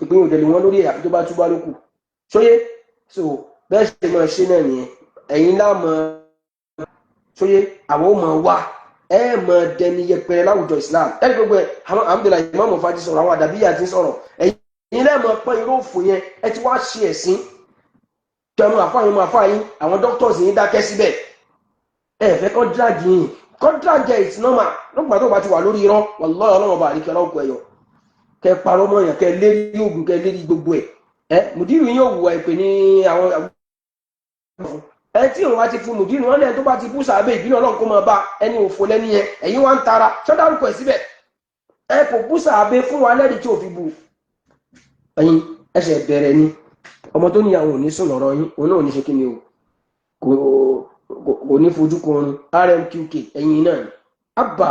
ìpín òdẹ̀lẹ̀ wọn lórí ẹ̀ àfi tó bá túbá ló kù sóyé. So bẹ́ẹ̀ ṣe máa ṣe náà nìyẹn. Ẹ̀yin láàmú sóyé àwọn ò mọ̀ wá ẹ mọ̀ dẹni yẹpẹrẹ láwùjọ Islam. Ẹni gbogbo ẹ alhamdulilayi Imam Fati sọ̀rọ̀, àwọn àdàbíyà ti sọ̀rọ̀. Ẹ̀yin lẹ́ẹ̀mọ̀ pọ́n irú òfò yẹn ẹ ti wá ṣe ẹ̀sìn tẹmu àfáàyàn mọ àfáàyàn àwọn doctors yín dákẹ́ síbẹ̀. Ẹ fẹ́ kọ́ drag yín, kọ́ drag ẹ̀, it's normal lọ́gbà tó bá ti wà lórí irọ́. Wallahi Ọlọ́run ọba àríkẹ́ ọlọ́kọ̀ ẹ̀yọ kẹ parọ́ mọ́ yàn, kẹ lérí oògùn, kẹ lérí gbogbo ẹ̀. Ẹ mùdírù yín ò wùwà ìpè ní àwọn ẹ tí òun bá ti fún mùdírù wọn lẹ́yìn tó bá ti bú sàbẹ̀ ìbínú Ọlọ́run kó máa bá ẹni òfò lẹ́ni yẹn. Ẹ̀yin wá ń tara sọ́dárúkọ ẹ̀ síbẹ̀. Ẹ kò bú sàbẹ̀ fún wa lẹ́rìí tí ò fi bu ẹ̀yin ẹsẹ̀ bẹ̀rẹ̀ ni ọmọ tó níyàwó ò ní sùn lọ́rọ̀ yín, òun náà ò ní ṣe kí ni o, kò ní fojú korun RMQK. Ẹ̀yin náà ni abba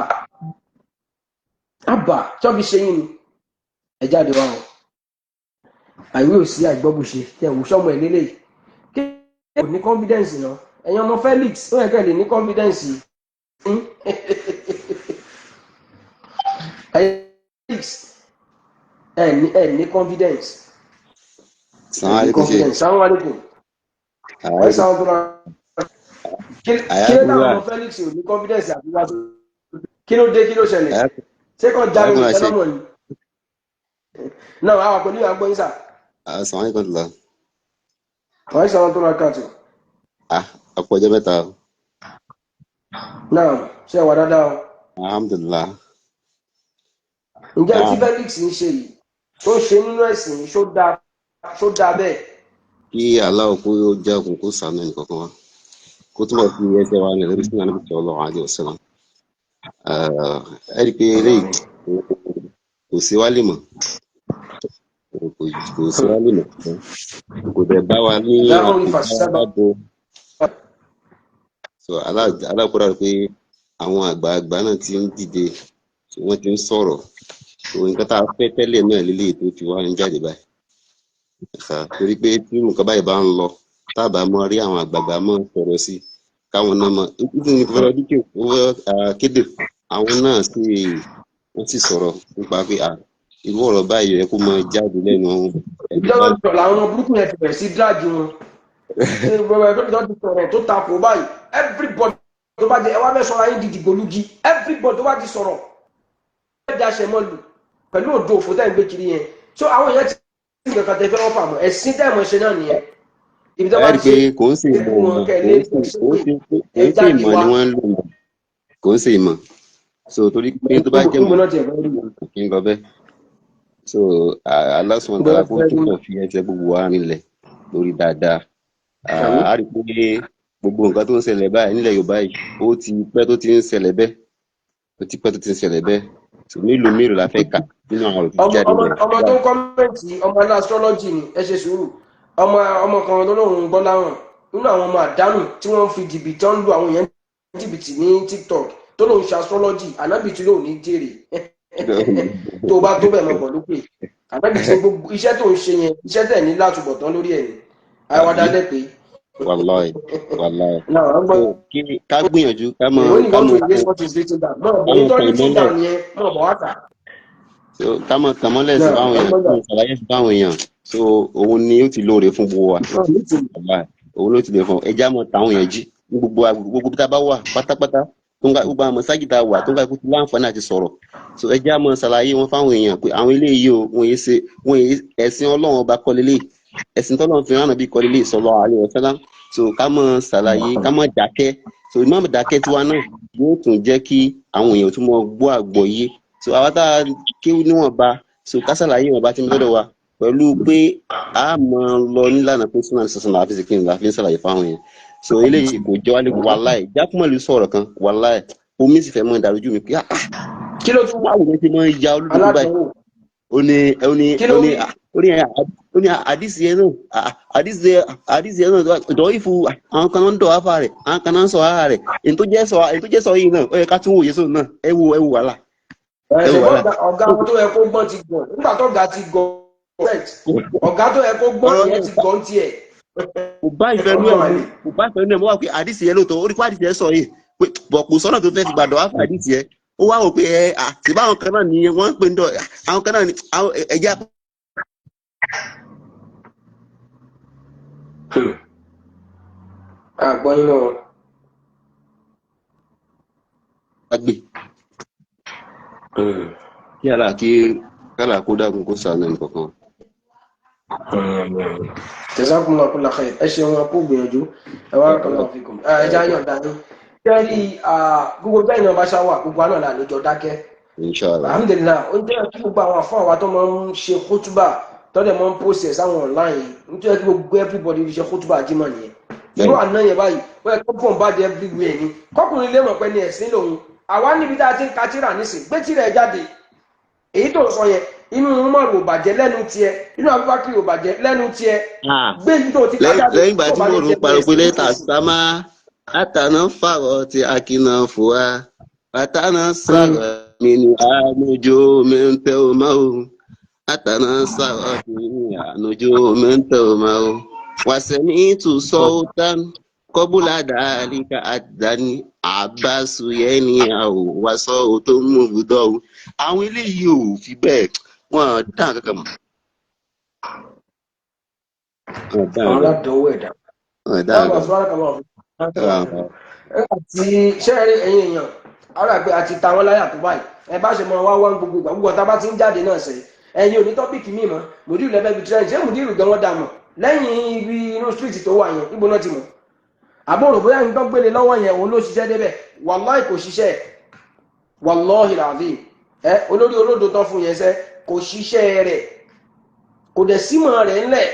abba ṣọ́bi ṣe yín ni ẹ jáde wá o. Àìwé ò sí àìgbọ́bùṣe tẹ wò sọ́mọ ẹ̀ lélẹ́yìí kí ẹ ní confidence náà. Ẹ̀yin ọmọ Felix, ó yẹ kẹ́ lè ní confidence ẹ̀yin Felix, ẹ ní confidence. Assalamu alaikum. Confidence. Assalamu alaikum. Ẹ sáwọn tó rà. Kí ló táwọn ọmọ Felix ò ní confidence àti wá kí ló dé, kí ló ṣẹlẹ̀? Ṣé kàn jáde Ayakunla ìṣẹ́ ṣe lọ́mọ yìí náà àwọn pẹ̀lú ìyá gbọ́yìn sà. Assalamu alaikum la. Wọ́n ṣe àwọn tó ra káàtó. Ah, ọ̀pọ̀ ọjọ́ mẹ́ta o. Náà ṣe wà dáadáa o? Alhamdulillah. Ǹjẹ́ tí Ah, Felix ń ṣe yìí tó ń ṣe nínú ẹ̀sìn yìí, ṣó dáa bẹ́ẹ̀? Kí Allah kó jẹ́ okùn kó ṣàánú ẹnì kọ̀ọ̀kan wa. Kó túbọ̀ fi ẹsẹ̀ wa rìn lórí sunnah Ànábì sallallahu alaihi wasallam. Ah, ẹ rí i pé eléyìí kò sí wá lè mọ̀. Kò sí wá lè mọ̀. Kò dẹ̀ bá wa ní Láwọn kò bá wa ìfàsábà lábo. So Allah kó dàrú pé àwọn àgbààgbà náà ti ń dìde, wọ́n ti ń sọ̀rọ̀. So nǹkan tá a fẹ́ tẹ́lẹ̀ náà lélẹ́yìí tó ti wá ń jáde báyìí. Ẹ̀ka torí pé tí nǹkan báyìí bá ń lọ, tábà mọ rí àwọn àgbààgbà mọ sọ̀rọ̀ sí káwọn náà mọ nítorí ní fọlọ díkè owó kéde àwọn náà sì wọ́n sì sọ̀rọ̀ nípa pé à irú ọ̀rọ̀ báyìí yẹ kó mọ jáde lẹ́nu ẹni Ìjọba báyìí. sọ̀rọ̀ làwọn ọmọ burúkú yẹn ti bẹ̀rẹ̀ sí dráàgì wọn. Ṣé gbogbo ẹgbẹ́ tó ti sọ̀rọ̀ tó takò báyìí, everybody tó bá jẹ ẹ wá fẹ́ sọ̀rọ̀ ayé di dìgbòlugi, everybody tó bá ti sọ̀rọ̀ ẹ daṣẹ mọ́ lù pẹ̀lú òdo òfò tẹ́ ń gbé kiri yẹn. So àwọn èèyàn ti nǹkan kan tẹ fẹ́ wọ́n fà mọ́ ẹ̀sìn tẹ́ mọ̀ ṣe náà nìyẹn. Ibi tó Ẹ bá rí ti i ṣe pé kò ń ṣe é ìmọ̀ fún wọn kò kẹ́ ẹ lé ń ṣe kò ń ṣe kò ẹ ń ṣe jáde ìmọ̀ wá. ni wọ́n ń lò mọ́, kò ń ṣe ìmọ̀. So torí pé tó bá jẹ́ Níbo mọ̀ náà tiẹ̀ fẹ́ rí wọn? kò kí ń lọ bẹ́ẹ̀. So Allah subhanahu Níbo wa ta'ala náà kó ti fẹ́ rí túbọ̀ wọn? fi ẹsẹ̀ gbogbo wa rinlẹ̀ lórí dáadáa. Àmín. A rí i pé gbogbo nǹkan tó ń ṣẹlẹ̀ báyìí nílẹ̀ Yorùbá yìí, ó ti pẹ́ tó ti ń ṣẹlẹ̀ bẹ́ẹ̀, ó ti pẹ́ tó ti ń ṣẹlẹ̀ bẹ́ẹ̀. So mélòó mélòó la fẹ́ kà nínú àwọn ọ̀rọ̀ tó ti Ọmọ jáde ọmọ nílẹ̀ ọmọ tó ń comment, ọmọ ní astrology ni, ẹ ṣe sùúrù. Ọmọ kan tó lóun gbọ́ láwọn nínú àwọn ọmọ àdánù tí wọ́n fi jìbìtì ń lu àwọn èèyàn jìbìtì ní TikTok tó lóun ṣe astrology, ànábì tí lóun ní jèrè tó o bá tó bẹ̀ mọ̀ bọ̀ lókè. Ànábì tí gbogbo iṣẹ́ tó ń ṣe yẹn, iṣẹ́ tẹ̀ ní látúbọ̀tán lórí ẹ̀ ni àwàdà Àbí dẹ́ pé wàláì wàláì. Náà à ń gbọ́. So kí ká gbìyànjú ká mọ You only ká want mọ to erase what is written down. Mọ̀ ká bọ̀ mọ nítorí tàn written mọ́lẹ̀ down yẹn, mọ̀ bọ̀ wá kà. So ká mọ tàn mọ́lẹ̀ sí Náà fáwọn à ń èèyàn, gbọ́ ká mọ ṣàlàyé sí fáwọn èèyàn. So òun ni ó ti lóore fún gbogbo wa. Náà nítorí. Wàláì òun ló ti lè fún ẹjá mọ tàwọn èèyàn jí ní gbogbo gbogbo tá a bá wà pátápátá tó ń ká gbogbo àwọn mọ̀sájì tá a wà tó ń ká kó ti láǹfààní àti sọ̀rọ̀. So ẹjá mọ ṣàlàyé wọn fáwọn èèyàn pé àwọn eléyìí o, wọn yìí ṣe wọn yìí ẹ̀sìn Ọlọ́run ọba kọ́ lélẹ̀, ẹ̀sìn tọ́lọ́run fi rán bí kọ́ lélẹ̀ sallallahu alaihi wasallam. So ká mọ ṣàlàyé, ká mọ dákẹ́. So ìmọ̀ dákẹ́ tiwa náà yóò tún jẹ́ kí àwọn èèyàn tún mọ gbọ́ àgbọ́yé. So àwa tá a kéwú níwọ̀nba, so ká ṣàlàyé ìwọ̀nba tí ń bẹ lọ́dọ̀ wa pẹ̀lú pé a mọ lọ nílànà pé súnà sísan la fi ṣe kí n la fi ń ṣàlàyé fáwọn yẹn. So eléyìí kò jẹ́ wálé wàláì. Jákúmọ̀lù sọ̀rọ̀ kan, wàláì omi sì fẹ́ mọ́ ìdàrújú mi pé ah, Kí ló tún báwo ló ṣe máa ń ya olódodo báyìí? Aládùnwò. Ó ní ó ní Kí ló ó ní wí? ah, ó ní ó ní àdìsí yẹn náà, ah, àdìsí yẹn náà dọ̀ ìfù, àwọn kan náà ń dọ̀ áfà rẹ̀, àwọn kan náà ń sọ áhà rẹ̀, èyí tó jẹ́ sọ yìí náà ó yẹ ká tún wòye sóun náà. Ẹ wo, ẹ wo wàhálà, ẹ Ẹ̀ṣẹ̀ wo wàhálà. Ọ̀gá wọn tó yẹ kó gbọ́n ti gọ̀ nígbà tó ga ti gọ̀ correct. Ọ̀gá tó yẹ kó gbọ́n Ọ̀rọ̀ ìyẹn ti gọ̀ ń tiẹ̀. Kò bá ìfẹ́ nú ẹ̀ Ọmọ mu àlè. Kò bá ìfẹ́ nú ẹ̀ mu. Wá pé àdìsí yẹn lóòótọ́, ó rí pé àdìsí yẹn sọ yìí pé bọ̀ kò sọ́nà tó fẹ́ fi gbàdọ̀ áfà àdìsí yẹn. Ó wá wò pé ẹ à tí báwọn kan náà ni wọ́n ń pè ń dọ̀ àwọn kan náà ni àwọn ẹ̀jẹ̀ Àgbọ̀n yín mọ́. Àgbè kí ala kí kálá kó dákun kó ṣàánú ẹnì kọ̀ọ̀kan. Jazakumullahu kulla khair. Ẹ ṣeun, ẹ kú gbìyànjú. Ẹ wá barakallahu fikum. Ẹ jẹ́ àyàn dání. Kẹ́rì gbogbo bẹ́ẹ̀ náà bá ṣá wà, gbogbo àná là níjọ dákẹ́. Inshallah. Alhamdulillah, ó jẹ́ kí gbogbo àwọn àfáà wa tó máa ń ṣe kútúbà tọ́lẹ̀ máa ń post ẹ̀ sáwọn online nítorí kí gbogbo everybody fi ṣe kútúbà jímọ̀ nìyẹn. Irú Bẹ́ẹ̀ni. àná yẹn báyìí, wọ́n yẹ kó pọ̀ bá di everywhere ni. Kọ́kùnrin lè mọ̀ pé ní ẹ̀sìn lòun. Àwa níbi tá a ti ń ka tírà nísìn, gbé tírà ẹ̀ jáde. Èyí tó ń sọ yẹn, inú Umaru ò bàjẹ́ lẹ́nu tiẹ̀, inú Abubakar ò bàjẹ́ lẹ́nu tiẹ̀. Ah. Gbé yìí tó ti ká Lẹ́yìn jáde lẹ́yìn ìgbà tó tí bá mo lè rò jẹ́ pé pariwo pé ẹ̀sìn lẹ́tà nísinsìnyí. sámá àtàná fàrọ̀ tí akínà fòwá àtàná sàrọ̀ mi ní ànújó mi ń tẹ́ o máa o àtàná sàrọ̀ mi ní ànújó mi ń tẹ́ o máa o wàsẹ̀ ní tù sọ́ọ́tàn kọ́bùlà dàlíkà àdáni àbáṣu yẹn ni àwò wàsọ tó ń mú bùdọ́ o. Àwọn eléyìí ò fi bẹ́ẹ̀ wọ́n dá nǹkan kan mọ̀. Wọ́n dá Àwọn nǹkan aládùnwó ẹ̀dá. wọ́n dá Náà nǹkan wà sọ́ra kan máa fi. Nígbà tí ṣẹ́ẹ̀rí ẹ̀yin èèyàn ara pé àti ta wọ́n láyà tó báyìí, ẹ bá ṣe mọ wá wá gbogbo ìgbà gbogbo ọ̀tá bá ti ń jáde náà sẹ́yìn, ẹ̀yin ò ní topic míì mọ́. Mùdírù lẹ́fẹ̀ẹ́ fi trend. Ṣé mùdírù gan wọ́n dà mọ̀ lẹ́yìn ibi inú street tó wà yẹn? Ibo náà ti mọ̀? Àbúrò bóyá nǹkan gbélé lọ́wọ́ yẹn, òun ló ṣiṣẹ́ débẹ̀. Wàláì kò ṣiṣẹ́, wàláhì làdí. Ẹ olórí olódo tán fún yẹn sẹ́, kò ṣiṣẹ́ rẹ̀, kò dẹ̀ símọ̀ rẹ̀ ńlẹ̀.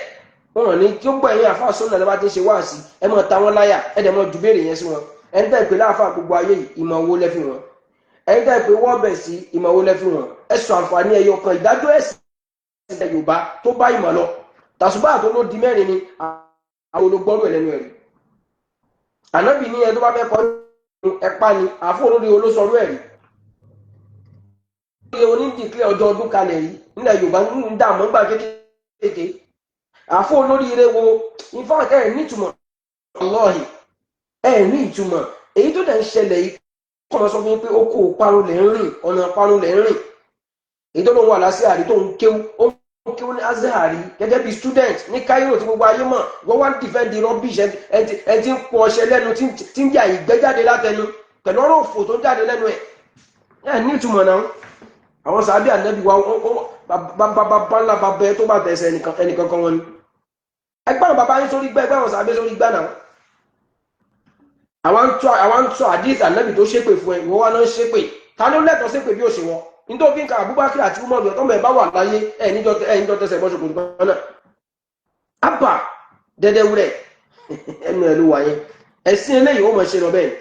Wọn ní kí ó gbọ́. Ẹ̀yin àfa sọ́nà lọ́ba tí ń ṣe wáàsí, ẹ mọ̀ ta wọ́n láyà, ẹ dẹ̀ mọ̀ ju béèrè yẹn sí wọn. Ẹni tẹ́ pé láàfà gbogbo ayé yìí, ìmọ̀ wo lẹ́ fi wọn? Ẹni tẹ́ pé wọ́n bẹ̀ sí, ìmọ̀ wo lẹ́ fi wọn? Ẹ sọ àǹfààní ẹyọ kan ìdájọ́ ẹ̀sìn ilẹ̀ Yorùbá tó bá ìmọ̀ lọ. Tàṣùbà tó ló di mẹ́rin ni àwọn olùgbọ́rù ẹ̀ lẹ́nu ẹ̀rí. Ànábì ní ẹ tó bá fẹ́ kọ́ ẹ̀pá ni àfọ olórí olóṣọrú ẹ̀rí onídìíklẹ̀ ọjọ́ ọdún kalẹ̀ yìí nílẹ̀ Yorùbá ń dààmú gbà kékeré. Àfọ olóríire wo? In fact, ẹ ní ìtumọ̀ ọlọ́ọ̀hìn, ẹ ní ìtumọ̀. Èyí tó dẹ̀ ń ṣẹlẹ̀ yìí kọ́ máa sọ fún yín pé ó kó parun lẹ̀ ń rìn, ọ̀nà parun lẹ̀ ń rìn. Èyí tó lóun wà lásìárì tó ń kéwú, ó ń kéwú ní Azhari gẹ́gẹ́ bí student ní Cairo tí gbogbo ayé mọ̀. Wọ́n wá ń defend rubbish. Ẹ ti ń pọ ọṣẹ lẹ́nu tí ń yà ìgbẹ́ jáde látẹnu pẹ̀lú ọ̀rọ̀ òfò tó ń jáde lẹ́nu ẹ̀. Ẹ ní ìtumọ̀ náà. Àwọn sàbí ànábì wa, bàbá ńlá bàbá ẹ tó bá tẹ̀sẹ̀ ẹnìkan kan wọn ni. Ẹgbẹ́ àwọn bàbá yín sórí gbá, ẹgbẹ́ àwọn sàbí sórí gbá náà. Àwọn ń tọ́ àdìs ànábì tó ṣépè fún ẹ, ìwọ wa náà ń ṣépè. Ta ló lẹ́tọ̀ọ́ ṣépè bí ó ṣe wọn? Nítorí fi ń ka Abubakar àti Umaru tọ́mọ ẹ̀ bá wà láyé ẹ̀ níjọ́ tẹsẹ̀ bọ́ ṣòkòtò kan náà. Abba dẹ́dẹ́wúrẹ́ ẹnu ẹ̀ ló wà yẹn. Ẹ̀sìn eléyìí ó mọ̀ ṣe lọ bẹ́ẹ̀.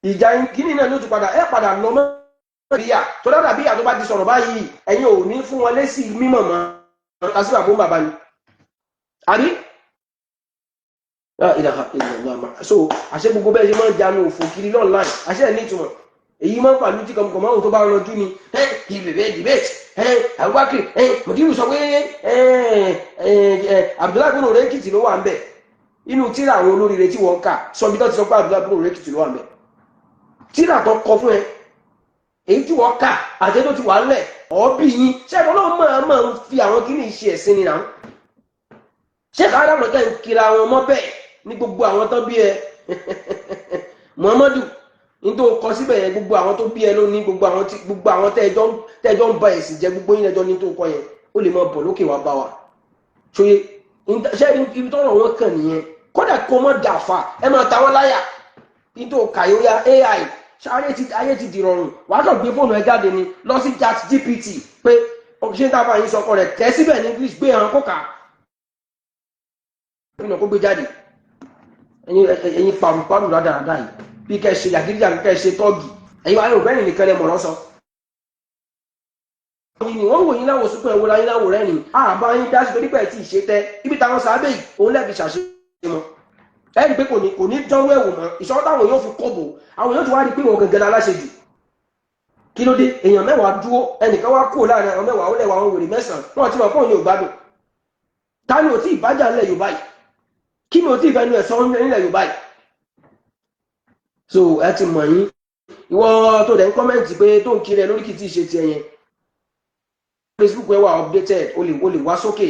Ìjà kínní náà ló ti padà ẹ̀ padà lọ mọ́ bíyà tó dáadáa. Bíyà tó bá ti sọ̀rọ̀ báyìí, ẹ̀yin ò ní fún wọn lésì mímọ̀ mọ́. Tàṣí bàbá bàbá ni àbí ìdàkà ìdàkà. So àṣẹ gbogbo bẹ́ẹ̀ ṣe máa ń jánu òfò kiri online, àṣẹ ẹ̀ ní ìtumọ̀. Èyí máa ń pàlú tí kọ̀mọ̀kọ̀mọ̀ àwọn tó bá rọjú ni ìbẹ̀bẹ̀ debate. Abubakar mùdírù sọ pé Abdullahi bùnú rẹ́kìtì ló wà ń bẹ̀ inú tíra àwọn olóríire tí wọ́n kà. Sọ bí tó ti sọ pé Abdullahi bùnú rẹ́kìtì ló wà ń bẹ̀. Tíra tó kọ fún ẹ, èyí tí wọ́n kà àti tó ti wà ńlẹ̀ ọ̀ọ́bì yín. Ṣẹ́gun náà máa ń fi àwọn kíní ṣe ẹ̀sìn ni náà. Ṣé káàdà mọ̀tẹ́ ń kira wọn mọ́ bẹ́ẹ̀ ní gbogbo àwọn tó bí ẹ, Muhammadu, nítorí kọ síbẹ̀ yẹn, gbogbo àwọn tó bí ẹ ló ní, gbogbo àwọn tí gbogbo àwọn tẹ́ẹjọ́ ń ba ẹ̀sìn jẹ́, gbogbo yín lẹ́jọ́ ní tó kọ yẹn, ó lè máa bọ̀ lókè wá bá wa. Ṣòye ṣé ibi tọ́rọ̀ wọn kàn nìyẹn? Kódà kó mọ́ dàfà, ẹ máa ta wọ́n láyà nítorí kàyóyá AI. Ṣáré ti ayé ti dìrọ̀rùn, wàá kàn gbé fóònù ẹ jáde ni, lọ sí Chat GPT pé ṣé ń tábà yín sọkọ rẹ̀, tẹ́ síbẹ̀ ní English, gbé hàn kó kà á kó gbé jáde. Ẹ̀yin pàrùpàrù rádaràdà yìí, bí kẹ́ ṣe jàgídíjàgan, kẹ́ ṣe tọ́ọ̀gì, ẹ̀yin wàá yóò bẹ́ẹ̀ nìkan lẹ mọ̀rọ̀ sọ. Ni wọ́n wò yín láwò sùpọ̀, ẹ̀wò láyín láwò rẹ̀ ni àbá yín dá sí torí pé ẹ̀ tí ì ṣe tẹ́ ibi táwọn sábẹ́ yìí òun lẹ́bi ṣàṣe mọ́. Ẹ rí i pé kò ní dánwó ẹ̀wò mọ́. Ìṣòro táwọn yóò fi kọ́bò, àwọn yóò tún wá rí i pé wọn gẹ́gẹ́ aláṣejù. Kí ló dé? Èèyàn 10 dúró, ẹnìkan wá kúrò láàrin àwọn 10, ó lẹ́wọ̀ àwọn wèrè mẹ́sàn-án wọn ti mọ̀ fóun ní ògbádùn. Ta ni ò tí ì bájà ńlẹ̀ Yorùbá yìí? Kí ni ò tí ì fẹnu ẹ̀ sọ nílẹ̀ Yorùbá yìí? So ẹ ti mọ̀ yín. Ìwọ tó dẹ̀ ń comment pé tó ń kiri ẹ lórí kìtì ṣe tiẹ̀ yẹn, Facebook ẹ wà updated, o lè wá sókè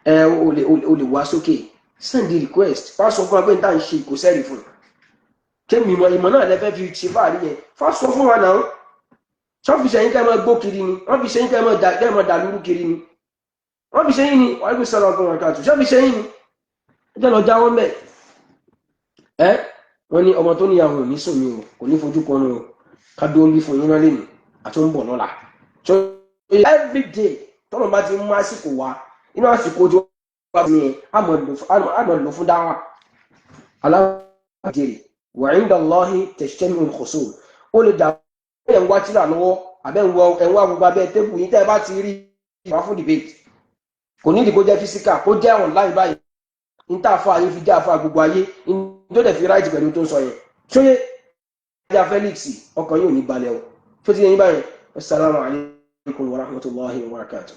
ẹ, o lè wá sókè, send the request, wá sọ fún wa pé n tá n ṣe kò sẹ́rì fún un. Ṣé ìmọ̀ ìmọ̀ náà lẹ́fẹ́ fi ṣe fáàrí yẹn? Fá sọ fún wa náà. Ṣọ́ fi ṣẹ́yìn kẹ́ ẹ máa gbó kiri ni? Wọ́n fi ṣẹ́yìn kẹ́ ẹ máa dàlúrú kiri ni? Wọ́n fi ṣẹ́yìn ni wàá gbé sọ̀rọ̀ ọ̀gbọ̀n ọ̀kàtù. Ṣọ́ fi ṣẹ́yìn ni? Ẹ jẹ́ lọ jáwọ́ mẹ́ ẹ. Wọ́n ní ọmọ tó níyàwó ò ní sùn mí o, kò ní fojú kan o. Ká dúró ń bí fún yín náà lẹ́nu àti ń bọ̀ lọ́la. So every day tọ́nà bá ti mú àsìkò wá, inú àsìkò tí wọ́n bá ti yẹn, àmọ̀ lò fún dáwà aláwọ̀ wa inda Allahi tajtami'u al-khusum. Ó lè dà ẹ̀ ń wá tíra lọ́wọ́ àbẹ́ ń wọ ẹ̀ ń wá gbogbo abẹ́ table yín tẹ́ ẹ bá ti rí wá fún debate. Kò ní ìdí kó jẹ́ physical, kó jẹ́ online báyìí. Ní tá a fọ ayé fi jẹ́ àfa gbogbo ayé ní tó dẹ̀ fi right pẹ̀lú tó ń sọ yẹn. Ṣóyè ajá Felix, ọkàn yóò ní balẹ̀ o. Tó ti yẹn báyìí? Assalamu alaikum wa rahmatullahi wa barakatuh.